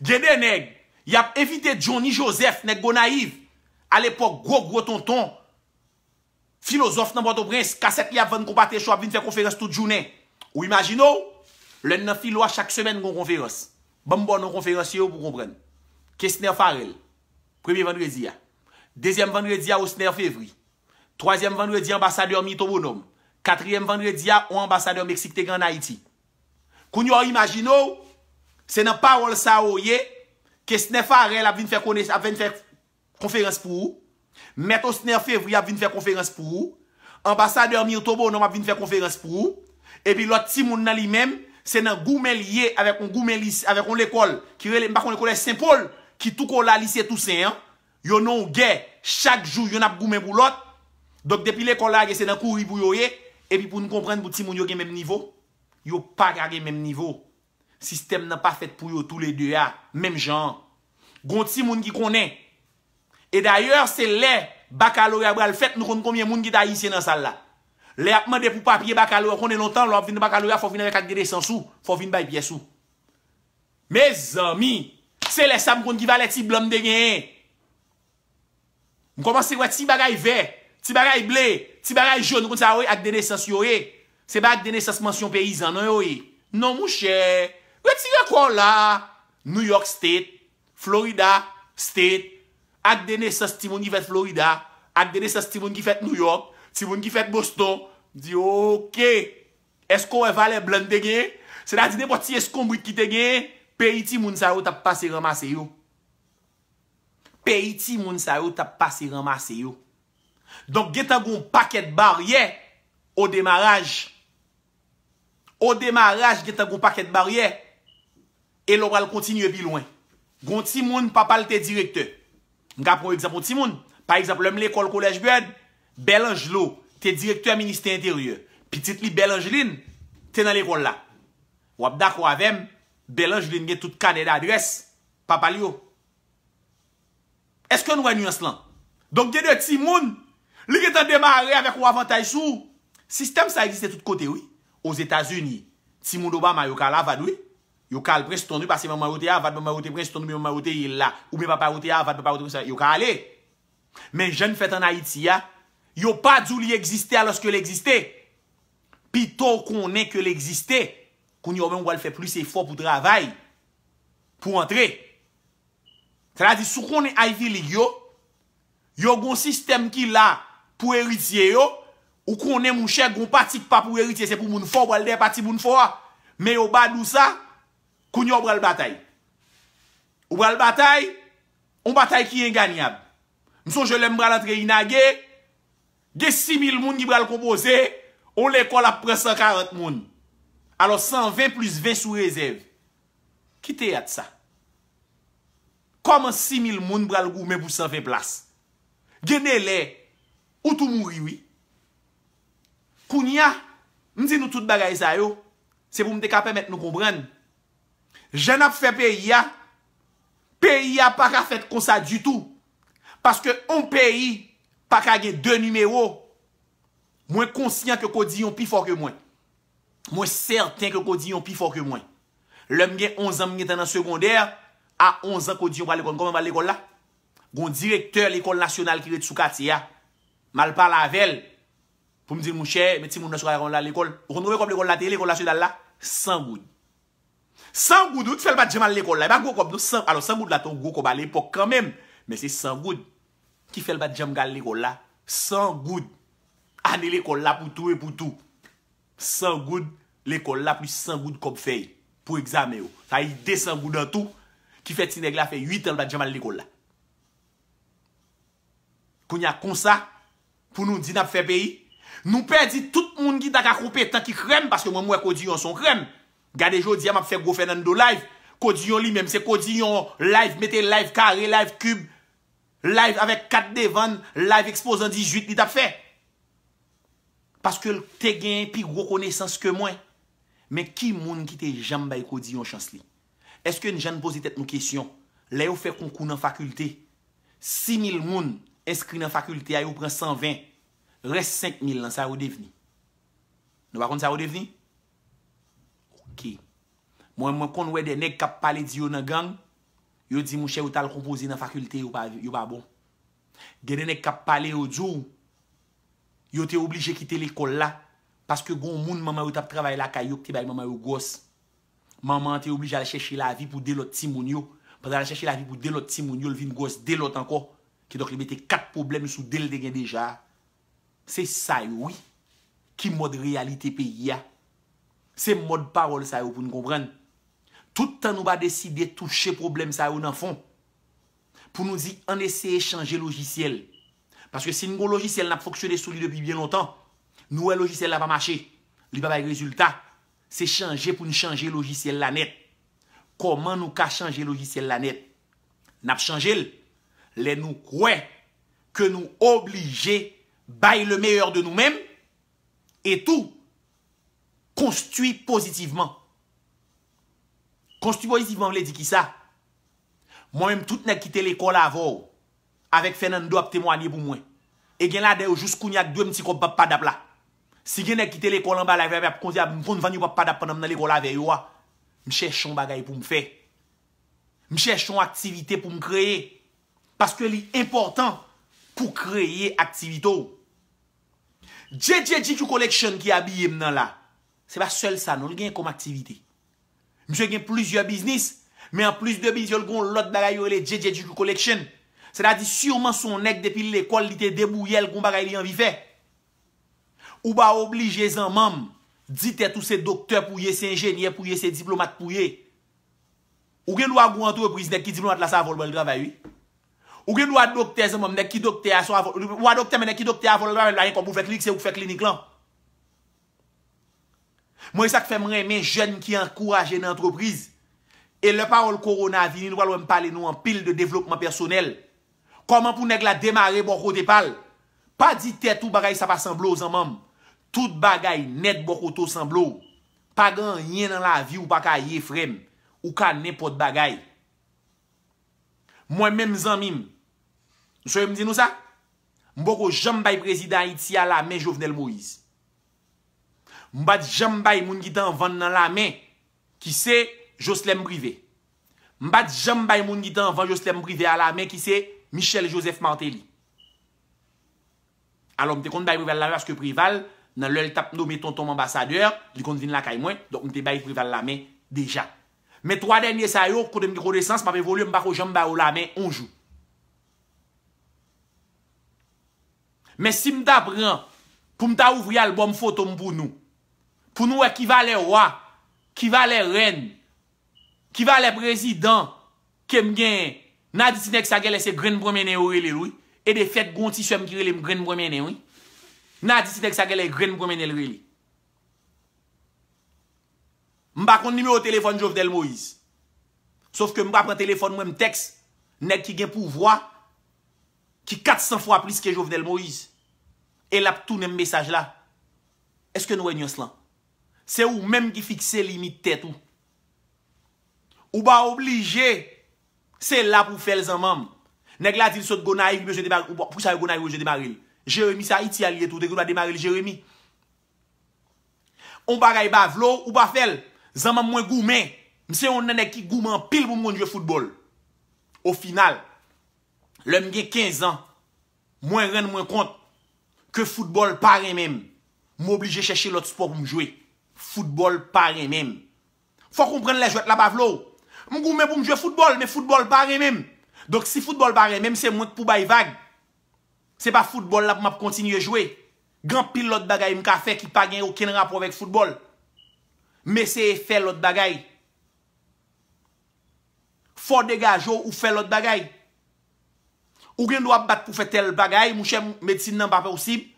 Gen de nèg, y ap envite Johnny Joseph, nèg Gonayiv, alepòk gwo gwo tonton, filozòf nan Pòtoprens, kasèt li ap vann kou pate cho, ap vin fè konferans tout jounen. Ou imajine w, lè n nan filo a, chak semèn gon konferans. Ban m ba w non konferansye yo pou w konprann. Kesner Farel, premye vandredi a. Dezyèm vandredi a, Osner Fevry. Twazyèm vandredi a, anbasadè Milton Bonhomme. Katriyèm vandredi a, yon anbasadè Meksik te gen ann Ayiti. Kounye a, w imajine w, se nan pawòl sa yo ye, Kesner Farel ap vin fè kone-, ap vin fè konferans pou ou. Mèt Osner Fevry ap vin fè konferans pou ou. Anbasadè Milton Bonhomme ap vin fè konferans pou ou. Epi lòt timoun nan li menm, se nan goumen li ye avèk yon goumen lise, avèk yon lekòl ki rele, m pa konnen, Kolèj Sen Pòl, ki tou kola Lise Tousen an. Yo nan yon gè, chak jou, yonn ap goumen pou lòt. Donk, depi lekòl la lage, se nan kouri pou yo ye. Epi pou n konprann, pou timoun yo gen menm nivo, yo pa ka gen menm nivo. Sistèm nan pa fèt pou yo toulede a, menm jan an. Gon timoun ki konnen. E dayè, se lè bakaloreya pral fèt, nou konn konbyen moun ki t ayisyen nan sal la. Lè y ap mande pou papye bakaloreya, konnen lontan, lè w ap vin nan bakaloreya, fò w vin avèk ak de nesans ou, fò w vin bay pyès ou. Mezanmi, se lè sa m konn ki valè ti blan m te genyen. M kòmanse wè ti bagay vè, ti bagay ble, ti bagay jòn, ou konn sa yo ye, ak de nesans yo ye. Se pa ak de nesans mansyon peyizan non yo ye. Non, monchè. Retire kò w la. New York State, Florida State, ak de nesans timoun ki fèt Florida, ak de nesans timoun ki fèt New York, timoun ki fèt Boston, Di, oke. Èske w wè valè blan te genyen? Sètadi nenpòt ti eskonbrit ki te genyen, peyi timoun sa yo t ap pase ranmase yo. Peyi timoun sa yo t ap pase ranmase yo. Donk, gentan gen yon pakèt baryè o demaraj. O demaraj, gentan gen yon pakèt baryè. E lè w pral kontinye pi lwen. Gen yon timoun, papa l te direktè. M ka pran yon egzanp yon timoun. Pa egzanp, lè m lekòl Kolèj Bèd, Bèl Anjlo te direktè ministè enteryè. Pitit li, Bèl Anjlin, te nan lekòl la. W ap dakò avè m, Bèl Anjlin gen tout kanè dadrès papa l yo. Èske nou wè nyans lan? Donk, gen de timoun, li gentan demare avèk yon avantaj sou ou. Sistèm sa egziste tout kote, wi. Ozetazini, timoun Obama yo ka al Harvard, wi. Yo ka al Princeton, wi, paske manman yo te Harvard, manman yo te Princeton, oubyen manman yo te Yale la, oubyen papa yo te Harvard, papa yo te Princeton, yo ka ale. Men jan n fèt ann Ayiti a, yo pa di w li egziste alòske l egziste. Pito w konnen ke l egziste, kounye a w menm w pral fè plis efò pou travay, pou antre. Sètadi, si w konnen Ivy League yo, yo gon sistèm ki la pou eritye yo, ou konnen, monchè, gon pati k pa pou eritye, se pou moun fò, w pral dèyè pati moun fò a. Men yo pa di w sa, kounye a w pral batay. Ou pral batay, yon batay ki enganyab. M sonje lè m pral antre Inage, gen sis mil moun ki pral konpoze, yon lekòl ap pran san karant moun. Alò, san ven plis ven sou rezèv. Ki teyat sa? Kòman sis mil moun pral goumen pou san ven plas? Gen de lè, ou tou mouri, wi. Kounye a, m di nou tout bagay sa yo, se pou m te ka pèmèt nou konprann. Jan n ap fè peyi a, peyi a pa ka fèt konsa ditou. Paske yon peyi pa ka gen de nimewo. Mwen konsyan ke Kodiyon pi fò ke mwen. Mwen sèten ke Kodiyon pi fò ke mwen. Lè m gen onz an, m gentan nan segondè, a onz an Kodiyon pral lekòl. Kòman m pral lekòl la? Gon direktè lekòl nasyonal ki ret sou katye a. M al pale avè l pou m di l, monchè, men timoun nan sou katye a konn al lekòl. Ou konn konbyen kòb lekòl la te ye, lekòl nasyonal la? San goud. San goud, wi, ki fè l pa t janm al lekòl la. E pa gwo kòb, non, san, alò, san goud la te yon gwo kòb alepòk kanmenm. Men se san goud ki fè l pa t janm ka al lekòl la. San goud. Ane lekòl la pou tou e pou tou. San goud lekòl la plis san goud kòb fèy pou egzamen yo. Sa yi de san goud an tou ki fè ti nèg la fè uit an l pa t janm al lekòl la. Kounye a konsa, pou nou di n ap fè peyi, nou pèdi tout moun ki ta ka konpetan, ki krèm, paske mwen m wè Kodiyon se yon krèm. Gade jodi a m ap fè gwo Fernando live. Kodiyon li menm, se Kodiyon live, mete live kare, live kib, live avèk kat devan, live ekspozan dizuit li t ap fè. Paske l te gen pi gwo konesans ke mwen. Men ki moun ki te janm bay Kodiyon chans li? Èske n janm poze tèt nou kesyon? Lè yo fè konkou nan fakilte, sis mil moun enskri nan fakilte a, yo pran san ven. Rès senk mil lan, sa yo devni? Nou pa konn sa yo devni? Oke. Mwen, mwen konn wè de nèg k ap pale di yo nan gang, yo di, monchè, yo t al konpoze nan fakilte, yo pa, yo pa bon. Gen de nèg k ap pale, yo di w, yo te oblije kite lekòl la, paske gen yon moun manman yo t ap travay lakay yo ki te bay manman yo gwòs. Manman an te oblije al chèche lavi pou de lòt timoun yo. Pandan l al chèche lavi pou de lòt timoun yo, l vin gwòs de lòt ankò. Kidonk, li mete kat pwoblèm sou de l te gen deja a. Se sa yo, wi, ki mòd reyalite peyi a. Se mòd pawòl sa yo pou n konprann. Tout tan nou pa deside touche pwoblèm sa yo nan fon. Pou nou di, ann eseye chanje lojisyèl. Paske si n gon lojisyèl n ap fonksyone sou li depi byen lontan, nou wè lojisyèl la pa mache, li pa bay rezilta. Se chanje pou n chanje lojisyèl la nèt. Kòman nou ka chanje lojisyèl la nèt? N ap chanje l lè nou kwè ke nou oblije bay le meilleur de nou menm e tou konstwi pozitivman. Konstwi pozitivman vle di kisa? Mwen menm, tout nèg ki te lekòl avè w, avèk Fernando ap temwanye pou mwen. E gen ladan yo jis kounye a k dwe m ti kòb pap padap la. Si gen nèg ki te lekòl anba live la, ap konn, ap konn vann yo pap padap pandan m nan lekòl avè yo a, m chèche yon bagay pou m fè. M chèche yon aktivite pou m kreye. Paske li enpòtan pou kreye aktivite w. J J G Q Collection ki abiye m nan la, se pa sèl sa non, li gen kòm aktivite. Misye gen plizyè biznis, men anplis de biznis yo, l gen yon lòt bagay yo rele J J G Q Collection. Sètadi, siman se yon nèg depi l lekòl, li te debouyè, l gen yon bagay li anvi fè. Ou pa oblije zanmanm di tèt ou se doktè pou ye, se enjenyè pou ye, se diplomat pou ye. Ou gen dwa gwo antrepriz, nèg ki diplomat la se avè w l ba l travay, wi. Ou gen dwa doktè zanmanm, nèg ki doktè a se avè w, ou pa doktè men nèg ki doktè a avè w l travay, li pa gen kòb pou fè klinik, se ou k fè klinik lan. Mwen, e sa k fè m renmen jèn ki ankouraje nan antrepriz. E lè pawòl kowona vini, nou pral wè m pale nou anpil de devlopman pèsonèl. Kòman pou nèg la demare bò kote pa l. Pa di tèt ou bagay sa pa sanble w, zanmanm. Tout bagay nèt bò kote w sanble w. Pa gen anyen nan lavi ou pa ka ye, frè m. Ou ka nenpòt bagay. Mwen menm, zanmi m, m sonje m di nou sa, m poko janm bay prezidan Ayiti a lamen Jovenel Moïse. M pa t janm bay moun ki t anvan l nan lamen, ki se Joslèm Prive. M pa t janm bay moun ki t anvan Joslèm Prive a lamen, ki se Michel Joseph Martelly. Alò, m te konn bay Preval lamen paske Preval, nan lè l t ap nome tonton m anbasadè, li konn vin lakay mwen, donk m te bay Preval lamen deja. Men twa dènye sa yo, kote m gen konesans, m ap evolye, m pako janm ba yo lamen yon jou. Men si m ta pran pou m ta ouvri albòm foto m pou nou, pou nou wè ki valè wa, ki valè rèn, ki valè prezidan ke m genyen, n a di ti nèg sa genlè se grenn pran mennen yo rele l, wi. E de fèt, gen yon ti sè m ki rele m grenn pran mennen, wi. N a di ti nèg sa genlè grenn pran mennen l rele. M pa konn nimewo telefòn Jovenel Moïse. Sof ke m pa pran telefòn mwen, m tèks nèg ki gen pouvwa, ki kat san fwa plis ke Jovenel Moïse. E l ap tounen m mesaj la. Èske nou wè nyans lan? Se ou menm ki fikse limit tèt ou. Ou pa oblije se la pou w fè l, zanmanm. Nèg la di l sot Gonayiv, li bezwen demare, ou pa, pou sa yo Gonayiv bezwen demare l? Jeremi, se Ayiti a li ye tou, te gen dwa demare l Jeremi. On bagay pa vle w, ou pa fè l. Zanmanm, mwen goumen. M se youn nan nèg ki goumen anpil pou m konn jwe foutbòl. Ofinal, lè m gen kenz an, mwen rann mwen kont ke foutbòl pa renmen m. M oblije chèche lòt spò pou m jwe. Foutbòl pa renmen m. Fò w konprann lè jwèt la pa vle w. M goumen pou m jwe foutbòl, men foutbòl pa renmen m. Donk, si foutbòl pa renmen m, se mwen k pou bay vag. Se pa foutbòl la pou m ap kontinye jwe. Gen anpil lòt bagay m ka fè ki pa gen okenn rapò avèk foutbòl. M eseye fè lòt bagay. Fò w degaje w, ou fè lòt bagay. Ou gen dwa ap bat pou fè tèl bagay, monchè, medsin nan pa posib.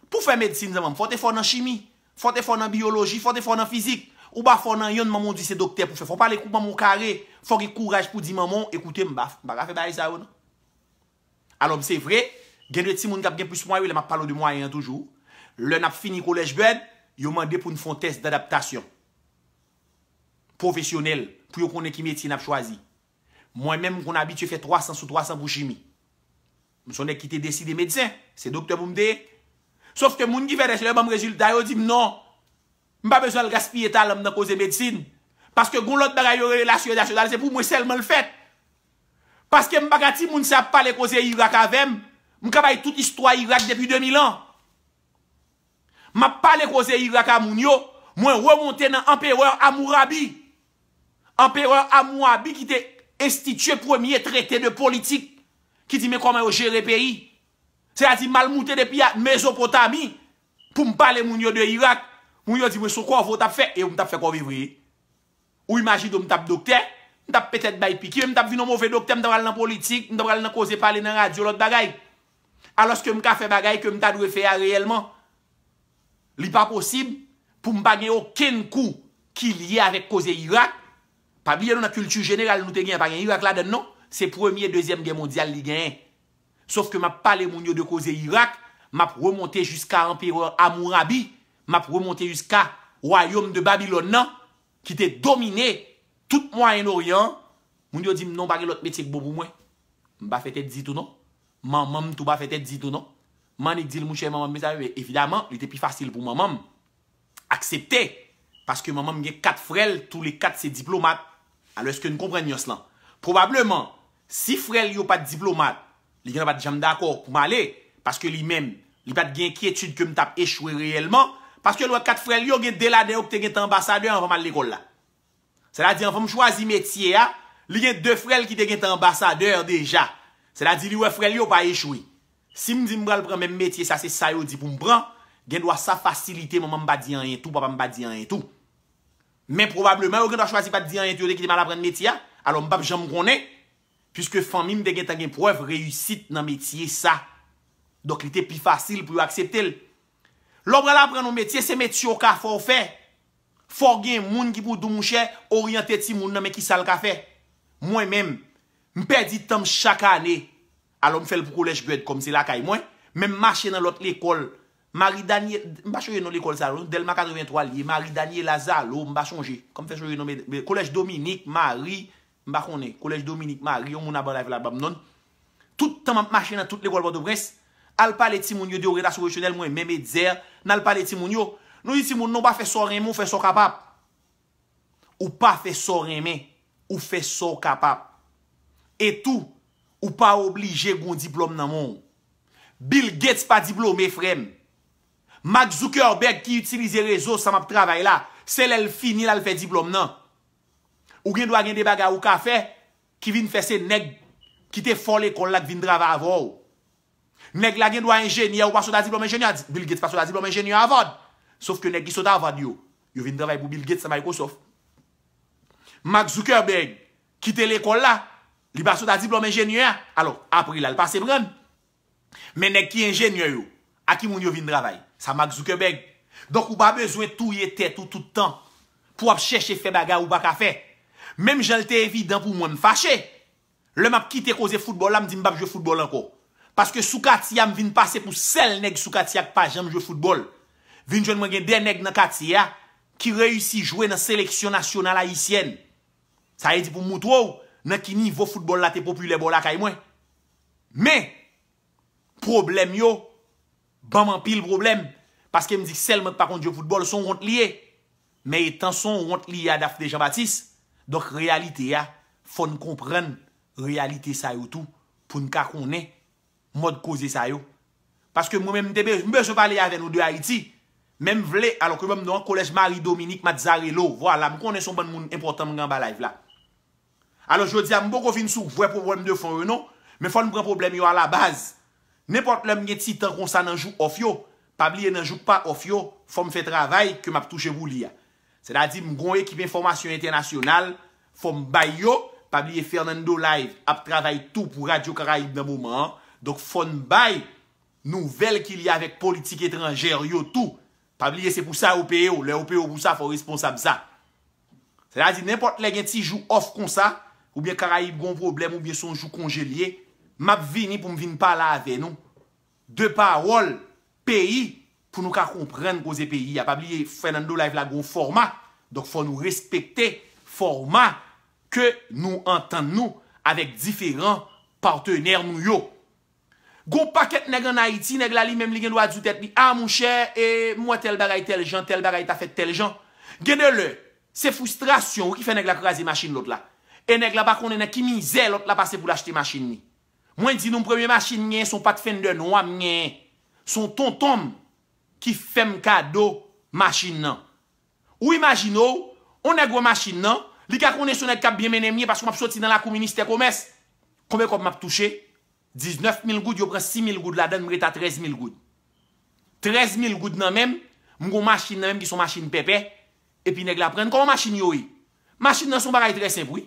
Pou fè medsin, zanmanm, fò w te fò nan chimi, fò w te fò nan biyoloji, fò w te fò nan fizik. Ou pa fò nan yonn, manman w di se doktè pou fè. Fò w pale kou manman w kare, fò w gen kouraj pou di manman w, ekoute, m pa, m pa ka fè bagay sa yo, non. Alò, se vre, gen de timoun k ap gen plis mwayen, wi, lè m ap pale w de mwayen an toujou. Lè n ap fini Collège Bird, yo mande pou n fè yon tès dadaptasyon pwofesyonèl, pou yo konnen ki metye n ap chwazi. Mwen menm, m konn abitye fè twa san sou twa san pou chimi. M se yon nèg ki te deside medsen, se doktè pou m te ye. Sof ke moun ki fè tès yo, lè yo ban m rezilta yo, di m non. M pa bezwen al gaspiye talan m nan koze medsin. Paske gen yon lòt bagay yo rele la Suède nationale, se pou mwen sèlman l fèt. Paske m pa ka timoun sa ap pale koze Irak avè m. M ka bay tout istwa Irak depi de mil an. M ap pale koze Irak a moun yo, mwen remonte nan Anperè Hammurabi. Anperè Hammurabi ki te enstitye premye trete de politik ki di men kòman yo jere peyi. Sètadi m al moute depi a Mezopotami pou m pale moun yo de Irak. Moun yo di mwen se yon kòve w t ap fè, e m t ap fè kòve vre. Ou imajine w m t ap doktè, m t ap petèt bay piki, men m t ap vin yon move doktè, m t ap al nan politik, m t ap al nan koze pale nan radyo, lòt bagay. Alòske m ka fè bagay ke m ta dwe fè a reyèlman. Li pa posib pou m pa gen okenn kou ki lye avèk koze Irak. Pa bliye non, nan kilti jeneral nou te genyen, pa gen Irak ladann non. Se premye, dezyèm gè mondyal li genyen. Sof ke m ap pale moun yo de koze Irak, m ap remonte jiska Anperè Hammurabi, m ap remonte jiska wayòm de Babilòn nan, ki te domine tout Mwayen Oryan an. Moun yo di m non, pa gen lòt metye k bon pou mwen. M pa fè tèt ditou non. Manman m tou pa fè tèt ditou non. M annik di l, monchè, manman m, mezanmi, evidaman, li te pi fasil pou manman m aksepte. Paske manman m gen kat frè l, tou le kat se diplomat. Alò, èske n konprann nyans lan? Pwobableman, si frè l yo pa t diplomat, li gen pa t janm dakò pou m ale. Paske li menm, li pa t gen enkyetid ke m t ap echwe reyèlman. Paske l wè kat frè l yo, gen de ladan yo ki te gentan anbasadè anvan m al lekòl la. Sètadi, anvan m chwazi metye a, li gen de frè l ki te gentan anbasadè deja. Sètadi, li wè frè l yo pa echwe. Si m di m pral pran menm metye sa, se sa yo di pou m pran, Gen dwa sa fasilite manman m pa di anyen tou, papa m pa di anyen tou. Men pwobableman, yo gen dwa chwazi pa t di anyen tou, yo te kite m al aprann metye a. Alò, m p ap janm konnen, piske fanmi m te gentan gen prèv reyisit nan metye sa. Donk, li te pi fasil pou yo aksepte l. Lè w pral aprann yon metye, se metye w ka fè w fè. Fò w gen moun ki pou di w, monchè, oryante timoun nan, men ki sa l ka fè. Mwen menm, m pèdi tan m chak ane. Alò, m fè l pou Kolèj Gèd, kòm se lakay mwen. Men m mache nan lòt lekòl. Mari Daniel, m pa chonje non lekòl sa yo, Dèlma katrevenntwa l ye, Mari Daniela Zalo, m pa chonje. Kòm fè chonje non, men, men, Kolèj Dominik, Mari, m pa konnen. Kolèj Dominik, Mari, yon moun anba live la ban m non. Tout tan m ap mache nan tout lekòl Pòtoprens, al pale timoun yo de oryantasyon pwofesyonèl, mwen menm Etzer, n al pale timoun yo. Nou di timoun non, pa fè sa w renmen, ou fè sa w kapab. Ou pa fè sa w renmen, ou fè sa w kapab. E tou, ou pa oblije gen yon diplòm nan men w. Bill Gates pa diplome, frè m. Mark Zuckerberg ki itilize rezo sa m ap travay la, se lè l fini l al fè diplòm nan. Ou gen dwa gen de bagay ou ka fè ki vin fè se nèg ki te fò lekòl la k vin travay avè w. Nèg la gen dwa enjenyè, ou pa sot a diplòm enjenyè. Bill Gates pa sot a diplòm enjenyè Harvard. Sof ke nèg ki sot Harvard yo, yo vin travay pou Bill Gates nan Microsoft. Mark Zuckerberg kite lekòl la, li pa sot a diplòm enjenyè a. Alò, apre la, l pase pran. Men nèg ki enjenyè yo, a ki moun yo vin travay? Sa Mark Zuckerberg. Donk, ou pa bezwen touye tèt ou tout tan pou w ap chèche fè bagay ou pa ka fè. Menm jan l te evidan pou mwen, m fache. Lè m ap kite koze foutbòl la, m di m p ap jwe foutbòl ankò. Paske sou katye a, m vin pase pou sèl nèg sou katye a k pa janm jwe foutbòl. Vin jwenn mwen gen de nèg nan katye a ki reyisi jwe nan seleksyon nasyonal ayisyèn. Sa vle di pou m moutre w nan ki nivo foutbòl la te popilè bò lakay mwen. Men, pwoblèm yo ban m anpil pwoblèm. Paske m di sèl mwen k pa konn jwe foutbòl, se yon wont li ye. Men etan se yon wont li ye a Daphné Jean Baptiste, donk reyalite a, fò n konprann reyalite sa yo tou pou n ka konnen mòd koze sa yo. Paske mwen menm, m te be-, m bezwen pale avè nou de Ayiti. Men m vle, alò ke ban m non, Kolèj Marie Dominique Mazzarello, vwala, m konnen se yon bann moun enpòtan m gen anba live la. Alò, jodi a, m poko vin sou vrè pwoblèm de fon yo non, men fò n pran pwoblèm yo alabaz. Nenpòt lè m gen ti tan konsa nan jou off yo, pa bliye nan jou k pa off yo, fò m fè travay ke m ap touche pou li a. Sètadi, m gon ekip enfòmasyon entènasyonal, fò m bay yo, pa bliye Fernando Live ap travay tou pou Radyo Karayib nan moman an. Donk, fò n bay nouvèl ki lye avèk politik etranjè yo tou. Pa bliye, se pou sa yo peye w. Lè yo peye w pou sa, fò w responsab sa. Sètadi, nenpòt lè gen ti jou off konsa, oubyen Karayib gon pwoblèm, oubyen se yon jou konje l ye, m ap vini pou m vin pale avè nou de pawòl peyi pou nou ka konprann koze peyi a. Pa bliye, Fernando Live la gon fòma. Donk, fò nou respekte fòma ke nou antann nou avèk diferan patnè nou yo. Gon pakèt nèg ann Ayiti, nèg la li menm li gen dwa di tèt li, a monchè, e, m wè tèl bagay tèl jan, tèl bagay ta fèt tèl jan. Gen de lè, se fristrasyon wi ki fè nèg la kraze machin lòt la. E nèg la pa konnen nan ki mizè lòt la pase pou l achte machin li. Mwen di nou, premye machin m genyen, se yon Pathfinder nwa m genyen. Se yon tonton m ki fè m kado machin nan. Ou imajine w, yon nèg wè machin nan, li ka konnen se yon nèg k ap byen mennen m ye paske m ap soti nan lakou ministè komès. Konbyen kòb m ap touche? Diznèf mil goud, yo pran sis mil goud ladan l, m ret a trèz mil goud. Trèz mil goud nan men m, m gon machin nan men m ki se yon machin pèpè, epi nèg la pran l. Kòman machin yo ye? Machin nan se yon bagay trè senp wi.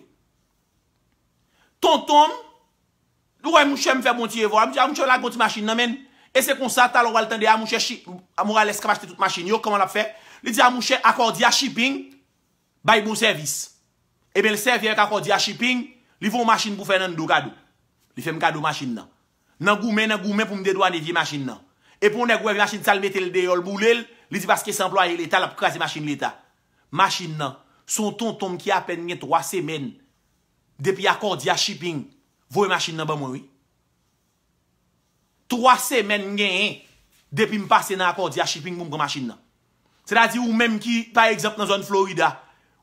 Tonton m, ou wè mouche m fè bon ti efò, a mouche, a mouche lage yon ti machin nan men l. E se konsa, talè w al tande, a mouche, a Morales k ap achte tout machin yo, kòman l ap fè? Li di a mouche, Akòdya Shipping bay bon sèvis. Ebyen, l sèvi avèk Akòdya Shipping, li voye yon machin pou Fernando kado. Li fè m kado machin nan. Nan goumen, nan goumen pou m dedwane vye machin nan. Epi yon nèg wè machin sa, l mete l deyò, l boule l, li di paske se anplwaye Leta, l ap kraze machin Leta. Machin nan, se yon tonton m ki apèn gen twa semèn depi Akòdya Shipping voye machin nan ban mwen wi. Twa semèn m genyen depi m pase nan Akòdya Shipping pou m pran machin nan. Sètadi ou menm ki, pa egzanp, nan zòn Florida,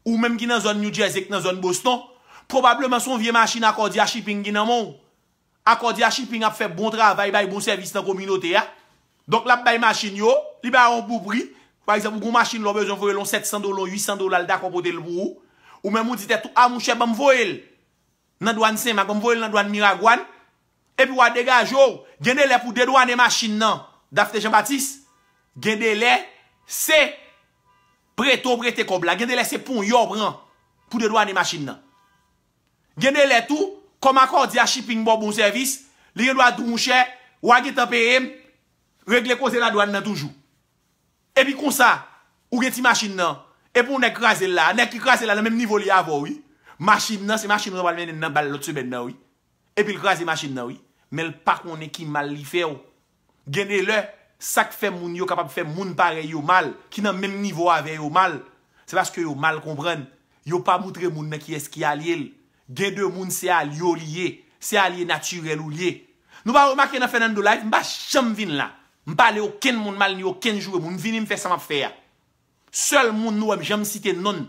ou menm ki nan zòn New Jersey, ki nan zòn Boston, pwobableman se yon vye machin Akòdya Shipping ki nan men w. Akòdya Shipping ap fè bon travay, bay bon sèvis nan kominote a. Donk, l ap bay machin yo, li ba w yon bon pri. Pa egzanp, ou gon machin la, w bezwen voye l yon sèt san dola, yon uit san dola, l dakò pote l pou ou. Ou menm ou di tèt ou, a mouchè, ban m voye l nan dwàn Senmak, ban m voye l nan dwàn Miragwàn. Epi w a degaje w. Gen de lè pou dedwane machin nan, Daphné Jean Baptiste, Gen de lè, se prete w prete kòb la. Gen de lè, se ponyen w pran pou dedwane machin nan. Gen de lè tou, kòm Akòdi a Shipping ba w bon sèvis, li gen dwa di w, monchè, w a gentan peye m, regle koze ladwàn nan toujou. Epi konsa, ou gen ti machin nan, epi yon nèg kraze l la, nèg ki kraze l la nan menm nivo li avè w, wi. Machin nan, se machin ou pral mennen nan bal lòt semèn nan, wi. Epi l kraze machin nan, wi. Men l pa konnen ki mal li fè w. Gen de lè, sa k fè moun yo kapab fè moun parèy yo mal, ki nan menm nivo avè yo mal, se paske yo mal konprann. Yo pa moutre moun nan kiyès ki alye l. Gen de moun se alye w li ye, se alye natirèl ou li ye. Nou pa remake nan Fernando Live, m pa janm vin la. M pale okenn moun mal ni okenn joure moun. M vini, m fè sa m ap fè a. Sèl moun nou wè m janm site non l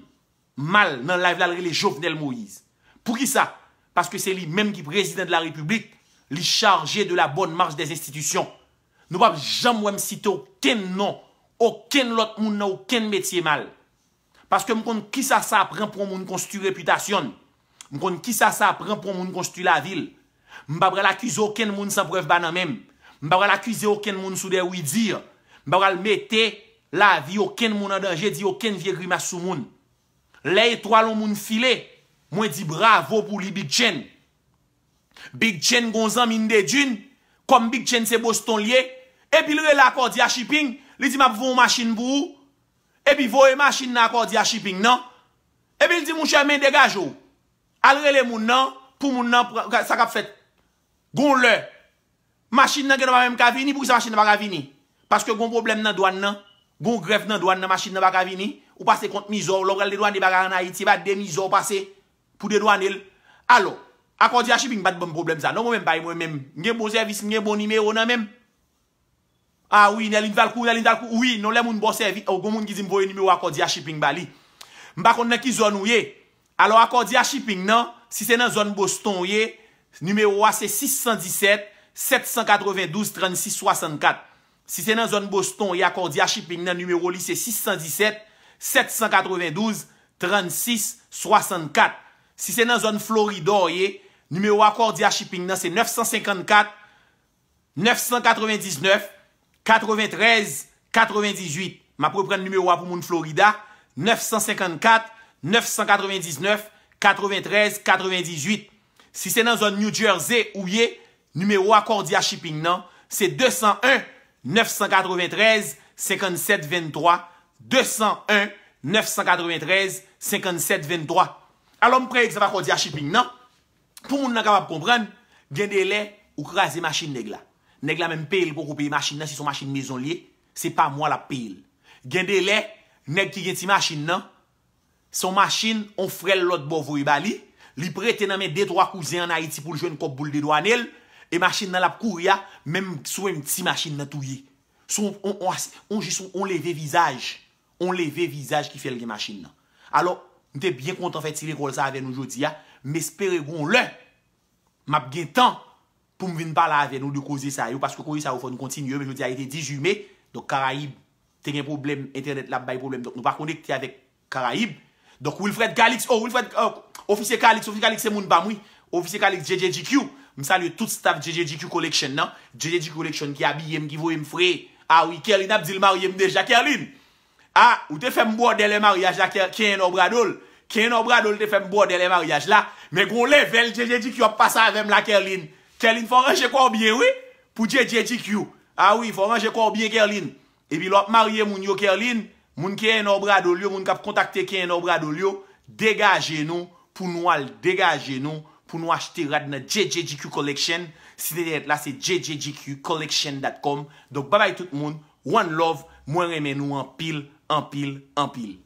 mal nan live la, l rele Jovenel Moïse. Poukisa? Paske se li menm ki prezidan de la repiblik, li chaje de la bonne marche des institutions. Nou p ap janm wè m site okenn non, okenn lòt moun nan okenn metye mal. Paske m konn kisa sa pran pou yon moun konstwi repitasyon l. M konn kisa sa pran pou yon moun konstwi lavi l. M pa pral akize okenn moun san prèv pa nan men m. M pa pral akize okenn moun sou de wi di. M pa pral mete lavi okenn moun an danje, di okenn vye grimas sou moun. Lè etwal yon moun file, mwen di bravo pou li, Big Chen. Big Chen gon zanmi Ndedjine, kòm Big Chen se Boston l ye, epi l rele Akòdi a Shipping, li di m ap voye yon machin pou ou, epi voye machin nan Akòdi a Shipping nan, epi l di monchè men degaje w, al rele moun nan, pou moun nan pran sa k ap fèt. Gon lè, machin nan gen dwa pa menm ka vini, poukisa machin nan pa ka vini? Paske gon pwoblèm nan dwàn nan, gon grèv nan dwàn nan, machin nan pa ka vini, ou pase kont mizè w, lè w pral dedwane bagay ann Ayiti, e pa de mizè w pase pou dedwane l. Alò, Akòdi a Shipping pa t ban m pwoblèm sa. Non, mwen menm, pa mwen menm. M gen bon sèvis, m gen bon nimewo nan men m. Ah wi, Nerline Valcourt, Nerline Valcourt, wi, non, lè moun ba w sèvis, oh, gon moun ki di m voye nimewo Akòdi a Shipping ba li. M pa konn nan ki zòn ou ye. Alò, Akòdi a Shipping nan, si se nan zòn Boston ou ye, nimewo a se sis san disèt, sèt san katrevendouz, trannsis swasannkat. Si se nan zòn Boston ou ye, Akòdi a Shipping nan, nimewo li se sis san disèt, sèt san katrevendouz, trannsis swasannkat. Si se nan zòn Florida w ye, nimewo Akòdi a Shipping nan se nèf san senkannkat, nèf san katrevendiznèf, katreventrèz, katrevendizuit. M ap reprann nimewo a pou moun Florida, nèf san senkannkat, nèf san katrevendiznèf, katreventrèz, katrevendizuit. Si se nan zòn New Jersey ou ye, nimewo Akòdi a Shipping nan, se de san en, nèf san katreventrèz, senkannsèt venntwa, de san en, nèf san katreventrèz, senkannsèt venntwa. Alò, m pran egzanp Akòdi a Shipping nan, pou moun nan kapab konprann, gen de lè, ou kraze machin nèg la. Nèg la menm peye l poko peye machin nan, si se yon machin mezon l ye, se pa mwa l ap peye l. Gen de lè, nèg ki gen ti machin nan, se yon machin, yon frè l lòt bò voye ba li, li prete nan men de twa kouzen ann Ayiti pou l jwenn kòb pou l dedwane l, e machin nan l ap kouri a, menm sou menm ti machin nan tou ye. Se yon, yon, yon, yon jis yon, yon leve vizaj, yon leve vizaj ki fè l gen machin nan. Alò, m te byen kontan fè ti lekòl sa avè nou jodi a, m espere gon lè, m ap gen tan pou m vin pale avè nou de koze sa yo, paske koze sa yo fò n kontinye, men jodi a rete dizuit me, donk Karayib te gen pwoblèm, entènèt la ap bay pwoblèm, donk nou pa konekte avèk Karayib. Donk Wilfred Calix, oh Wilfred, oh, Ofisye Calix, Ofisye Calix se moun pa m wi. Ofisye Calix, J J G Q, m salye tout staff J J G Q Collection nan, J J G Q Collection ki abiye m, ki voye m fre. Ah wi, Kerline ap di l marye m deja, Kerline! Ah, ou te fè m bwòdè lè maryaj la, Ke-, Kenyen Obradol. Kenyen Obradol te fè m bwòdè lè maryaj la. Men gon levèl J J G Q ap pase avè m la, Kerline. Kerline, fò w ranje kò w byen, wi. Pou J J G Q. Ah wi, fò w ranje kò w byen, Kerline. Epi lè w ap marye moun yo, Kerline, moun Kenyen Obradol yo, moun k ap kontakte Kenyen Obradol yo, degaje nou pou nou al degaje nou, pou nou achte rad nan J J G Q Collection. Sit entènèt la se J J G Q collection dot com. Donk, babay tout moun, one love, mwen renmen nou anpil, anpil, anpil.